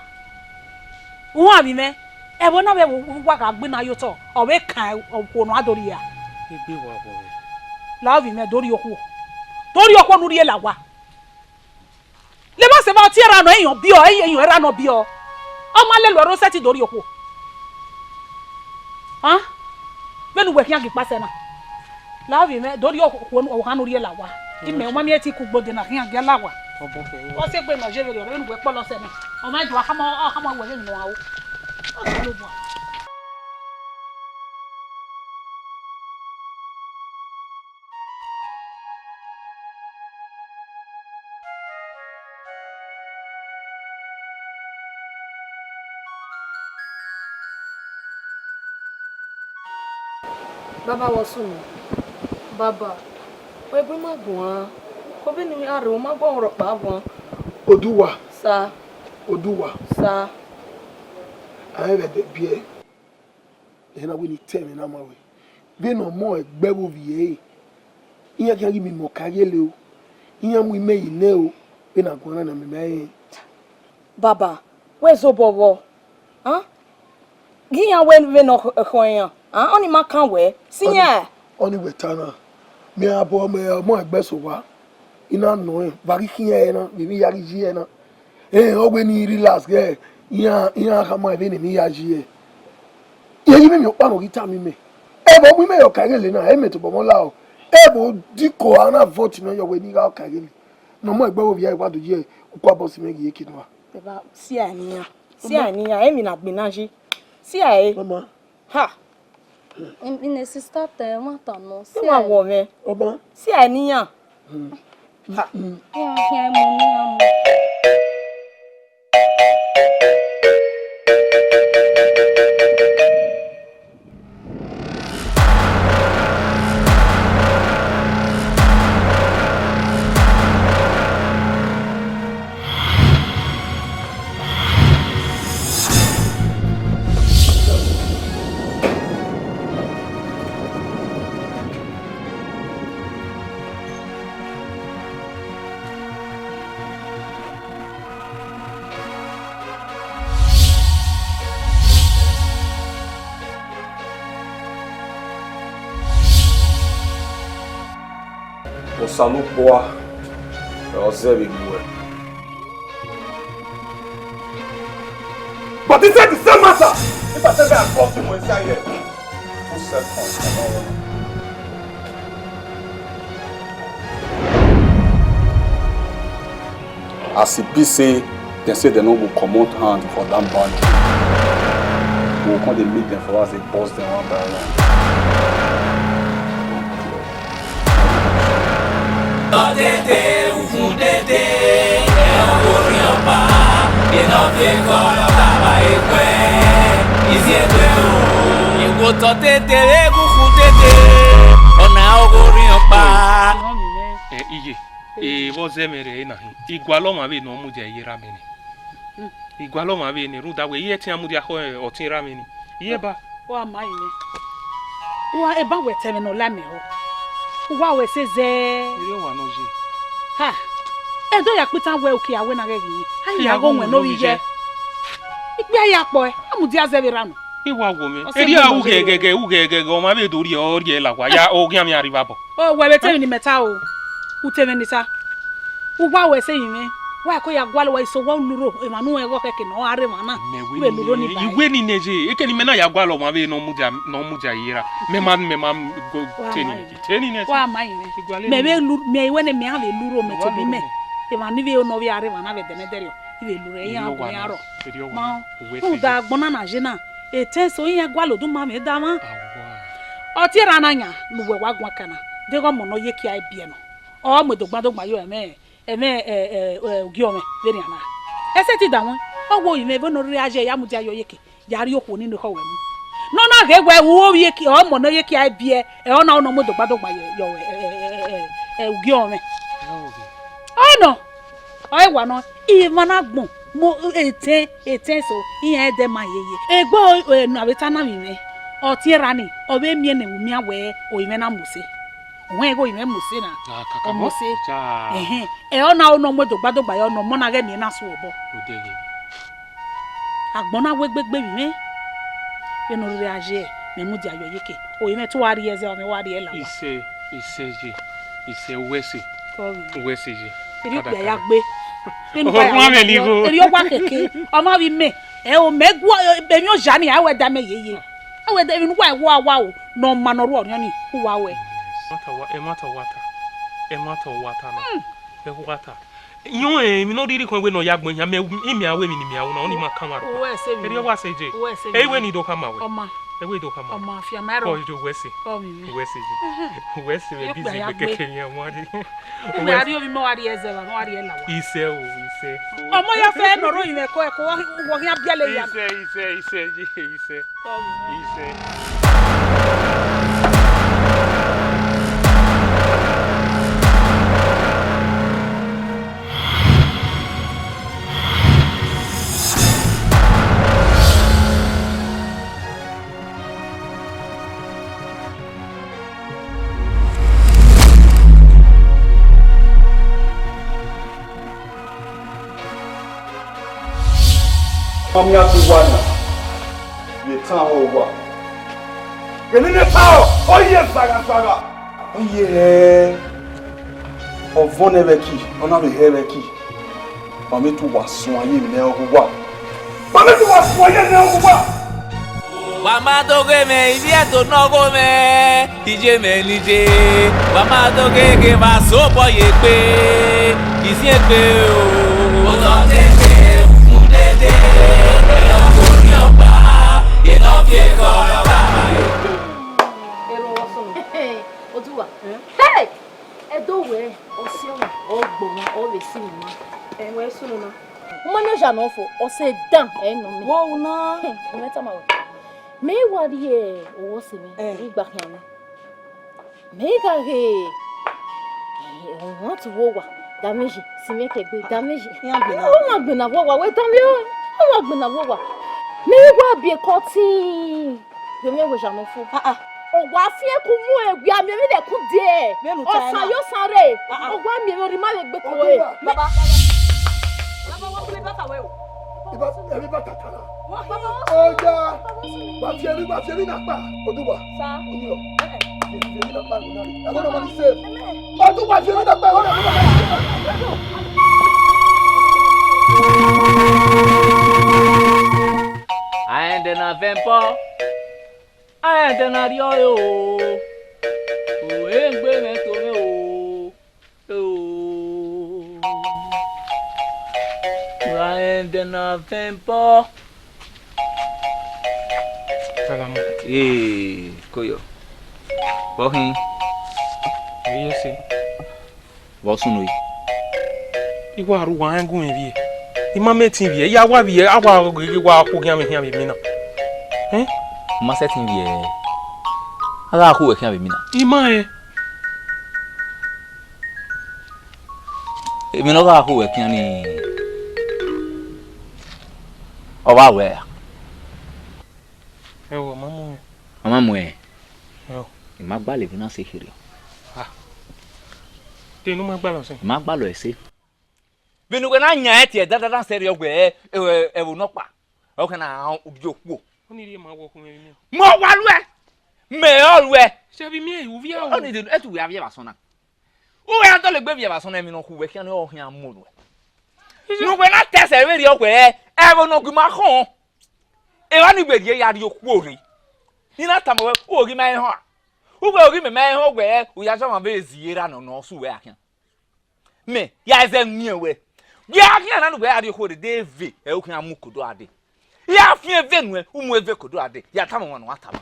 Uwa vbe mwẹ, ẹvbo na vbe wa gha gbe na ye otọ, ọ vbe kan okhuo ne a do rhie a. Egbe wa wọ mwẹ. La ovbi mwẹ, do rhie okhuo. Do rhie okhuo ne u rhie la owa. Levba sẹ evba, ọtiẹn erha nọ, eyan biọ, eyan erha nọ biọ. Ọ ma lele uẹ rre, ọ sẹtin do rhie okhuo. Hàn? Vbene uwẹ khian ghi kpa sẹ na. La ovbi mwẹ, do rhie okhuo, okhuo ne u rhie la owa. Imẹ, u ma miẹn ẹtin kugbo de na khian gie a la owa. Ọ sẹ egbe ne ọ ye vberriọ, vbene uwẹ kpọlọ sẹ na. Ọ ma do a khama, a khama wẹ vbene ọ ru. Osanobua. Baba, vbọ sunu? Baba, wẹ gu ima guan, kobeni a rre, u ma guan rhọkpa guan. Oduwa. Sa. Oduwa. Sa. A rẹn vbe ẹdẹ biẹ. Ẹ na wẹ ne I ta ẹmwẹ na ma wẹ, vbene ọmọ ẹgbẹ vbe ovbi ẹre, iran khian ghi miẹn imẹ ọka ighele o, iran mu imẹ ye nẹ o, vbene a guan na miẹn imẹ rẹn. Baba, wẹ zobọ vbọ? An? Ghi iran wẹ vbene ọ khọn iran, an? Ọnii ma kan wẹ, si iran. Ọnii wẹ ta na, mẹ a bọ mẹ ọmọ ẹgbẹ sẹ owa, I na nọ rẹn, vbe a ghi khian ẹre na, vbe emwi hia ghi yi ẹre na. Ẹn, ọ wẹ ne I relax ghẹ, iran, iran khama vbene emwi hia yi ẹre. Irẹn ghi miẹn ọkpa ne ọ ghi tama imẹ. Ẹvbo mu imẹ ye ọka ighele na, ẹ i mẹ tobọ mwẹ lahọ. Ẹvbo diko a na vote nọ yọ wẹ ne I gha ọka ighele. Ne ọmọ ẹgbẹ vbe ovbi ẹre wa do ye ukọ abọ si mwẹ ghi ye ke nua. Baba, si ẹre ne iran. Si ẹre ne iran, emwi ne a gbinna yi. Si ẹre. Mama. Ha. Ine sista te, ọ ma ta nọ. Si ẹre. Wa wọ mwẹ. Ọba. Si ẹre ne iran. Ha. Iran khian mu ne iran mu. Osanobua, ọ zẹ vbe gu uwẹ. But he said the same matter. If I tell you I trust him inside here, two seconds, I don't want. As e be say Dem say dem no go comot hand for that bandit. We go come dey meet dem for house, dey burst dem one by one. Tete, ufun tete, ẹ ọ gho rhiọn kpa, ena ọ viẹ kọ lọ tama ekwẹ, iziegbe o. Ewo tọ tete, egungun tete, ọna ọ gho rhiọn kpa. Ẹ, iye, e, vbọ zẹ mwẹ rre na hin, I gualọ ọmwa vbene ọ mudia ye erha mwẹ ni. I gualọ ọmwa vbene, rhunmwuda wẹ, I i ẹtin a mudia khọ ọtẹn erha mwẹ ni. Iye ba. Wa ma rinmwian. Wa eba wẹ ta ẹmwẹ ne ọ la mẹ họ. Uwa wẹ sẹ zẹ. Erriọ wa nọ ye. Ha. Ẹdẹ ya kpitan wẹ oke a wẹ na ghẹ ghi. A ya gho wẹ ne ovbi yẹ. Ikpia ya kpọ ẹ, a mudia zẹ vbe erha nọ. I wa wo mwẹ. Ọ sẹ erriọ gu u ghẹ ghe, ghẹ, u ghẹ ghe, ọmwa vbe do rhie, ọ rhie la wa. Ya, ọ ghian mwẹ a rre evba bọ. Ọ, wẹ vbe ta emwi ne imẹ ta o. U ta emwi ne I ta. Uwa wẹ sẹ rinmwian. Wa ko ya gualọ wẹ iso wa luro emwa ne u ẹghọ khẹke ne ọ gha rre emwa na. Mẹ wẹ vbe luro ni ba. Iwe ni nẹ ye, eke ne imẹ na ya gualọ ọmwa vbe ne ọ mudia, ne ọ mudia ye erha. Mẹ ma, mẹ ma go te ni nẹ, te ni nẹ. Wa ma rinmwian. Mẹ vbe lu, mẹ wẹ ne mẹ a vbe luro mẹ tobọ imẹ. Emwa ni vbe ne ọ vbe a rre emwa na vbe ẹdẹnẹdẹrriọ, I vbe luro, iran gu iran rrọọ. Ma, rhunmwuda agbọn na na ye na, etẹn eso iran gualọ oduma mwẹ da mwa. Ọ tie erha na yan ne uwẹ wa guan kan na, deghẹ ọmọ ne ọ ye ekia biẹ nọ, ọ mu edogban dogban ye ẹmwẹ, ẹmwẹ, ẹ, ẹ, ẹ, ugie ọmwẹ vbenian na. Ẹ sẹtin da wọn, ọ wo rinmwian vbene ọ rhirhi a ye ya mudia ye oyeke, ya rrie okhuo ni ne ekhọe wẹ mu. Ne ọ na ghe wẹ u ovbi eke, ọmọ ne ọ ye ekia biẹ, ẹ, ọ na, ọ na mu edogban dogban ye, ye, ẹ, ẹ, ẹ, ugie ọmwẹ. Ọ nọ, ọ i wa nọ, emwa na gbọn, mo, etẹn, etẹn eso, iran ẹdẹ ma yeye. Egbe, ẹ, ne a vbe ta na vbe mwẹ, ọ tie erha ni, ọ vbe miẹn ne u miẹn wẹ orinmwẹ na mose. Wẹ igho orinmwẹ mose na, ọ mose. Ẹhẹn, ẹ, ọ na, ọ na mu edogban dogban ye, ọ na ọmọ na ghẹ miẹn na su obọ. Agbọn na wegbe gbe vbe mwẹ, vbene ọ rhirhi a ye, mẹ mudia ye oyeke. Orinmwẹ te uwa rhie ẹzẹ, ọ mwẹ uwa rhie la uwa. Isẹ, isẹ ye, isẹ, uwẹ ẹse, uwẹ ẹse ye. Erriọ okpia ya gbe. Ọmọ vbe ligho. Erriọ owa keke, ọmọ vbe imẹ. Ẹ o, mẹ gu emwi oya ni, a wẹ da mẹ yeye. A wẹ da emwi ne uwa wa wa o, ne ọ ma ne ọ ru ọriọn ni, uwa wẹ. Ẹmwata wa, ẹmwata wa ta, ẹmwata wa ta na, ẹmwata. Yọn emwi ne ọ rhirhi khọn wẹ ne ọ ya gbọn yan mẹ, imẹ a wẹ emwi ne imẹ a ru na, ọni ma kan mwa rhọkpa. Erriọ wa sẹ je. Ẹ i wẹ ne I do khama wẹ. Ọma. Ẹ wẹ I do khama wẹ. Ọma, fian ma rọ. Kọ ijo wẹ ẹse. Kọ mi. Wẹ ẹse je. Wẹ ẹse vbe bizi gbe keke yan wan re. Uwẹ a rrie ovbi mẹ, wa rrie ẹzẹ, wa rrie ẹla wa. Isẹ o, isẹ. Ọmọ ya fẹ ne ọ rhie orinmwẹ ko ẹko, wọ khian biẹlẹ ya. Isẹ, isẹ, isẹ, isẹ. Isẹ. Ọmọ ya ti wa na, vbe etan ọvbehe uwa. Vbe nene ta ọ, ọ ye zaghazagha. Ọ ye hẹ, ọ vọn nẹ vbe ẹki, ọ na vbe hẹ vbe ẹki. Wa mẹ te uwa suẹn ye emwi ne ọ gu uwa. Wa mẹ te uwa suẹn ye emwi ne ọ gu uwa. Wa ma do ghe mwẹ, ivbi ẹto ne ọ gho mwẹ, iye mwẹ ne iye. Wa ma do ghe ghe wa so obọ ye egbe, iziegbe o. Otọ dede, ukun dede, erriọ gho rhiọn kpa, enọ viẹ kọ rọ gha ma yo. Erha ọvbokhan. Oduwa. Hey! Ẹdo wẹ, ọ si ọmwa, ọ gbe ọmwa, ọ vbe si mwẹ ọmwa. Ẹ, wẹ sunu na. U ma miẹn oya ne ọ fo, ọ sẹ dan, ẹ nọ mẹ. Wo wu na. Hmm, u mẹ tama wẹ. Mẹ i wa rhie owọ sẹ mwẹ, eh, igba khian mwẹ. Mẹ i gha ghe, eh, ọmwa tu vbe owa, da mwẹ yi, si mwẹ kẹ egbe, da mwẹ yi. Iran gbena. Ọ wa gbena vbe owa, wẹ da mwẹ, ọ wa gbena vbe owa. Mẹ i wa biẹ kọtin. Vbe mwẹ wẹ oya ne ọ fo. Ah, ah. Ọ wa fiẹn ku mu ẹre, a miẹn emwi lẹ ku die. Vbene u ta na. Osa yo osa rre. Ah, ah. Ọ wa miẹn emwi orhimwa vbe egbe ko re. Oduwa, baba. Baba, wa kule bata wẹ o. Iba, emwi bata kara. Wa, baba, wa. Oya. Wa fi emwi, wa fi emwi na kpa. Oduwa. Sa. Oyin o. Eh, eh. Fi, fi emwi na kpa, Oduwa. Ẹgbẹ ọmọ ni se. Oduwa, fi emwi na kpa, Oduwa. Aẹndẹ na vẹ ẹbọ. Aẹndẹ na rriọ ẹre o, u i gbe mwẹ to mwẹ o, o. U ra rẹn November. Salam. Ee, koyo. Vbọ khin? Ẹ i ye ẹse. Vbọ sunu yi? I wa rre uwa rẹn gu mwẹ vbiẹ. I ma mẹ ẹtin vbiẹ, I ya wa vbiẹ, a wa ghi wa khu khian vbe khian vbe emwi na. Ẹn? Ma sẹtin vbiẹ. A gha khu wẹ khian vbe emwi na. I ma rẹn. Emwi ne ọ gha khu wẹ khian ni, ọ vba wẹ ra? Ẹo, ọ ma mu ẹn. Ọ ma mu ẹn? Ẹo. I ma gbalọ emwi na ẹse kherriọ. Ah. Te ne u ma gbalọ ẹse? I ma gbalọ ẹse. Vbene uwẹ na yan ẹn tie dandan sẹrriọ wẹ ẹ, ẹ, ẹvbo nọkpa, ọ kẹ na rhie okhuo. Ọnii rhie ma wọ ọkhọ mwẹ vbe imẹ. Ma wa ruẹ, mẹ ọ ruẹ. Sẹ vbe imẹ, u viẹ o. Ọnii de, ẹtu wẹ a viẹ vbe asọn na. U wẹ a dọlegbe viẹ vbe asọn na, emwi ne ọ khu wẹ khian ni ọ khian mu ruẹ. Ne uwẹ na ta ẹsẹ vberriọ wẹ ẹvbo ne ọ gu ima khọn. Emwa ni wẹ rhie ya rhie okhuo rre. I na tama wẹ, u ghi ma rẹn họn a? U wẹ u ghi mẹ ma rẹn họn wẹ u ya zọmwa vbe ezi erha nọ ne ọ sẹ uwẹ a khian. Mẹ ya zẹ miẹn wẹ. Wẹ a khian na ne uwẹ a rhie okhuo rre, de eve ẹre u khian mu kodo a dee. I ya fian eve nuẹn, u mu eve kodo a dee, ya tama ọmwa ne u wa tama.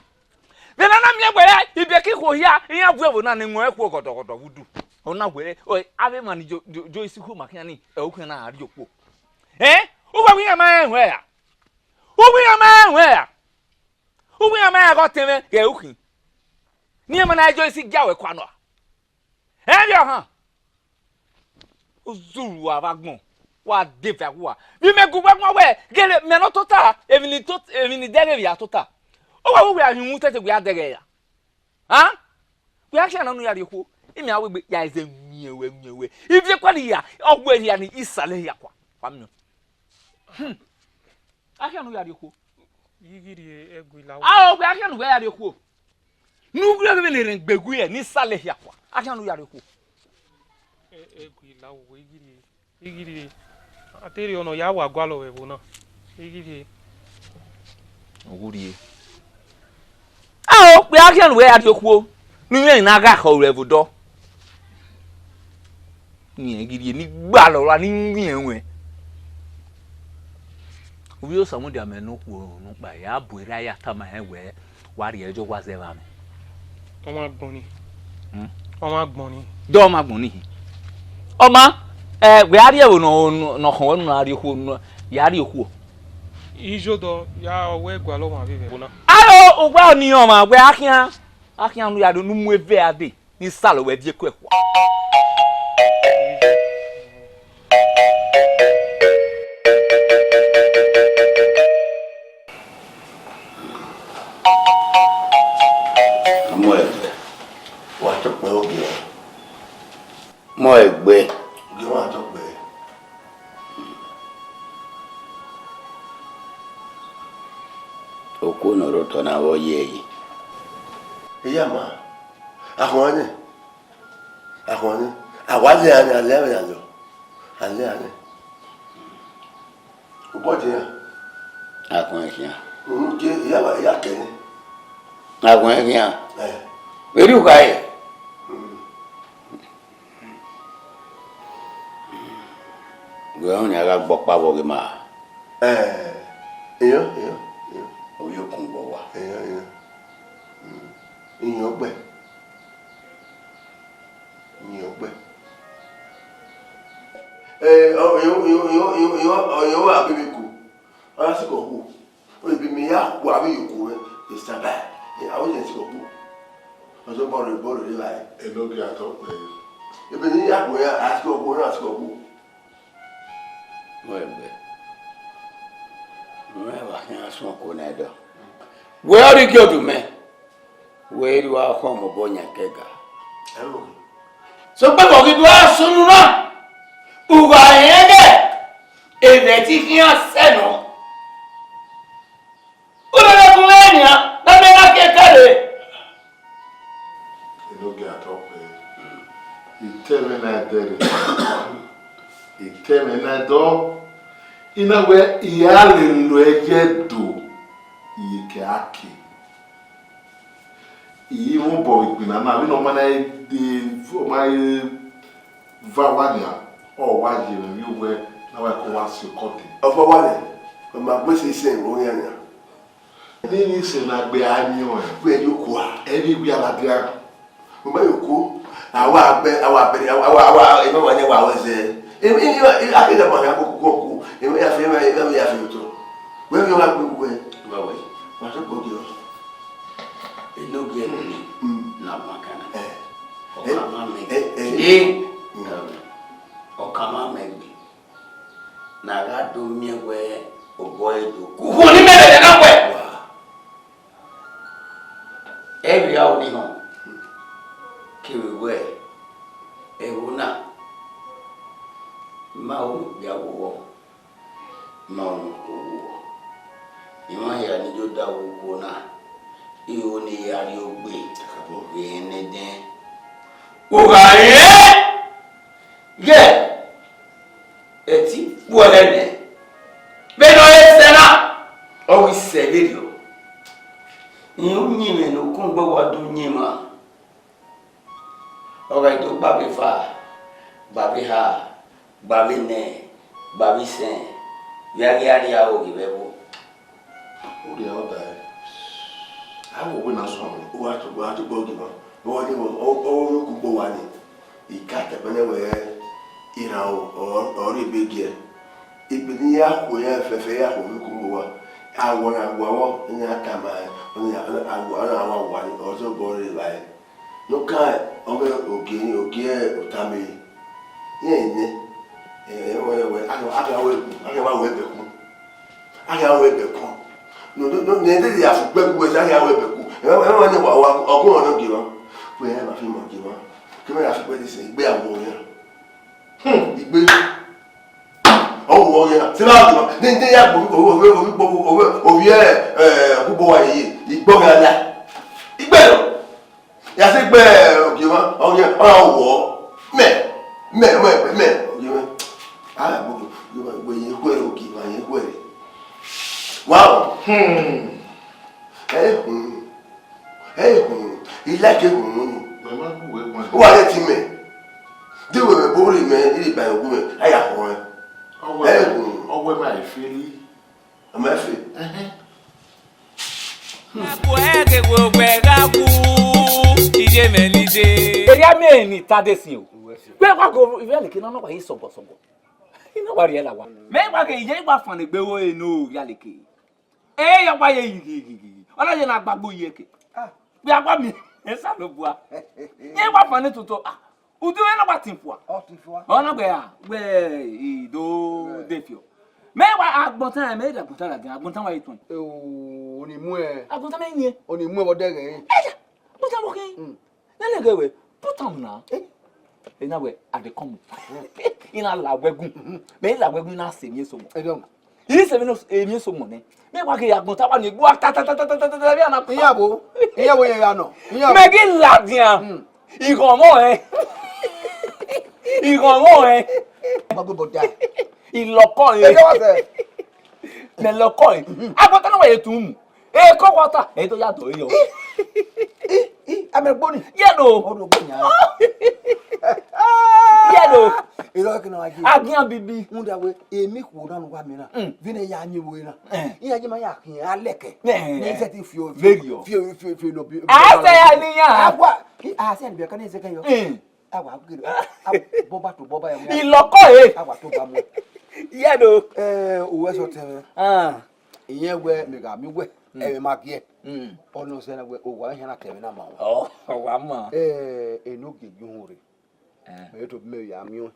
Vbe ne a na miẹn wẹ ibiẹka ikhuo hia, iran vu ẹvbo na ne ẹwaẹn khuo ghọdọghọdọ vbe udu. Ọ na wẹ, ọ, avbe emwa ni jo, jo, jo isi khu ma khian ni, ẹ, u khian na rhie okhuo. Ẹn? U wẹ iran ma rẹn ruẹ ra? U wẹ iran ma rẹn ruẹ ra? U wẹ iran ma rẹn ghe ọtẹn mwẹ ghẹ u khin? Ne iran ma na jo isi gia wẹ kua nọ a? Ẹn, vbe ọhan? U zuru uwa vbe agbọn, wa de vbe uwa. Vbe imẹ gu uwa agbọn wẹ, gele mẹ ne ọ tota, emwi ni to, emwi ni dẹghe vbe a tota. Uwa vbe uwa a hin uhunmwu tete wẹ a dẹghe ra? A? Wẹ a khian nọ unu ya rhie okhuo, imẹ a wegbe ya ẹzẹ wiẹn wẹ, wiẹn wẹ. Ivie kua ni hia, ọ wẹ hia ni, isalẹ hia kua. Wa miẹn. Hmm. A khian ne u ya rhie okhuo. I ghi rhie ẹgu ila. A o, wẹ a khian ne uwẹ ya rhie okhuo. Ne u rhie vbene erhẹn gbe gu ẹre, ni isalẹ hia kua. A khian ne u ya rhie okhuo. Ẹ-, ẹgu ila, wẹ i ghi rhie. I ghi rhie. A te rhie ọnọ ya wa gualọ vbe ẹvbo na. I ghi rhie. Ọ wu rhie. A o, wẹ a khian ne uwẹ ya rhie okhuo. Ne u rẹn na gha khọ ruẹ vbe odọ. Rẹn ghi rhie ni gbalọ ra ni wiẹn ruẹn. Ovbi Osamudia mẹ ne okhuo nọkpa ya bu erha ya tama rẹn wẹ, wa rhie ẹjọ wa zẹ vbe amwẹ. Ọ ma gbọn ni. Hmm? Ọ ma gbọn ni. Dọ ọ ma gbọn ni hin. Ọ ma, ẹ, wẹ a rhie ẹvbo nọ, nọ, nọ khọn wẹ nu na rhie okhuo, nọ, ya rhie okhuo. Ijo dọ, ya ọ wẹ gualọ ọmwa vbe vbe ẹvbo na. Aro, uwa ọni ọmwa, wẹ a khian, a khian nu ya do, nu mu eve a dee. Ni salo wẹ viẹ kuẹ kua. Mu ẹgbẹ, wa tọkpẹ ogie. Mu ẹgbẹ. Ogie wa tọkpẹ. Okuo ne ọ rre otọ na vbe ọ ye ẹre. Eya ma, akhọn nẹ. Akhọn nẹ, a wa lẹ iran, a lẹ iran, a lẹ iran. Obọ de iran. Akhọn khian. Unu ke, iya ba, iya kẹ nẹ. Akhọn khian. Eh. Vbene u kha re? Mm. Wẹ ọnii a gha gbe ọkpa vbe ọghe ima. Eh, iyo, iyo, iyo. Ovbi okun vbe owa. Iyo, iyo. Mm. Iyo gbe. Yin ọgbẹ. Ẹ, ọ, yin, yin, yin, yin, yin, yin ọghe avbe ivbiko, ọ na sikẹ okhuo. Ọ ebe mẹ ya kua avbe iyoko mwẹ, Esther ba, ẹ, avbe iyẹn sikẹ okhuo. Ọ sẹ bọrọ, bọrọ rre evbare. Enogie atọ kpẹre. Ebe ne I ya kua, a sikẹ okhuo, ọ na sikẹ okhuo. Wẹ gbe. Mẹ wa khian suẹn oko nẹ dọ. Wẹ ọrọre igiọdu mẹ. Wẹ i rua khọ mẹ obọ yan ẹkẹga. Sokpan vbe ọ ghi do ra sunu na, u gha rẹn ẹghẹ, evbẹ te I khian sẹ nọ. U na gun mwẹ nian, ne a miẹn na ke ẹtẹrhe. Enogie atọ kpẹre. I te ẹmwẹ na ẹdẹrhe. I te ẹmwẹ na ẹdọ. I na wẹ, I gha lele ruẹ ye Ẹdo, I ye ke a ke. I mwẹ obọ vbe igbinna na, vbene ọ ma na de, ọ ma he va owa nian, ọ wa ye mwẹ vbe owẹ ne Awa ko wa si okọ de. Ọfọ wa nẹ, ọ ma gbe se isen vbe oyan yan. Nene isen na gbe a miẹn ọẹn. Wẹ yo kua. Ẹ vbe wia vbe adian. Mo ma yo ku. Awa gbẹ, awa bẹrẹ, awa, awa, ema wa nẹ wa wẹ zẹ. Emi, emi, emi, a ke da ma ya ko ko ko. Emi ya fe, emi, emi ya fe otọ. Wẹ mi wa gbe wẹ. Wa wẹ. Wa so ko gi o. Enogie ni. Mm. Na ma kana. Eh. Ọkama mẹ. Eh, eh. Eh. Mm. Ọkama mẹ gbe. Ne a gha do miẹn wẹ obọ ẹre do ku ukhunmwu ni mẹ vbe ẹdẹ na wẹ. Wa. Ẹ vbe a ru ni họn, kevbe wẹ, ẹvbo na, ma ru ne okpia wu vbọ, ma ru ne okhuo wu vbọ. Emwa hia ni yo da wu ukhuo na, iho ne I ya rrie ogbe vbe ẹnẹdẹn. U gha rẹn, ghẹ ẹtin khuẹrhẹ nẹ, vbene ọ re sẹ na, ọ ghi sẹ vberriọ. Rẹn uyinmwẹ ne okun gbe wa do yin emwa. Ọ gha do gba vbe eva, gba vbe eha, gba vbe enẹ, gba vbe isẹn, vbe a ghi a rhie aro ghe vbe ẹvbo. Orhiọn ọba ẹre, a wẹ wẹ na suẹn, u wa tugbo, a tugbo gie emwa, vbe ọ ni ọ, ọ, ọ, ọ ku ugbo wa ni, I ka tama nẹ wẹ, iran ọ, ọ, ọ rhie ebe giẹ. Ebe ne iran ya khuo, iran fẹfẹ ya khuo vbe ku ugbo wa. Awọ na wa vbọ, iran tama, ọni a, a wa, ọni a wa wa ni, ọ zẹ obọ rre evbare. Ne ọ kan ọghe ogie, ogie otama ẹre. Iran nẹ, ẹ, ẹ, wẹ, wẹ, a gha, a gha wẹ, a gha wa wẹ ẹbẹkun. A gha wẹ ẹbẹkun. No, no, no, ne ẹdẹdẹ ya fugbe gu wẹ, a gha wẹ ẹbẹkun. Ẹ, ẹ, ẹ, wa wa, ọgua ọnọ gie mwa. Wẹ, ẹ ma fi ma gie mwa. Ke mẹ ya fugbe de sẹ, igbe awọ ya. Hmm, igbe. Ọ wọ ya. Se ba gie mwa. Ne, ne ya gbo, o, o, o, o, o, o, o, o, ẹ, ẹ, ugbo wa ye. Igbe ya la. Igbe nọ. Ya sẹ gbe ogie mwa, ọ ghi, ọ gha wọ. Mẹ, mẹ, mẹ, mẹ, ogie mwa. A gha gbe ogie mwa, wẹ ye khuẹrhẹ ogie mwa, ye khuẹrhẹ. Wow. Hmm. Ẹ hun. Ẹ hun. I like ehun unu. Mẹ ma gu wẹ guan. Wa ye ti mẹ. De wẹ mẹ bo re mẹ, iri ba yo gu mẹ, a ya khuẹn. Ọwẹ, ẹ hun. Ọwẹ ma e feli. Ọ ma e fe. Ẹhẹn. Erriọ miẹn ni ta de sin o. Wẹ wa go ivẹ leke nọ, nọ wa ye sọgọsọgọ. I na wa rhie la wa. Mẹ wa ghe iye wa fan egbe wo eno ya leke. E ya wa ye yi yi yi yi. Ọ na ye na gbagbo yi eke. Ah. Vbe a wa miẹn Osanobua. Ye wa fan ne toto. Ah. Udu ena wa tin fua. Ọ tin fua. Ọ na gbe ya, wẹ I do de fiọ. Mẹ wa agbọn tan, mẹ da agbọn tan ladian, agbọn tan wa ye tuẹn. Eo, oni mu ẹ. Agbọn tan mẹ yin. Oni mu ẹ vbe ọdẹghẹ. Eya, agbọn tan vbe khin. Mm. Nene ghe wẹ, put am na. Eh? Ena wẹ, I dey come. I na la wẹ gun. Mẹ I la wẹ gun, I na sẹ emwi eso mọ. Ẹ dọmọ. I sẹ emwi no, emwi eso mọ nẹ. Mẹ wa ghe agbọn tan wa ni gua ta ta ta ta ta ta ta, vbe a na. Iyabo, iyabo ye ya nọ. Iyabo. Mẹ ghi ladian. Mm. Ighọnmwẹ ọnrẹn. Ighọnmwẹ ọnrẹn. Gbagbo bọda. Ilọkọ re. Ẹ jẹ́ wá sẹ́. Mẹ lọkọ re. Agbọn tan na wa ye tu mu. Eko wa ta. Ẹ to ya do yo. I, i, amẹ gboni. Ye do. Ọ do gboni a. Ye do. Iro ke na wa ji. Agian bibi. Unda wẹ, emwi khuo na nu wa mi na. Mm. Vbene ya yin vbe na. Eh. Iran je ma ya khian alẹkẹ. Eh. Ne I sẹtin fi o, fi o, fi o, fi o, fi o, no bi. A sẹ ya ni yan. Awa, I, a sẹ ni bi ka ne I sẹ kẹ yo. Eh. Awa gele. Bọba to bọba ya. Ilọkọ e. Awa to ba mu. Ye do. Eh, uwẹ sọ tẹmwẹ. Ah. Iyẹn wẹ, mẹ gha miẹn wẹ, mm, ẹmwẹ ma giẹ. Mm. Ọ nọ sẹ na wẹ, owa hia na kẹ ẹmwẹ na ma wa. Ọ, wa ma. Eh, eno gie gie uhunmwu rre. Eh. Mẹ to mẹ ya miẹn.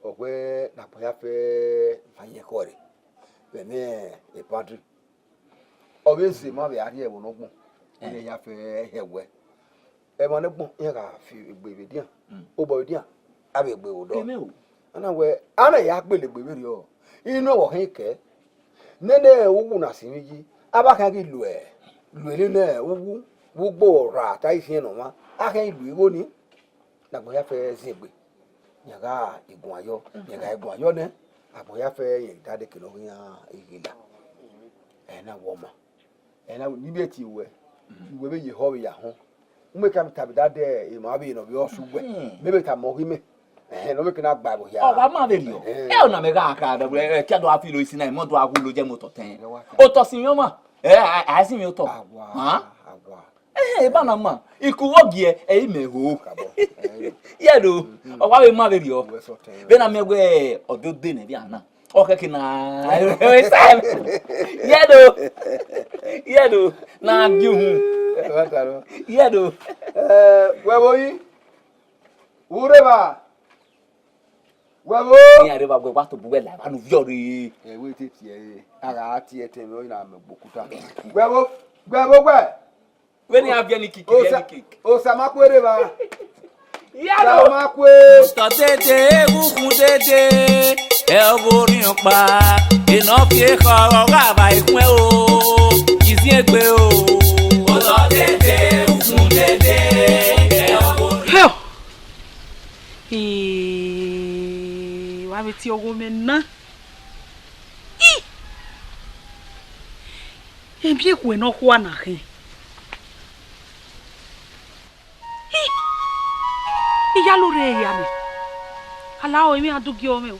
Ọ wẹ ne agbọn ya fẹ ma yẹn ekhọe rre. Vbe ẹmwẹ boundary. Ọ vbe zẹ ma vbe a rhie ẹvbo ne ọ gbọn. Eh. Vbene ya fẹ hẹ wẹ. Ẹmwẹ ne ọ gbọn, iran gha fi egbe vbe edian. Mm. Obọ vbe edian, a vbe gbe vbe odọ. Amen o. A na wẹ, a na ya gbele egbe vberriọ. Inu ẹvbo khin kẹ. Nene uwu na sinmwi yi, a vbe khian ghi luẹ, luẹ nene uwu, vbe ugbo ọrha ta isiẹn ne ọmwa, a khian ghi lu igho ni. Ne agbọn ya fẹ zin egbe, yan gha iguan yọ, yan gha iguan yọ nẹ, agbọn ya fẹ yan dade ke ne ọ ghi iran ighila. Ẹ na wẹ ọma. Ẹ na wẹ, ne I vbe tie ruẹ, mm, wẹ vbe ye ehọ vbe ya họn. U me ka ta vbe dade emwa vbe ne ọ vbe ọse uwẹ. Mm. Mẹ vbe tama ọghe mẹ. Ẹ, ne ọ vbe ke na gba ẹvbo hia. Ọ wa ma vberriọ. Ẹ. Ẹ, ọna mẹ gha kha, ẹ, kia do a fi lo isi na, mọ do a wu lo jẹ motọ tẹn. Ẹ, wa kha. Otọ sinmwi ọma. Ẹ, a, a sinmwi otọ. Awa, hàn? Awa. Ẹ, eba na ma. Ikuvwọ giẹ, ẹ i mẹ ho. Kabọ. Ẹ, yo. Yẹ do. Mm, mm. Ọ wa vbe ma vberriọ. Uwẹ sọ tẹn. Vbene a miẹn wẹ ọdọ ode nẹ vbe a na. Ọ khẹke na. Yẹ do. Yẹ do. Na gi uhun. Ẹ, wa ta nọ. Yẹ do. Ẹ, wẹ vbo yi? Vbe u rre evba? Wẹ vbo? Iran rre evba wẹ wa tobọ uwẹ la evba ne u viọ rre. Ẹ, wẹ te tie ẹre, a gha tie ẹtẹn mwẹ, ọ na mẹ gbe okuta. Wẹ vbo? Wẹ vbo wẹ? Vbene iran viẹ ni kiki, viẹ ni kiki. Osa ma kue rre evba. Yaro. Osa ma kue. Otọ dede, egungun dede, ẹ ọghe orhiọn ọkpa, enọ fi ekhọe ọgha vba ikhuẹn o, iziengbe o. Otọ dede, egungun dede, ẹ ọghe orhiọn. Hell! Ee, wa vbe tie ọghe mwẹ na. I! Emwi ekhue ne ọ khua na khin. I! I ya lo rre hia nẹ. Ala o, emwi a du gie ọmwẹ o.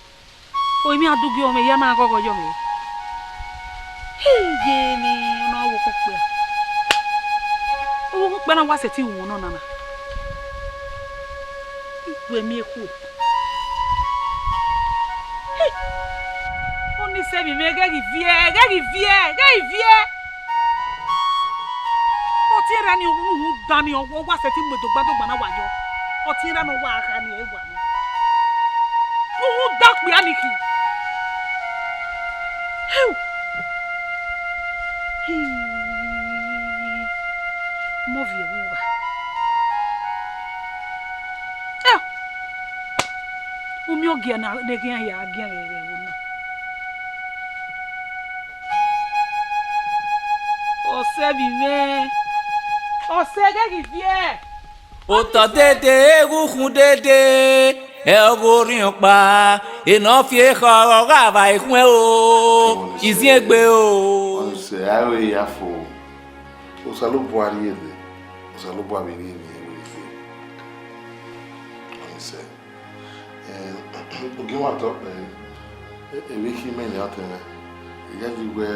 O, emwi a du gie ọmwẹ, I ya na ghọghọ yọ mwẹ. Iye mwẹ, ọ na wo okpia. Ọ wo okpia na wa sẹtin ru ọna na. Wẹ miẹn ekhue. Ọni sẹ vbe mwẹ, ghẹ ghi viẹ, ghẹ ghi viẹ, ghẹ ghi viẹ. Ọtiẹn ra ni uhunmwu dan ni ọ wa sẹtin mu do gbadogba na wa yọ. Ọtiẹn ra ne ọ wa kha ni ẹ wa nọ. Uhunmwu dan okpia ni khin. Heu! Hii! Mọ viẹ vbe uwa. Ẹ! Umiọngiẹ na ne khian hia a giẹn vbe ẹvbo na. Ọsẹ vbe mwẹ, ọsẹ ghẹ ghi viẹ. Otọ dede, eghukhu dede, ẹ ọghe orhiọn ọkpa, enọ fi ekhọe ọgha vba ikhuẹn o, iziengbe o. Ọnise, a i re ya fo, Osanobua rhie ẹre, Osanobua vbe rhie emwi ẹre vbe. Ọnise. Eh, ogie mwa tọ kpẹre, emwi khin mẹ nian tẹn mwẹ. I ya yi wẹ,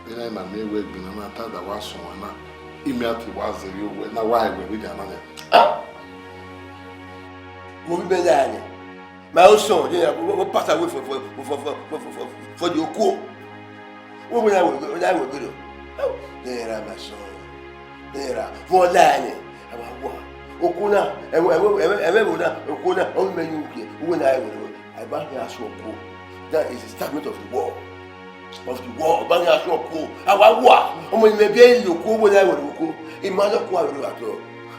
vbene a na miẹn wẹ egbinna na ta da wa sọn na, imẹ a te wa zẹvbe owẹ na wa ẹwẹ vbe dia na nẹ. Ah! Wo vbe mẹ ya nẹ, my own son, yeah, we, we pass away for, for, for the okuo. Wo, wo ya wẹ, wo ya wẹ gbe do. Nẹ ra, my son. Nẹ ra, vbe ọ la nẹ, a wa wa. Okuo na, ẹmwẹ, ẹmwẹ, ẹmwẹ, ẹmwẹ ẹvbo na, okuo na, ọ mẹ yu ugie, uwẹ na ẹvbo na, a ba khian sẹ okuo. That is the statement of the world. Of the world, ba khian sẹ okuo. A wa wa, ọmọ ni mẹ biẹ ye okuo, uwẹ na ẹvbo na okuo. I ma nọ okuo avbe na tọ.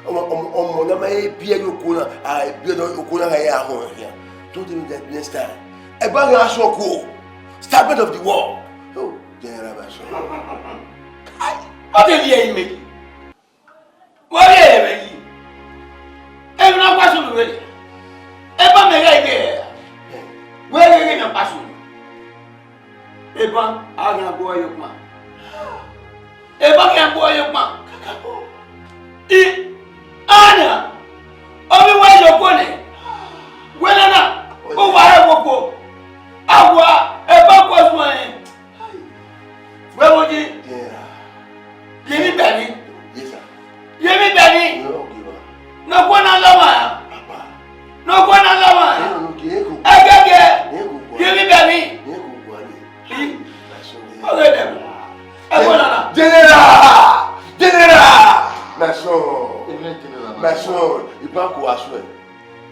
Ọmọ, ọmọ, ọmọ na ma he biẹ ye okuo na, a biẹ nọ okuo na gha ya họn khian. Don't tell me that next time. Ẹ ba khian sẹ okuo. Statement of the world. Oh, general, my son. Ai, ọ te viẹ imẹ. Wẹ rhie ẹre vbe yi. Emwi ne ọ gua sunu vbe rhie. Eba mẹ ghẹ ghe ẹre. Wẹ ghe ghe ne ọ gua sunu. Eba, a gha gbe ọre ye ọkpa. Eba khian gbe ọre ye ọkpa. I, ana, ovbi uwa ye okhuo nẹ. Wẹ nana, uwa rẹ okhuo. A wa, eba ọkhuo suẹn. Wẹ vbo yi? General. Ye emwi bẹghe. Yes, sir. Ye emwi bẹghe. Ẹ, okay, ma. Ne okhuo na lọ mwa. Papa. Ne okhuo na lọ mwa. Ẹ, no, no, ke, eko. Ẹgẹgẹ. Eko, kwa. Ye emwi bẹghe. Eko, kwa, ni. Yi. That's all, yeah. Ọghe dẹ. Ẹ, kwa nana. General! General! My son. Amen, General. My son, Ibanko, I swear.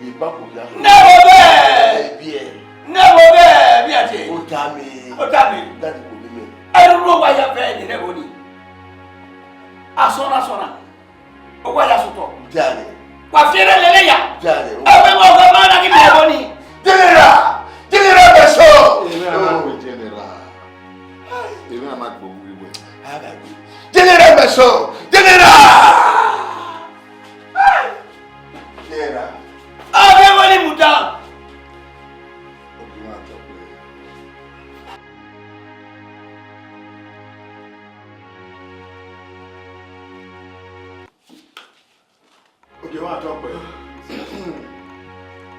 Ibanko ya. Nẹvbo vẹ! Ebiẹ. Nẹvbo vẹ, Biate. Otami. Otami. Dadi ko bi mẹ. Ẹruru wa ya vẹ ni nẹvbo ni. Asọna, asọna. Ọ wa ya sotọ. Jare. Wa fi ẹre lele ya. Jare. Ẹ wẹ wa ọgọ ma na ghi nẹvbo ni. General! General Bẹsọ! Ẹ wẹ a na gbe General. Ẹ wẹ a na gbe owu iwe. A na gbe. General Bẹsọ! General! General. Ọghe vbọ ni muda. Ogie mwa tọ kpẹre. Ogie mwa tọ kpẹre.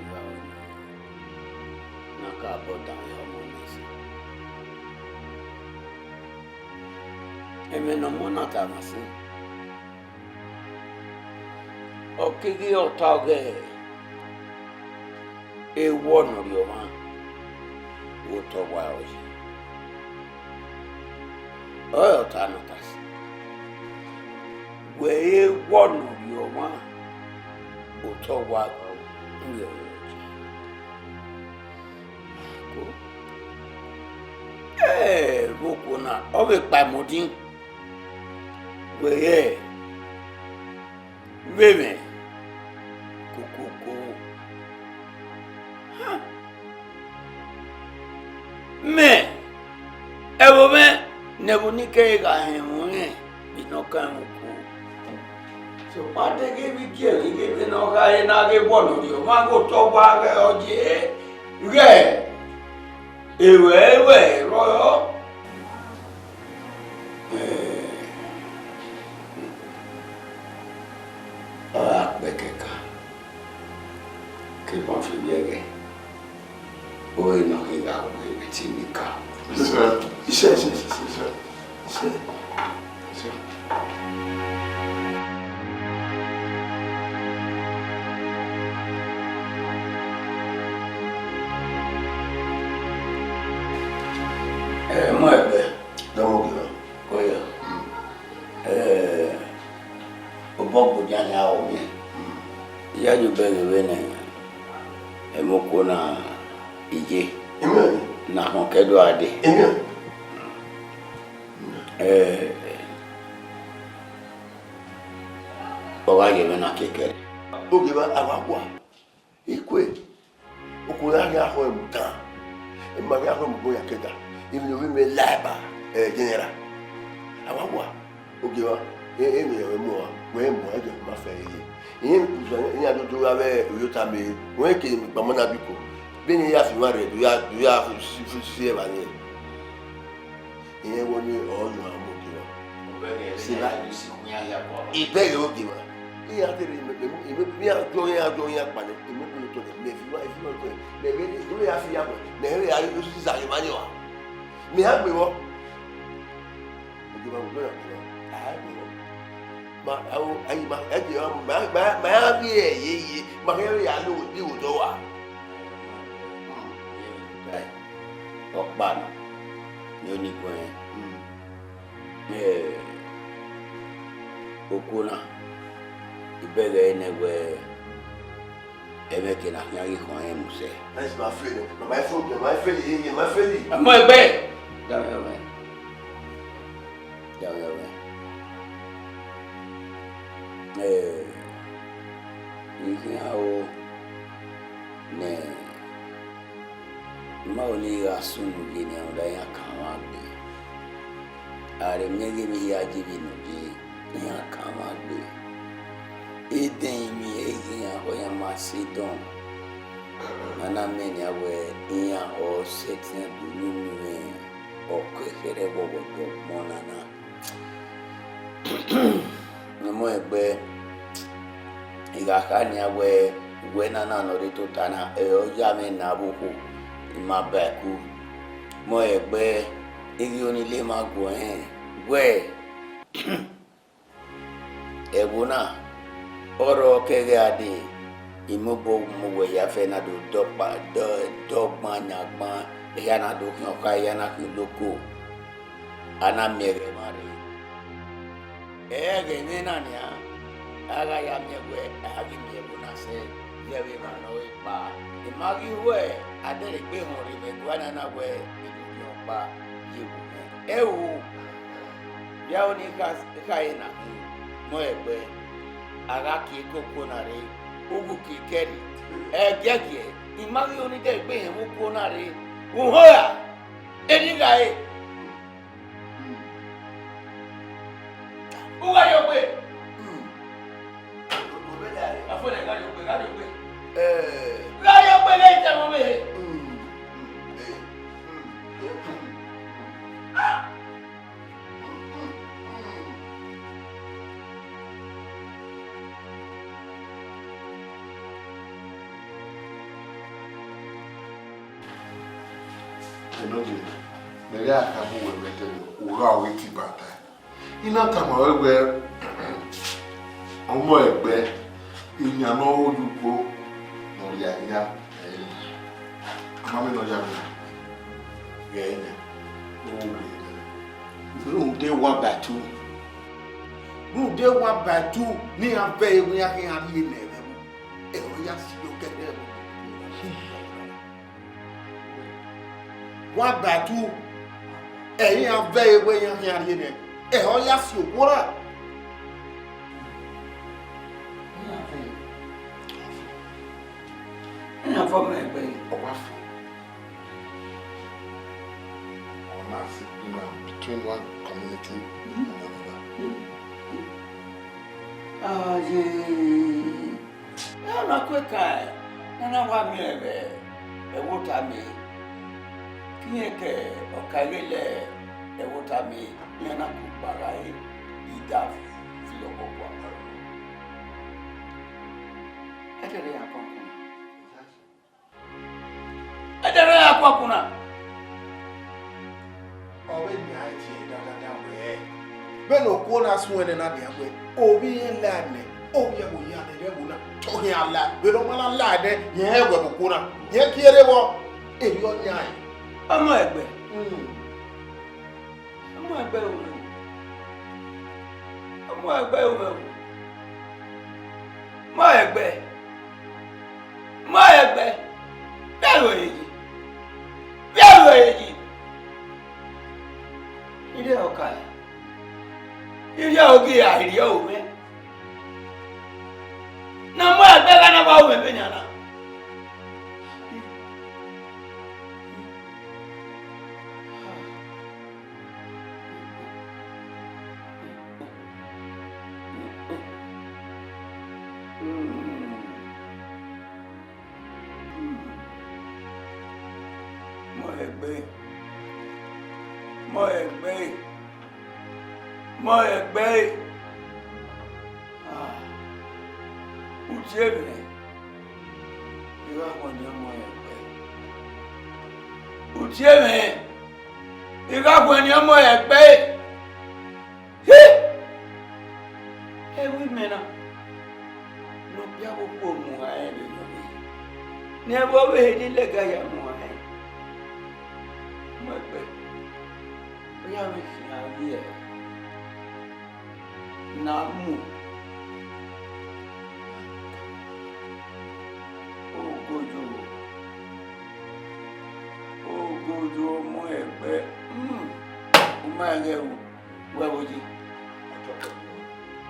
Igharo nọ, ne a ka bọ danmwehọ ọmọ na ẹse. Ẹmwẹ ne ọmọ na tama sẹ, ọ keghi re ọta ọghe ewọ ne ọ rhie ọmwa vbe otọ owa ẹre yi. Ọre ọta ne ọ ta sẹ, wẹ ewọ ne ọ rhie ọmwa vbe otọ owa ẹre yi. Ko, ẹ, vbe okuo na, ọ vbe kpa ẹmwẹ odin, wẹ ghẹ vbe mwẹ kokoko. Ha! Mẹ, ẹvbo mwẹ ne ẹvbo ni kẹre gha họn ẹmwẹ ọnrẹn vbe ne ọ kan ẹmwẹ uku. Sokpan deghẹ vbe igiẹrẹ ighẹ vbene ọ gha re ne a ghe wọlọ rrie ọmwa ghe otọ owa ẹre ọ ye, ghẹ, ewẹ, ewẹ rrọọ. Ọ gha kpẹẹ kẹkan, ke ma fi vbiẹ ghẹ, ore ne ọ khin gha ru vbe te ne I ka. Isẹ, isẹ, isẹ, isẹ, isẹ, isẹ. Ẹ, mọ ẹgbẹ. Dọmọ gbe na. Oya. Ẹ, obọ gbe ojan ni a ho miẹn. Iyayi obọ ẹre vbe nẹ, ẹmwẹ okuo na iye. Amen. Ne a khọn kẹ do a dee. Amen. Ẹ, ọ gha ye ẹmwẹ na kẹkẹrẹ. Ogieva, a wa gua. Ikue, okhuo na khian khọn ẹre mu tan, ima khian khọn ẹre mu gbọn ya kẹga, emwi ne ovbi mwẹ la ẹba, ẹ, general. A wa gua, ogieva, e, emwi ne ọ mu ọnrẹn, wẹ mu ẹdẹ ma fẹ ye. Iran do do gha vbe uyota mẹ, wẹ ke emwi kpama na biko, vbene I ya fi mwa rre, do ya, do ya si, si, si ẹvba ni. Irẹn wẹẹ ọnii ọre ọ yan ọmọ ogieva. Sila, ibẹghe ogieva. Iran te rre, mẹ, mẹ, mẹ, mẹ, iran jọ, iran jọ, iran kpannẹ, mẹ, mẹ, mẹ, mẹ, mẹ, mẹ, mẹ, mẹ, ya fi ya wẹ, mẹ, mẹ, ya, osi sa ye ma ni wa. Mẹ ya gbe vbọ. Ogieva, ogieva, a ya gbe vbọ. Ma, a o, ayi, ma, ẹ jẹ, ma, ma, ma ya ghi ye, ye, ma, mẹ, mẹ, ya lo, lo, lo wa. Ọkpa nọ, ne ọ ni guẹn. Ẹ, okuo na, ibẹghe nẹ wẹẹ, ẹmwẹ ke na khian ghi khọn ẹre mu sẹ. Nice, ma feel it. Ma feel it, ma feel it, ma feel it. Ọmọ ẹgbẹ. Dame ọmọ. Dame ọmọ. Ẹ, I khian ro nẹ, I ma ho ne I gha sunu ye ne rhunmwuda iran kan mwa gbe. A rhe miẹn ghe emwi hia ye vbe nọ ye, iran kan mwa gbe. Edẹn emwi ẹre iran ho iran ma si dọn. A na miẹn nian wẹẹ iran ọre ọ sẹtin do nunu rẹn ọkọ ẹkhẹrhẹ vbe ọghe ọgbọn na na. Mọ ẹgbẹ, I gha kha nian wẹẹ, uwẹ nana ne ọ rre tota na, ẹre ọ ya mwẹ ne avbe okhuo, I ma ba ẹe ku. Mọ ẹgbẹ, I ghi onilemwa guẹ rẹn wẹẹ, ẹvbo na, ọ rrọọ ke ẹghẹ a dee, I mobọ mu wẹ ya fẹ na do dọkpa, dọ-, dọgban yan gban, ehia na do khian ọkha, ehia na khian oloko, a na miẹn ẹghẹ mwa rre. Ẹghẹ mwẹ na nian, a gha ya miẹn wẹ a ghi miẹn ẹvbo na sẹ, yẹ vbe emwa ne ọ re kpa. I ma ghi ru adẹrẹgbe họn rre vbe ẹguae na na wẹ I do khian ọkpa ye vbe mwẹ. Ẹo, ya ro ne I kha, I kha re na khin, mọ ẹgbẹ, a gha kie koko na rre, ughẹ ke kẹrri, ẹgiẹgiẹ, I ma ghi ro ne I dẹrẹgbe họn vbe okuo na rre, uhọn ra, eni gha re. U gha rrie ogbe. Afọlẹ, gha rrie ogbe, gha rrie ogbe. Gha rrie ogbe, gha rrie ogbe, gha rrie ogbe. Enọgie, mẹ gha khama uwẹ wẹ ẹdẹ, u gha ru iti bata. I na tama ruẹ wẹẹ, ọmọ ẹgbẹ, iyan ne ọ ho ye ugbo ne ọ rhia hia, ẹ i re. A ma miẹn ne ọ ya mwẹ, ghẹ i yan, u ru wẹ nẹ. Rhunmwuda one by two. Rhunmwuda one by two ne iran vẹ ẹre iran khian rhie nẹ ẹvbo. Ẹre ọ ya si okẹdẹ ẹvbo. One by two, ẹre iran vẹ ẹre iran khian rhie nẹ, ẹre ọ ya si okhuo ra. Iran vẹ ẹre. Iran vẹ ọmọ ẹgbẹ. Ọ wa fo. Ọ na si between one community and another. Aye. Ọna ku ekan ne a na wa miẹn vbe ẹvbo Otame, ke irẹn ke ọka ẹghẹ lẹ ẹvbo Otame, iran na ku kpa gha re, I da fi ọkọ kua. Ẹdẹ rẹ ya kọn kun. Ẹdẹ rẹ ya kọn kun na. Ọ vbe nian tie dagada wẹẹ, vbene okuo na suẹn nẹ na nian wẹẹ, ovbi irẹn la nẹ, ovbi ẹvbo ya nẹ, vbe ẹvbo na, te ọ khian la, vbene ọ ma na la nẹ, rẹn hẹ wẹ vbe okuo na, rẹn kie rre vbọ, erriọ yan ẹn. Ọmọ ẹgbẹ. Hmm. Ọmọ ẹgbẹ ru mwẹ o. Ọmọ ẹgbẹ ru mwẹ o. Ọmọ ẹgbẹ. Ọmọ ẹgbẹ. Vbe aro ẹre yi. Vbe aro ẹre yi. Irẹn ọka ya. Irẹn ogie a rhie aro mwẹ. Ne ọmọ ẹgbẹ gha na wa ru mwẹ vbenian na. Mọ ẹgbẹ, mọ ẹgbẹ, mọ ẹgbẹ. Ah, u tie mwẹ, I gha wẹ ne ọmọ ẹgbẹ. U tie mwẹ, I gha wẹ ne ọmọ ẹgbẹ. He! Ẹvbo imẹ na, ne ọ biẹ avbe okhuo mu uhan rẹn vbe nọ rre, ne ẹvbo ọvbehe ni lẹga ya mu uhan rẹn. Mu ẹgbẹ, ọ ya vbe khian vbiẹ ne a mu. Ogojo, ogojo ọmọ ẹgbẹ, hmm, u ma ghẹ ru. Wẹ vbe oyi,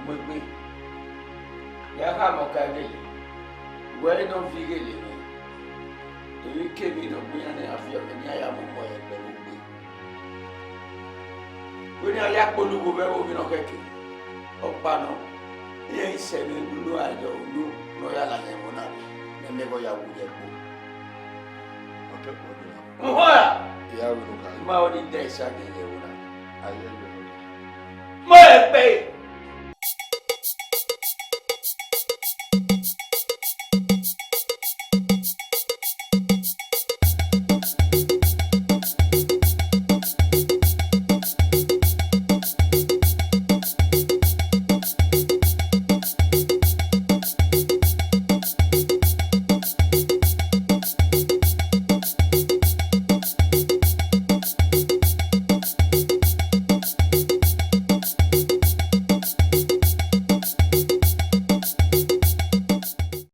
mu egbe, ya khama ọka gele, wẹ ne ọ viọ ighele mwẹ, emwi kemwi ne ọ gbẹn iran ne iran viọ mwẹ, ne iran ya mu ọmọ ẹgbẹ vbe ogbe. Wẹ ne iran ya kpolo ugho vbe ẹvbo vbene ọ khẹke, ọkpa nọ, iran i sẹ vbe unu, unu a yọ unu ne ọ ya la yan ẹvbo na rre, ne ẹmwẹ vbe ọ ya wu ye ẹkpo. Ọ te kpọnmwẹ. Uhọn ra? I ya ru ne u kha. Ma ọnii dẹ esa gele ẹvbo na. A ye ẹgbẹ nọ. Ma ẹgbẹ.